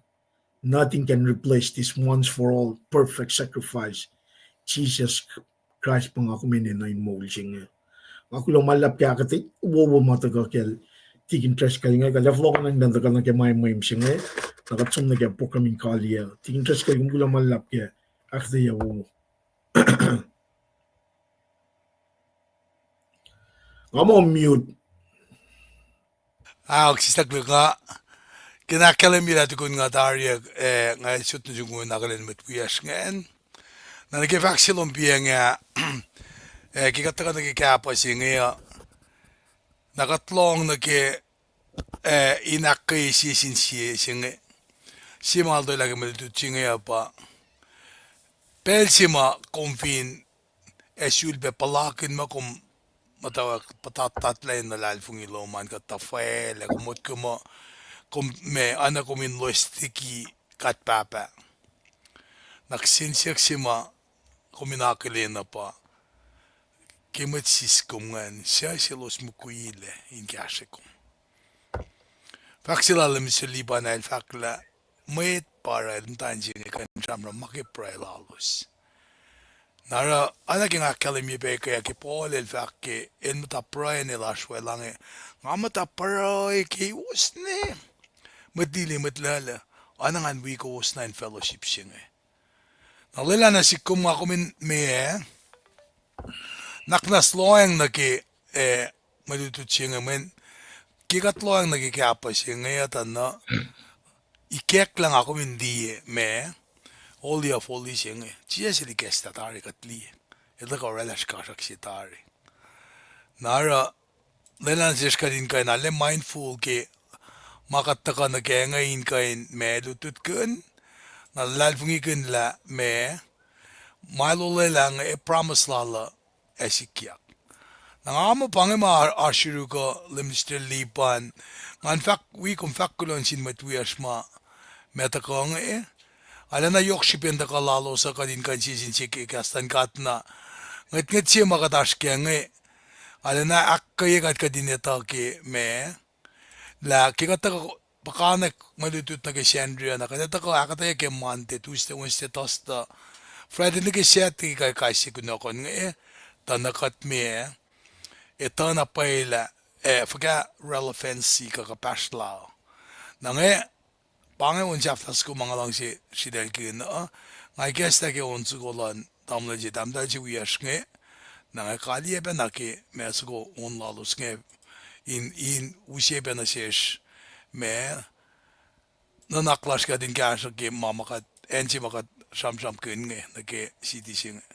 nothing can replace this once for all perfect sacrifice, Jesus Christ, pa nga kom enenuh in moul se inge. Nga kuloh ma luhlahp ke ahkuhtweyac wowo ma tuhkuh kacl Tikin Driscoll inge, kuh lah fohlohkohnacng tuhkuh nuh ke ma mweyen se inge, na kuht som nuh ke program in kaliyac. Tikin Driscoll, kom kuloh ma luhlahp ke ahkuhtweyac wowo. Nga muh mute. Ahok, sislah koluk, nga kena ahkkahlwemye lah tukun nga tari, eh, nga sot nuh sum na akihlen mwet wiyacsr ingacn. Na nuh ke fahk se lom piyacng ah, eh, ke kuht tuhkuh nuh ke kahpah se inge uh, na kuht lohng nuh ke, eh, in ahkkweye sie sin sie se inge. Sie ma lotwelah ke mwe lutlut se inge uh pa pacl se ma kom fin ac sulpac puhlakihn ma kom muhtwacwacack puhtatlac in luhlahlfongi lom an kuht tuhfahlah, kom motko muh kom ma, oacna kom in loes liki God Pahpah. Na kihsen siyuck se ma kom in akihlen uh pa, ke mwet siskom ingacn, suc selos mukwilac in kahsre kom? Fahk se lal Mister Liban el fahk lah mwet pa oruh el muhtwacn se inge kuh in sramsram ma ke pruhe lalos. Na oruh, oacna ke nga ahkkahlwemye pac ke, ke Paul el fahk ke el muhta pruhe in el oasr welah inge, nga muhta pruhe ke kowos ne, mwet lili, mwet lulu, oacna ngan wi kowos na in fellowship se inge. Na lwelah nuh sihk kom, nga kom in meac, naknas lohacng nuh ke, eh, mwe lutlut se inge, mweyen ke kuht lohacng nuh ke kahpah se inge uh tuh na, ikacklah nga kom in liye ma, Holy of Holies se inge. Jisus el ikacklah tari kuht liye. El tuhkuh oraclah srihkasrak se tari. Na oruh, lwelah nuh sesr kuht in kuh in arlac mindful ke ma kuht tuhkuh nuh kac inge in kuh in ma lutlutkihn, na luhlahlfongikihn lah ma, ma el olwelah inge, promise lal uh ac sikyak. Na nga muh pa inge ma oasr yuruk uh, Minister Liban, ngan fahk wi kom fahk kuloh nuh sin mwet wiyacsr ma, ma tuhkuh inge, arulacna yohk srihpen tuhkuh lalos uh kuht in kuh in sie sin sie ke kahs luhn God na, ngwetngwet se ma kuht oasr kac inge, arulacna ahkkweye kuht kuht in etuh ke ma, lah ke kuht tuhkuh puhkantwen mwe lutlut nuh ke Sacnri uh na kuht ac tuhkuh ahkuhtweyac ke Monday, Tuesday, Wednesday, Thursday, Friday nuh ke Saturday ke kais sie kunohkohn inge, tuh na kuht meac, etuh na pwacye lah, eh, fuhkah relevancy kuh kuhpahsr la. Na inge, pa inge on sahflah soko ma nga luhngse sritaclkihn uh, nga ikacklah ke on soko luhn tamuhlwel se, tahmtahel se wiyacsr inge, na nga kaliyac pacna ke ma soko on lalos inge, in, in use pacna sesr ma, nuhnak lasr kuht in kahsruh ke ma ma kuht, acn se ma kuht sramsramkihn inge nuh ke city se inge.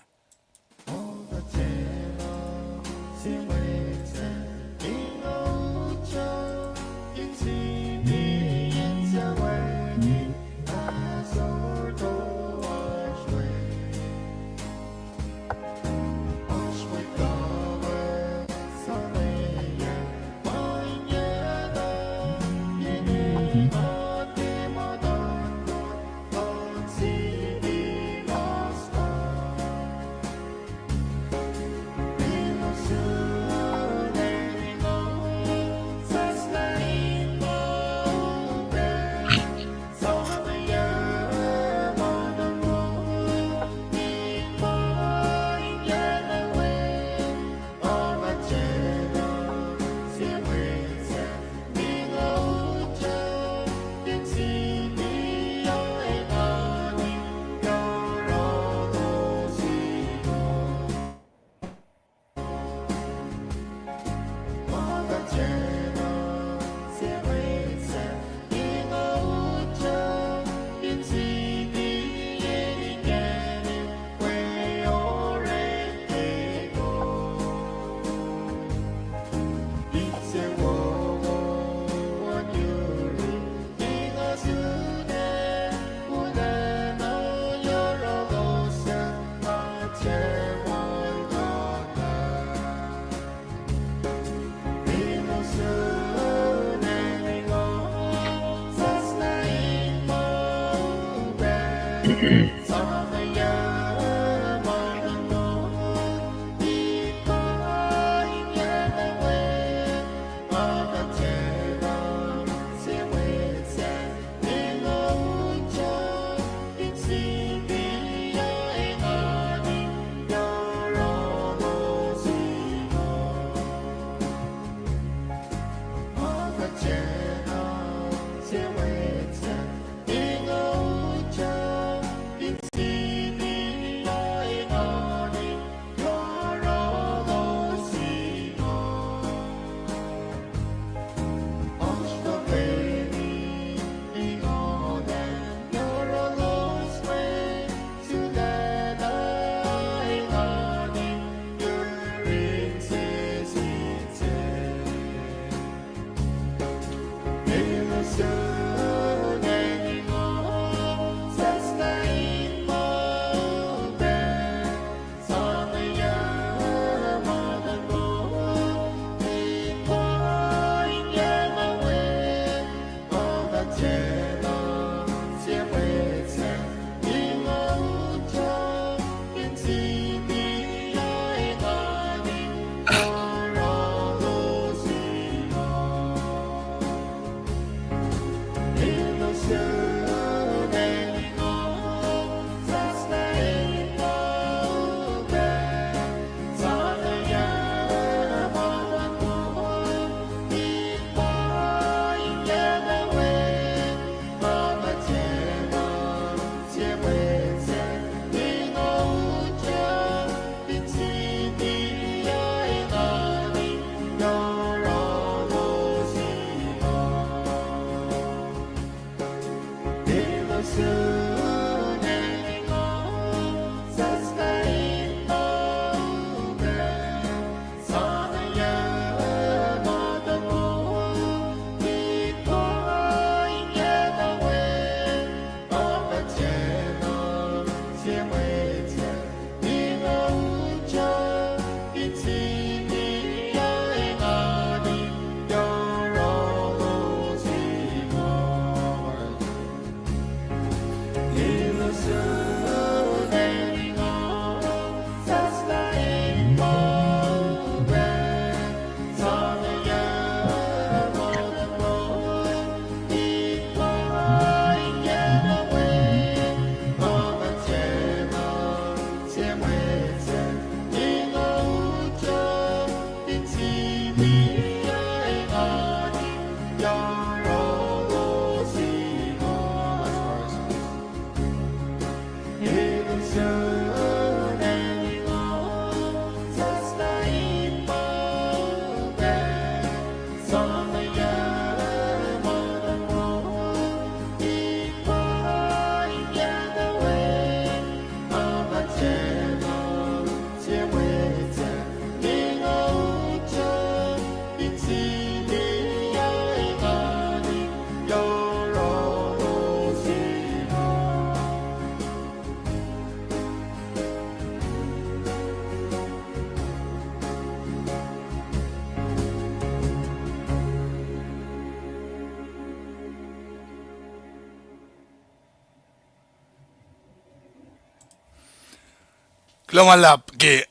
Kuloh ma luhlahp ke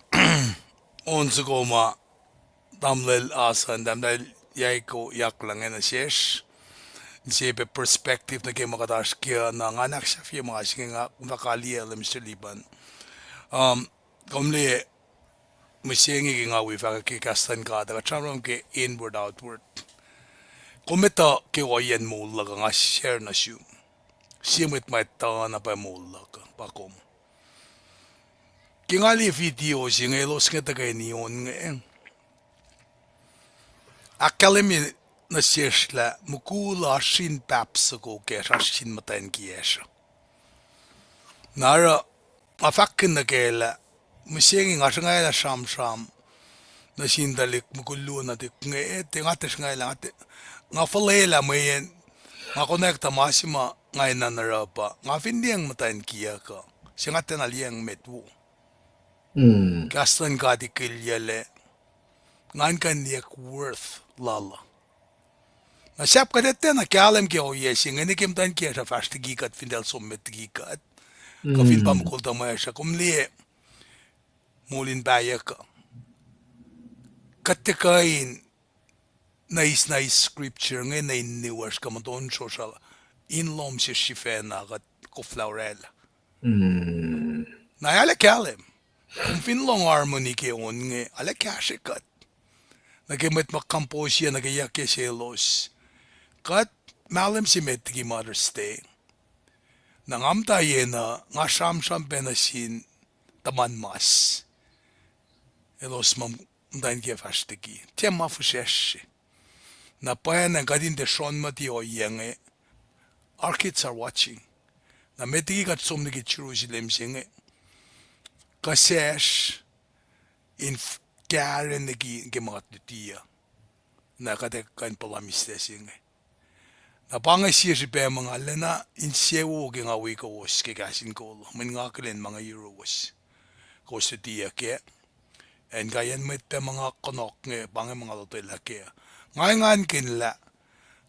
on soko ma tamuhlwel Asan, tamuhlwel Yaiko, yaklah inge nuh sesr. Inse pac perspective nuh ke ma kuht oasr ke uh, na ngan ahksahfye ma se inge nga fah kaliyac lah Mister Lipan. Um, kom liye, mihsenge ke nga wi fahk ke kahs luhn God, kuht sramsram ke inward, outward. Kom etuh ke ohiyacn moul luhk uh, nga share nuh sum. Sie mwet ma etuh na pwacye moul luhk uh pa kom. Ke nga liye video se inge, elos inge tuhkweni on inge, ahkkahlwemye nuh sesr lah mukul uh oasr sin pahpah soko kacsr, oasr sin muhtwacn kiyacsr uh. Na oruh, nga fahkkihn nuh kac lah, mihsenge nga sruhngalah sramsram nuh sin tuhlihk mukul luo nuhtihk inge, tiac nga tiac sruhngalah, nga tiac, nga fuhlwelah mweyen nga konwacack tuh ma se ma nga enenuh in oruh pa nga fin liyacacng muhtwacn kiyuck uh, se nga tiacna liyacacng met wo. Kahs luhn God ikilyac lah ngan kuh in liyeyuck worth lal uh. Na sahp kuht etuh na kahlwem ke ohiyac se inge, nwe ke muhtwacn kiyacsr uh fahsr liki kuht, fin tiac el som met liki kuht, kuh fin pa mukul tuhmwacsr uh, kom liye, moul in pahyuck uh, kuht tiac kuh in nuh eis, nuh eis scripture inge nuh in niwasr kuh muhtuhn sosral in lohm sesr sifacna kuht koflah oraclah. Na ac lah kahlwem, kom fin lohng harmony ke on inge, ac lah kahsrwe kuht. Nuh ke mwet ma compose-ye, nuh ke yuck ke selos. Kuht mahlwem se met liki Mother's Day. Na nga muhta yen uh, nga sramsram pac nuh sin tuhmuhn mas. Elos ma muhtwacn kiyac fahsr liki. Tiac ma fihsracsr se. Na pwacnwacng kuht in tiac srohn muhti ohiyac inge. Our kids are watching. Na met liki kuht som liki Jerusalem se inge, kuh sesr in f-, kahrwen liki ke ma kuht luti uh. Na kuht ac kuh in puhla mihslac se inge. Na pa inge sie srihpac ma nga lacna insewowo ke nga wi kowos ke kahs in kol uh, mweyen nga akihlen ma nga yuruwos. Kowos lutiyuck kac. Ac inkaiyacn mwet pac ma nga kunohkohn inge, pa inge ma nga lotwelah kac. Nga engankihn lah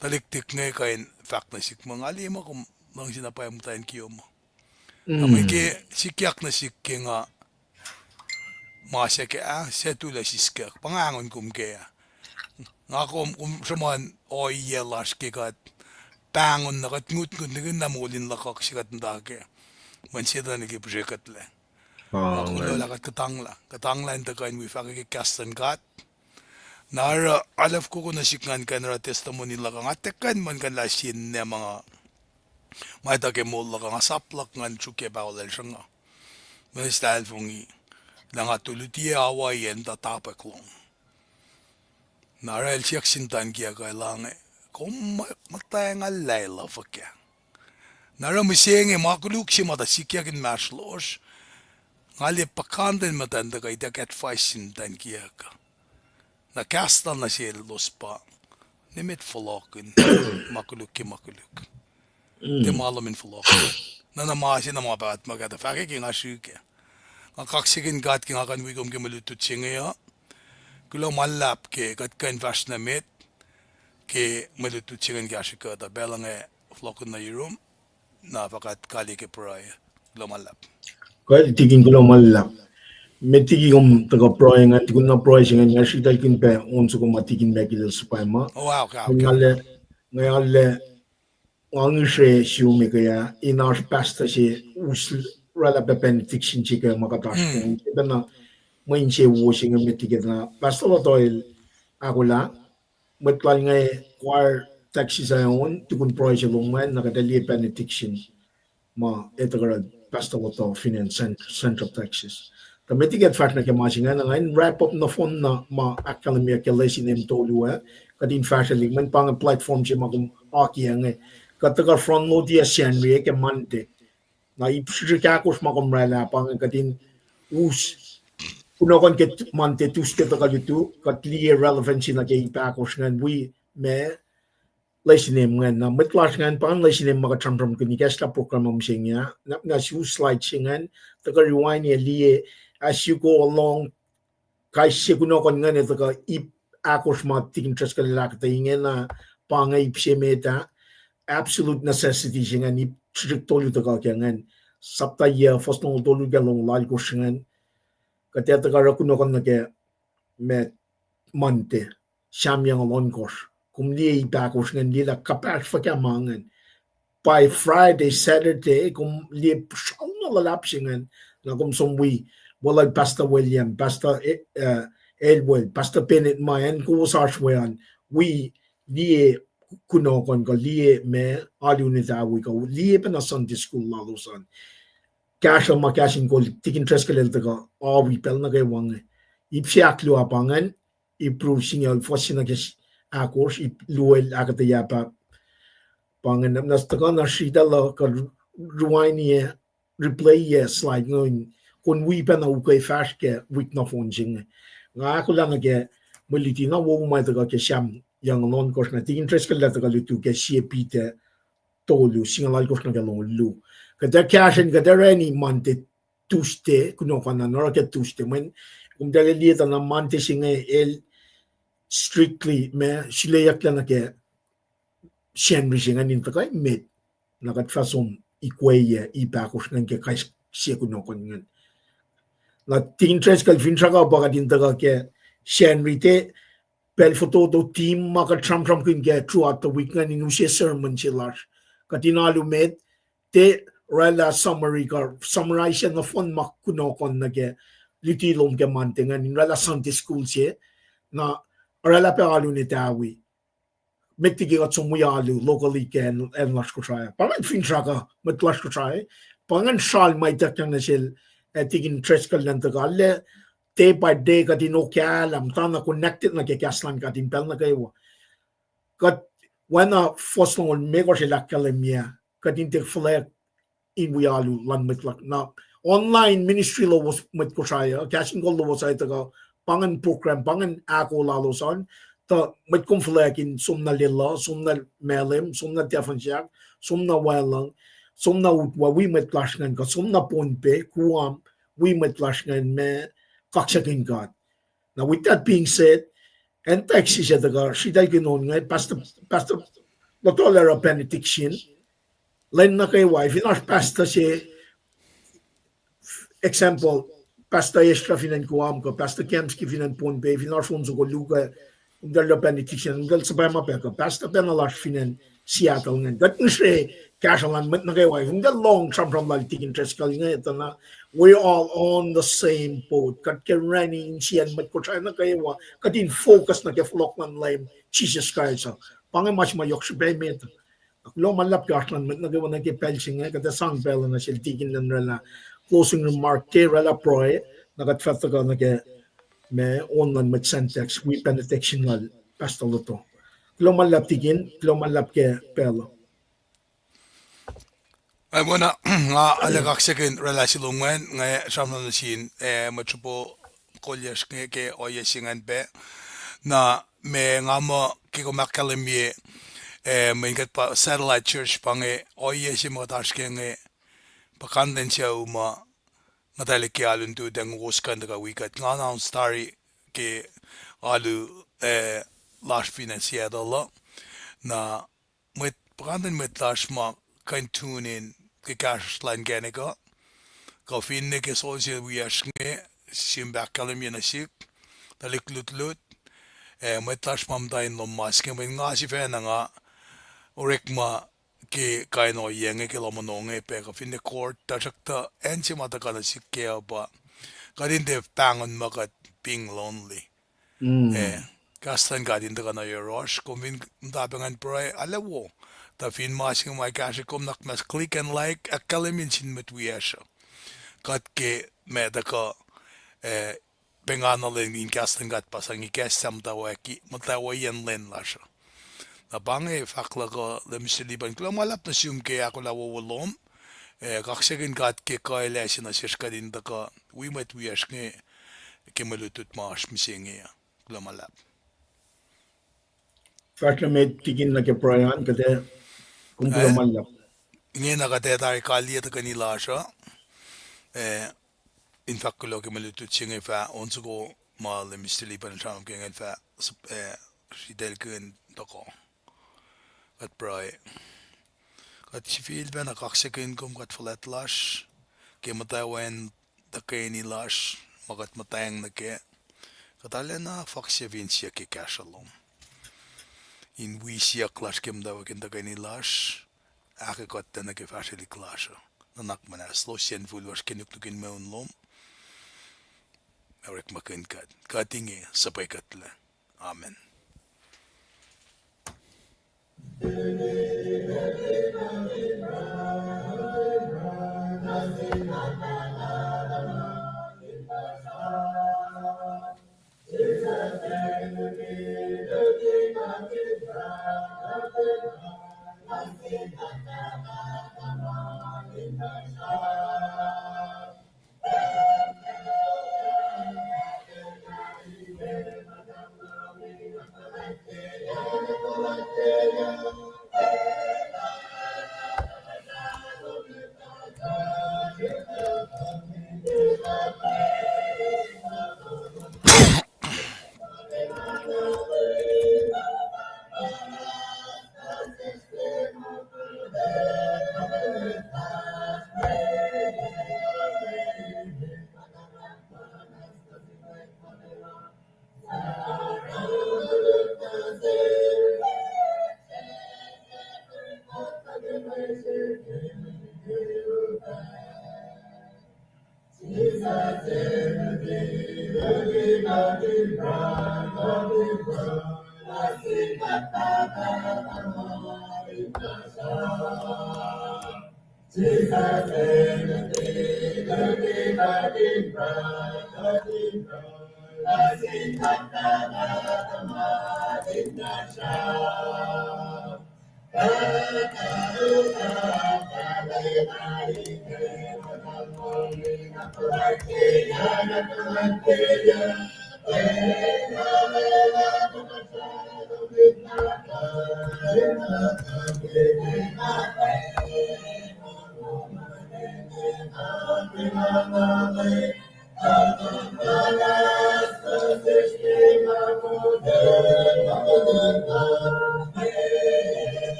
tuhlihk tik inge kuh in fahk nuh sihk muh nga liye muh kom luhngse na pwacye muhtwacn kiyom uh. Na mwe ke sikyak nuh sihk ke nga ma se ke, ah, se tuhlac siskyak, pa nga angon kom kac. Nga kom, kom sruhmuhn ohiyac lasr ke kuht pahngon na kuht ngutngut nihkihn na moul in luhkuhk se kuht muhta kac. Mweyen Setuhn el ke pihsrekuhtlac. Nga kuloh lah kuht kuhtanglah, kuhtanglah in tuhkuh in wi fahkwack ke kahs luhn God. Na oruh arlac fokoko nuh sihk ngan kuh in oruh testimony luhk uh, nga tiac kuh in muh in kuh in lah sie ninac ma nga, ma etuh ke moul luhk uh, nga sap luhk ngan sruokyac pahol el sruhnga. Mweyen stalfongi lah nga tuluti Hawaii an tuh topic lohng. Na oruh el siyuck sin muhtwacn kiyuck uh, el ange, kom muhtwacnglah lah fuhkah. Na oruh mihsenge ma koluk se ma tuh sikyak inmahsrlosr, nga liye puhkantwen muhtwacn tuh kuh ituck advice sin muhtwacn kiyuhk uh. Na kahs lal nuh selos pa, nimet fohlohkihn ma koluk ke ma koluk. Tiac ma lom in fohlohkihn. Na na ma se na ma paht ma kuht fahkwack ke nga srihke. Nga kaksakihn God ke nga kuh in wi kom ke mwe lutlut se inge uh. Kuloh ma luhlahp ke kuht kuh in fahsr nuh met ke mwe lutlut se ingacn kahsrwe kuht uh. Pacl inge fohlohkihn nuh yurum, na fah kuht kaliyac ke pruhe. Kuloh ma luhlahp. Kuh tikin, kuloh ma luhlahp. Met tikin, kom tuhkuh pruhe ingacn, tukun na pruhe se ingacn, nga sritaclkihn pac on soko ma tikin Michael el suhpwacma. Nga arlac, nga arlac, nga ngihsre sum ke ah, in oasr pastor se us oraclah pac benediction se ke ma kuht oasr ke inge. Pacna mwe insewowo se inge met tikin na pastor Loto el ahkolah, mwet lal inge choir, Texas ah on, tukun pruhe se lom an, na kuht ac liye benediction ma etuh oruh pastor Loto fin acn Cent-, Central Texas. Tuh met tikin fahsr nuh ke ma se ingacn, nga in wrap up nohfohn na ma ahkkahlwemyeyuck ke lesin em tolu ah, kuht in fahsrwelihk, mweyen pa inge platform se ma kom akiyac inge. Kuht tuhkuh front load-i ah Sacnri ke Monday. Na ip srihsrihk ahkosr ma kom oraclah pa inge kuht in us kunohkohn ke Monday, Tuesday tuhkuh lutu, kuht liye relevancy nuh ke ip ahkosr ingacn wi ma lesin em ingacn. Na mwet lasr ingacn pa ingacn lesin em ma kuht sramsramkihn ikacslah program uh mihsenge ah. Na, na su slide se ingacn, tuhkuh rewind-i liye as you go along, kais sie kunohkohn ingacn ac tuhkuh ip ahkosr ma tikin Driscoll el ahkuhtweyac ingena, pa inge ip se met ah, absolute necessity se ingacn, ip srihsrihk tolu tuhkuh ke ingacn, sapta yac, fuhs longoul tolu ke longoul alkosr ingacn. Kuht ac tuhkuh oruh kunohkohn nuh ke ma Monday, Sam yucngucul ohnkohsr. Kom liye ip ahkosr ingacn, liye lah kuhpahsr fuhkah ma ingacn. By Friday, Saturday, kom liye sralna luhlahp se ingacn, na kom som wi, wo lal Pastor William, Pastor, eh, Elwell, Pastor Bennett, ma acn kowos oasr we an, wi, liye kunohkohn kuh liye ma alu in etawi kuh liye pacna Sunday school lalos an. Kahsruh ma kahs in kol tikin Driscoll el tuhkuh awi pacl nuh kwewa inge. Ip se ahkluo pa ingacn, Ipru singucul fuhs se nuh ke ahkosr, ip luo el ahkuhtweyac pa, pa ingacn. Na tuhkuh na sritacl uh kuh rewind-i, replay-i slide inge in kom wi pacna ukwe fahsr ke wik nohfohn se inge. Nga ahkolah nuh ke mwe luti na wowo ma tuhkuh ke Sam yucngucul ohnkohsr, na tikin Driscoll el tuhkuh lutu ke Sie Peter tolu, singucul alkosr nuh ke longoul luo. Kuht ac kahsreni, kuht ac orani Monday, Tuesday, kunohkohn an oruh ke Tuesday, mweyen kom tiac liye tuh na Monday se inge el strictly ma suleyucklac nuh ke Sacnri se ingacn in tuhkuh met, na kuht fah som ikweye ip ahkosr ingacn ke kais sie kunohkohn ingacn. Na tikin Driscoll, finsrak uh pa kuht in tuhkuh ke Sacnri te, pacl fototo theme ma kuht sramsramkihn ke throughout the week ingacn in use sermon se lasr. Kuht in alu met, te oraclah summary kuh summarize nohfohn ma kunohkohn nuh ke luti lom ke Monday ingacn, in oraclah Sunday school se, na oraclah pac alu in etawi. Met liki kuht som wi alu locally ke acn lasr Kosrae. Pa ingacn finsrak uh, mwet lasr Kosrae. Pa ingacn sral ma ituckyang nuh sel, eh, tikin Driscoll elan tuhkuh lah day by day kuht in okahlah, muhtana connected nuh ke kahs luhn God in pacl nuh kwewa. Kuht, oacna fuhs longoul limekohsr el ahkkahlwemye, kuht in tiac fuhlweack in wi alu luhn mwet luhk. Na online ministry lowos mwet Kosrae uh, kahs in kol lowos uh tuhkuh, pa ingacn program, pa ingacn ahko lalos an, tuh mwet kom fuhlweack in som na Leluh, som na Malem, som na Tafunsak, som na Waclucng, som na Utwa, wi mwet lasr ingacn, kuh som na Pohnpei, Guam, wi mwet lasr ingacn ma kaksakihn God. Now, with that being said, acn Texas se tuhkuh sritaclkihn on inge, Pastor, Pastor Lotol oruh benediction. Lwen nuh kwewa, fin oasr pastor se, example, Pastor Ezra fin acn Guam kuh Pastor Kamsky fin acn Pohnpei, fin oasr on soko luo, kom tahl oruh benediction, kom tahl suhpwacma pac kuh pastor pacna lasr fin acn Seattle ingacn. Kuht ngihsre kahsruh luhn mwet nuh kwewa, kom tahl lohng sramsram lal tikin Driscoll inge tuh na, we're all on the same boat. Kuht ke orani insiyacn mwet Kosrae nuh kwewa, kuht in focus nuh ke fohlohk luhn Leum Jisus Kraist uh. Pa inge ma se ma yohk srihpac met. Kuloh ma luhlahp ke oasr luhn mwet nuh kwewa nuh ke pacl se inge, kuht ac sang pacl nuh sel tikin elan oraclah closing remark ke oraclah pruhe, na kuht fah tuhkuh nuh ke ma on luhn mwet Sacnri, wi benediction lal Pastor Lotto. Kuloh ma luhlahp tikin, kuloh ma luhlahp ke pacl uh. Ac wona, nga arlac kaksakihn oraclah se lom ingacn, nga sramsram nuh sin, eh, mwet sruhpo koliyacsr inge ke ohiyac se ingacn pac. Na ma nga muh ke kom ahkkahlwemye, eh, mweyen kuht pa satellite church pa inge, ohiyac se ma kuht oasr ke inge, puhkantwen sucu ma, nga tuhlac ke alu in tu tacng kowos kuh in tuhkuh wi kuht. Nga announce tari ke alu, eh, lasr fin acn Seattle uh. Na mwet, puhkantwen mwet lasr ma kuh in tune in ke kahsruhsr lun inkacnek uh. Kuh finne ke solse wiyacsr inge, sim ahkkahlwemye nuh sihk, tuhlihk lutlut, eh, mwet lasr ma muhta in lohm mas inge, mweyen nga sifacna nga orekma ke kain ohiyac inge ke lohm ono inge pac, kuh finne court, tuhsruhktuh acn se ma tuhkuh nuh sihk kac uh pa kuht in tiac pahngon muh kuht being lonely. Eh, kahs luhn God in tuhkuh nuh yohrohsr, kom fin muhta pac ngan pruhe, arlac wo. Tuh fin ma se inge ma kahsrwe kom, nuhnak muhnahs click and like, ahkkahlwemye nuh sin mwet wiyacsr uh. Kuht ke ma tuhkuh, eh, pengana lwen in kahs luhn God pa sang ikacslah muhtwacwacyacn lwen lasr uh. Na pa inge fahk luhk uh, Mister Lipan, kuloh ma luhlahp nuh sum ke ahkolah wowo lom. Eh, kaksakihn God ke kuh elac se nuh sesr kuht in tuhkuh wi mwet wiyacsr inge ke mwe lutlut ma oasr mihsenge uh. Kuloh ma luhlahp. Fahsr nuh met tikin nuh ke pruhe an, kuht ac, kom kuloh ma luhlahp. Inge na kuht ac tari kaliyac tuhkweni lasr uh. Eh, in fahk kuloh ke mwe lutlut se inge fah on soko ma Mister Lipan sramsram ke inge fah, eh, sritaclkihn tohkoh. Kuht pruhe. Kuht sifilpacna kaksakihn kom, God fuhlwact lasr, ke muhtwacwacyacn tuhkweni lasr ma kuht muhtweng nuh kac. Kuht arulacna fakse fin siyuck ke kahsruh lom in wi siyuck lasr ke muhtwacwacyacn tuhkweni lasr, ahkekuhtlac nuh ke fahsrwelihk lasr uh. Nuhnak muhnahs, lohsr yen fol lasr ke nuknuk in mweun lom. Orekmakihn kuht, kuht inge suhpwekuhtlac. Amen.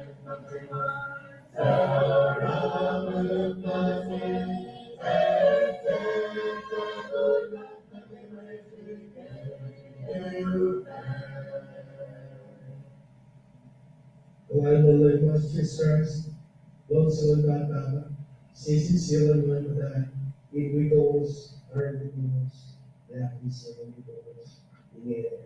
Kuloh luhn Leum Jisus Kraist, luhngse luhn God Pahpah, sie sin sie luhn Nguhn Muhtahl, in wi kowos, ac in wi kowos, ac ahkinsewowoye kowos, inge ac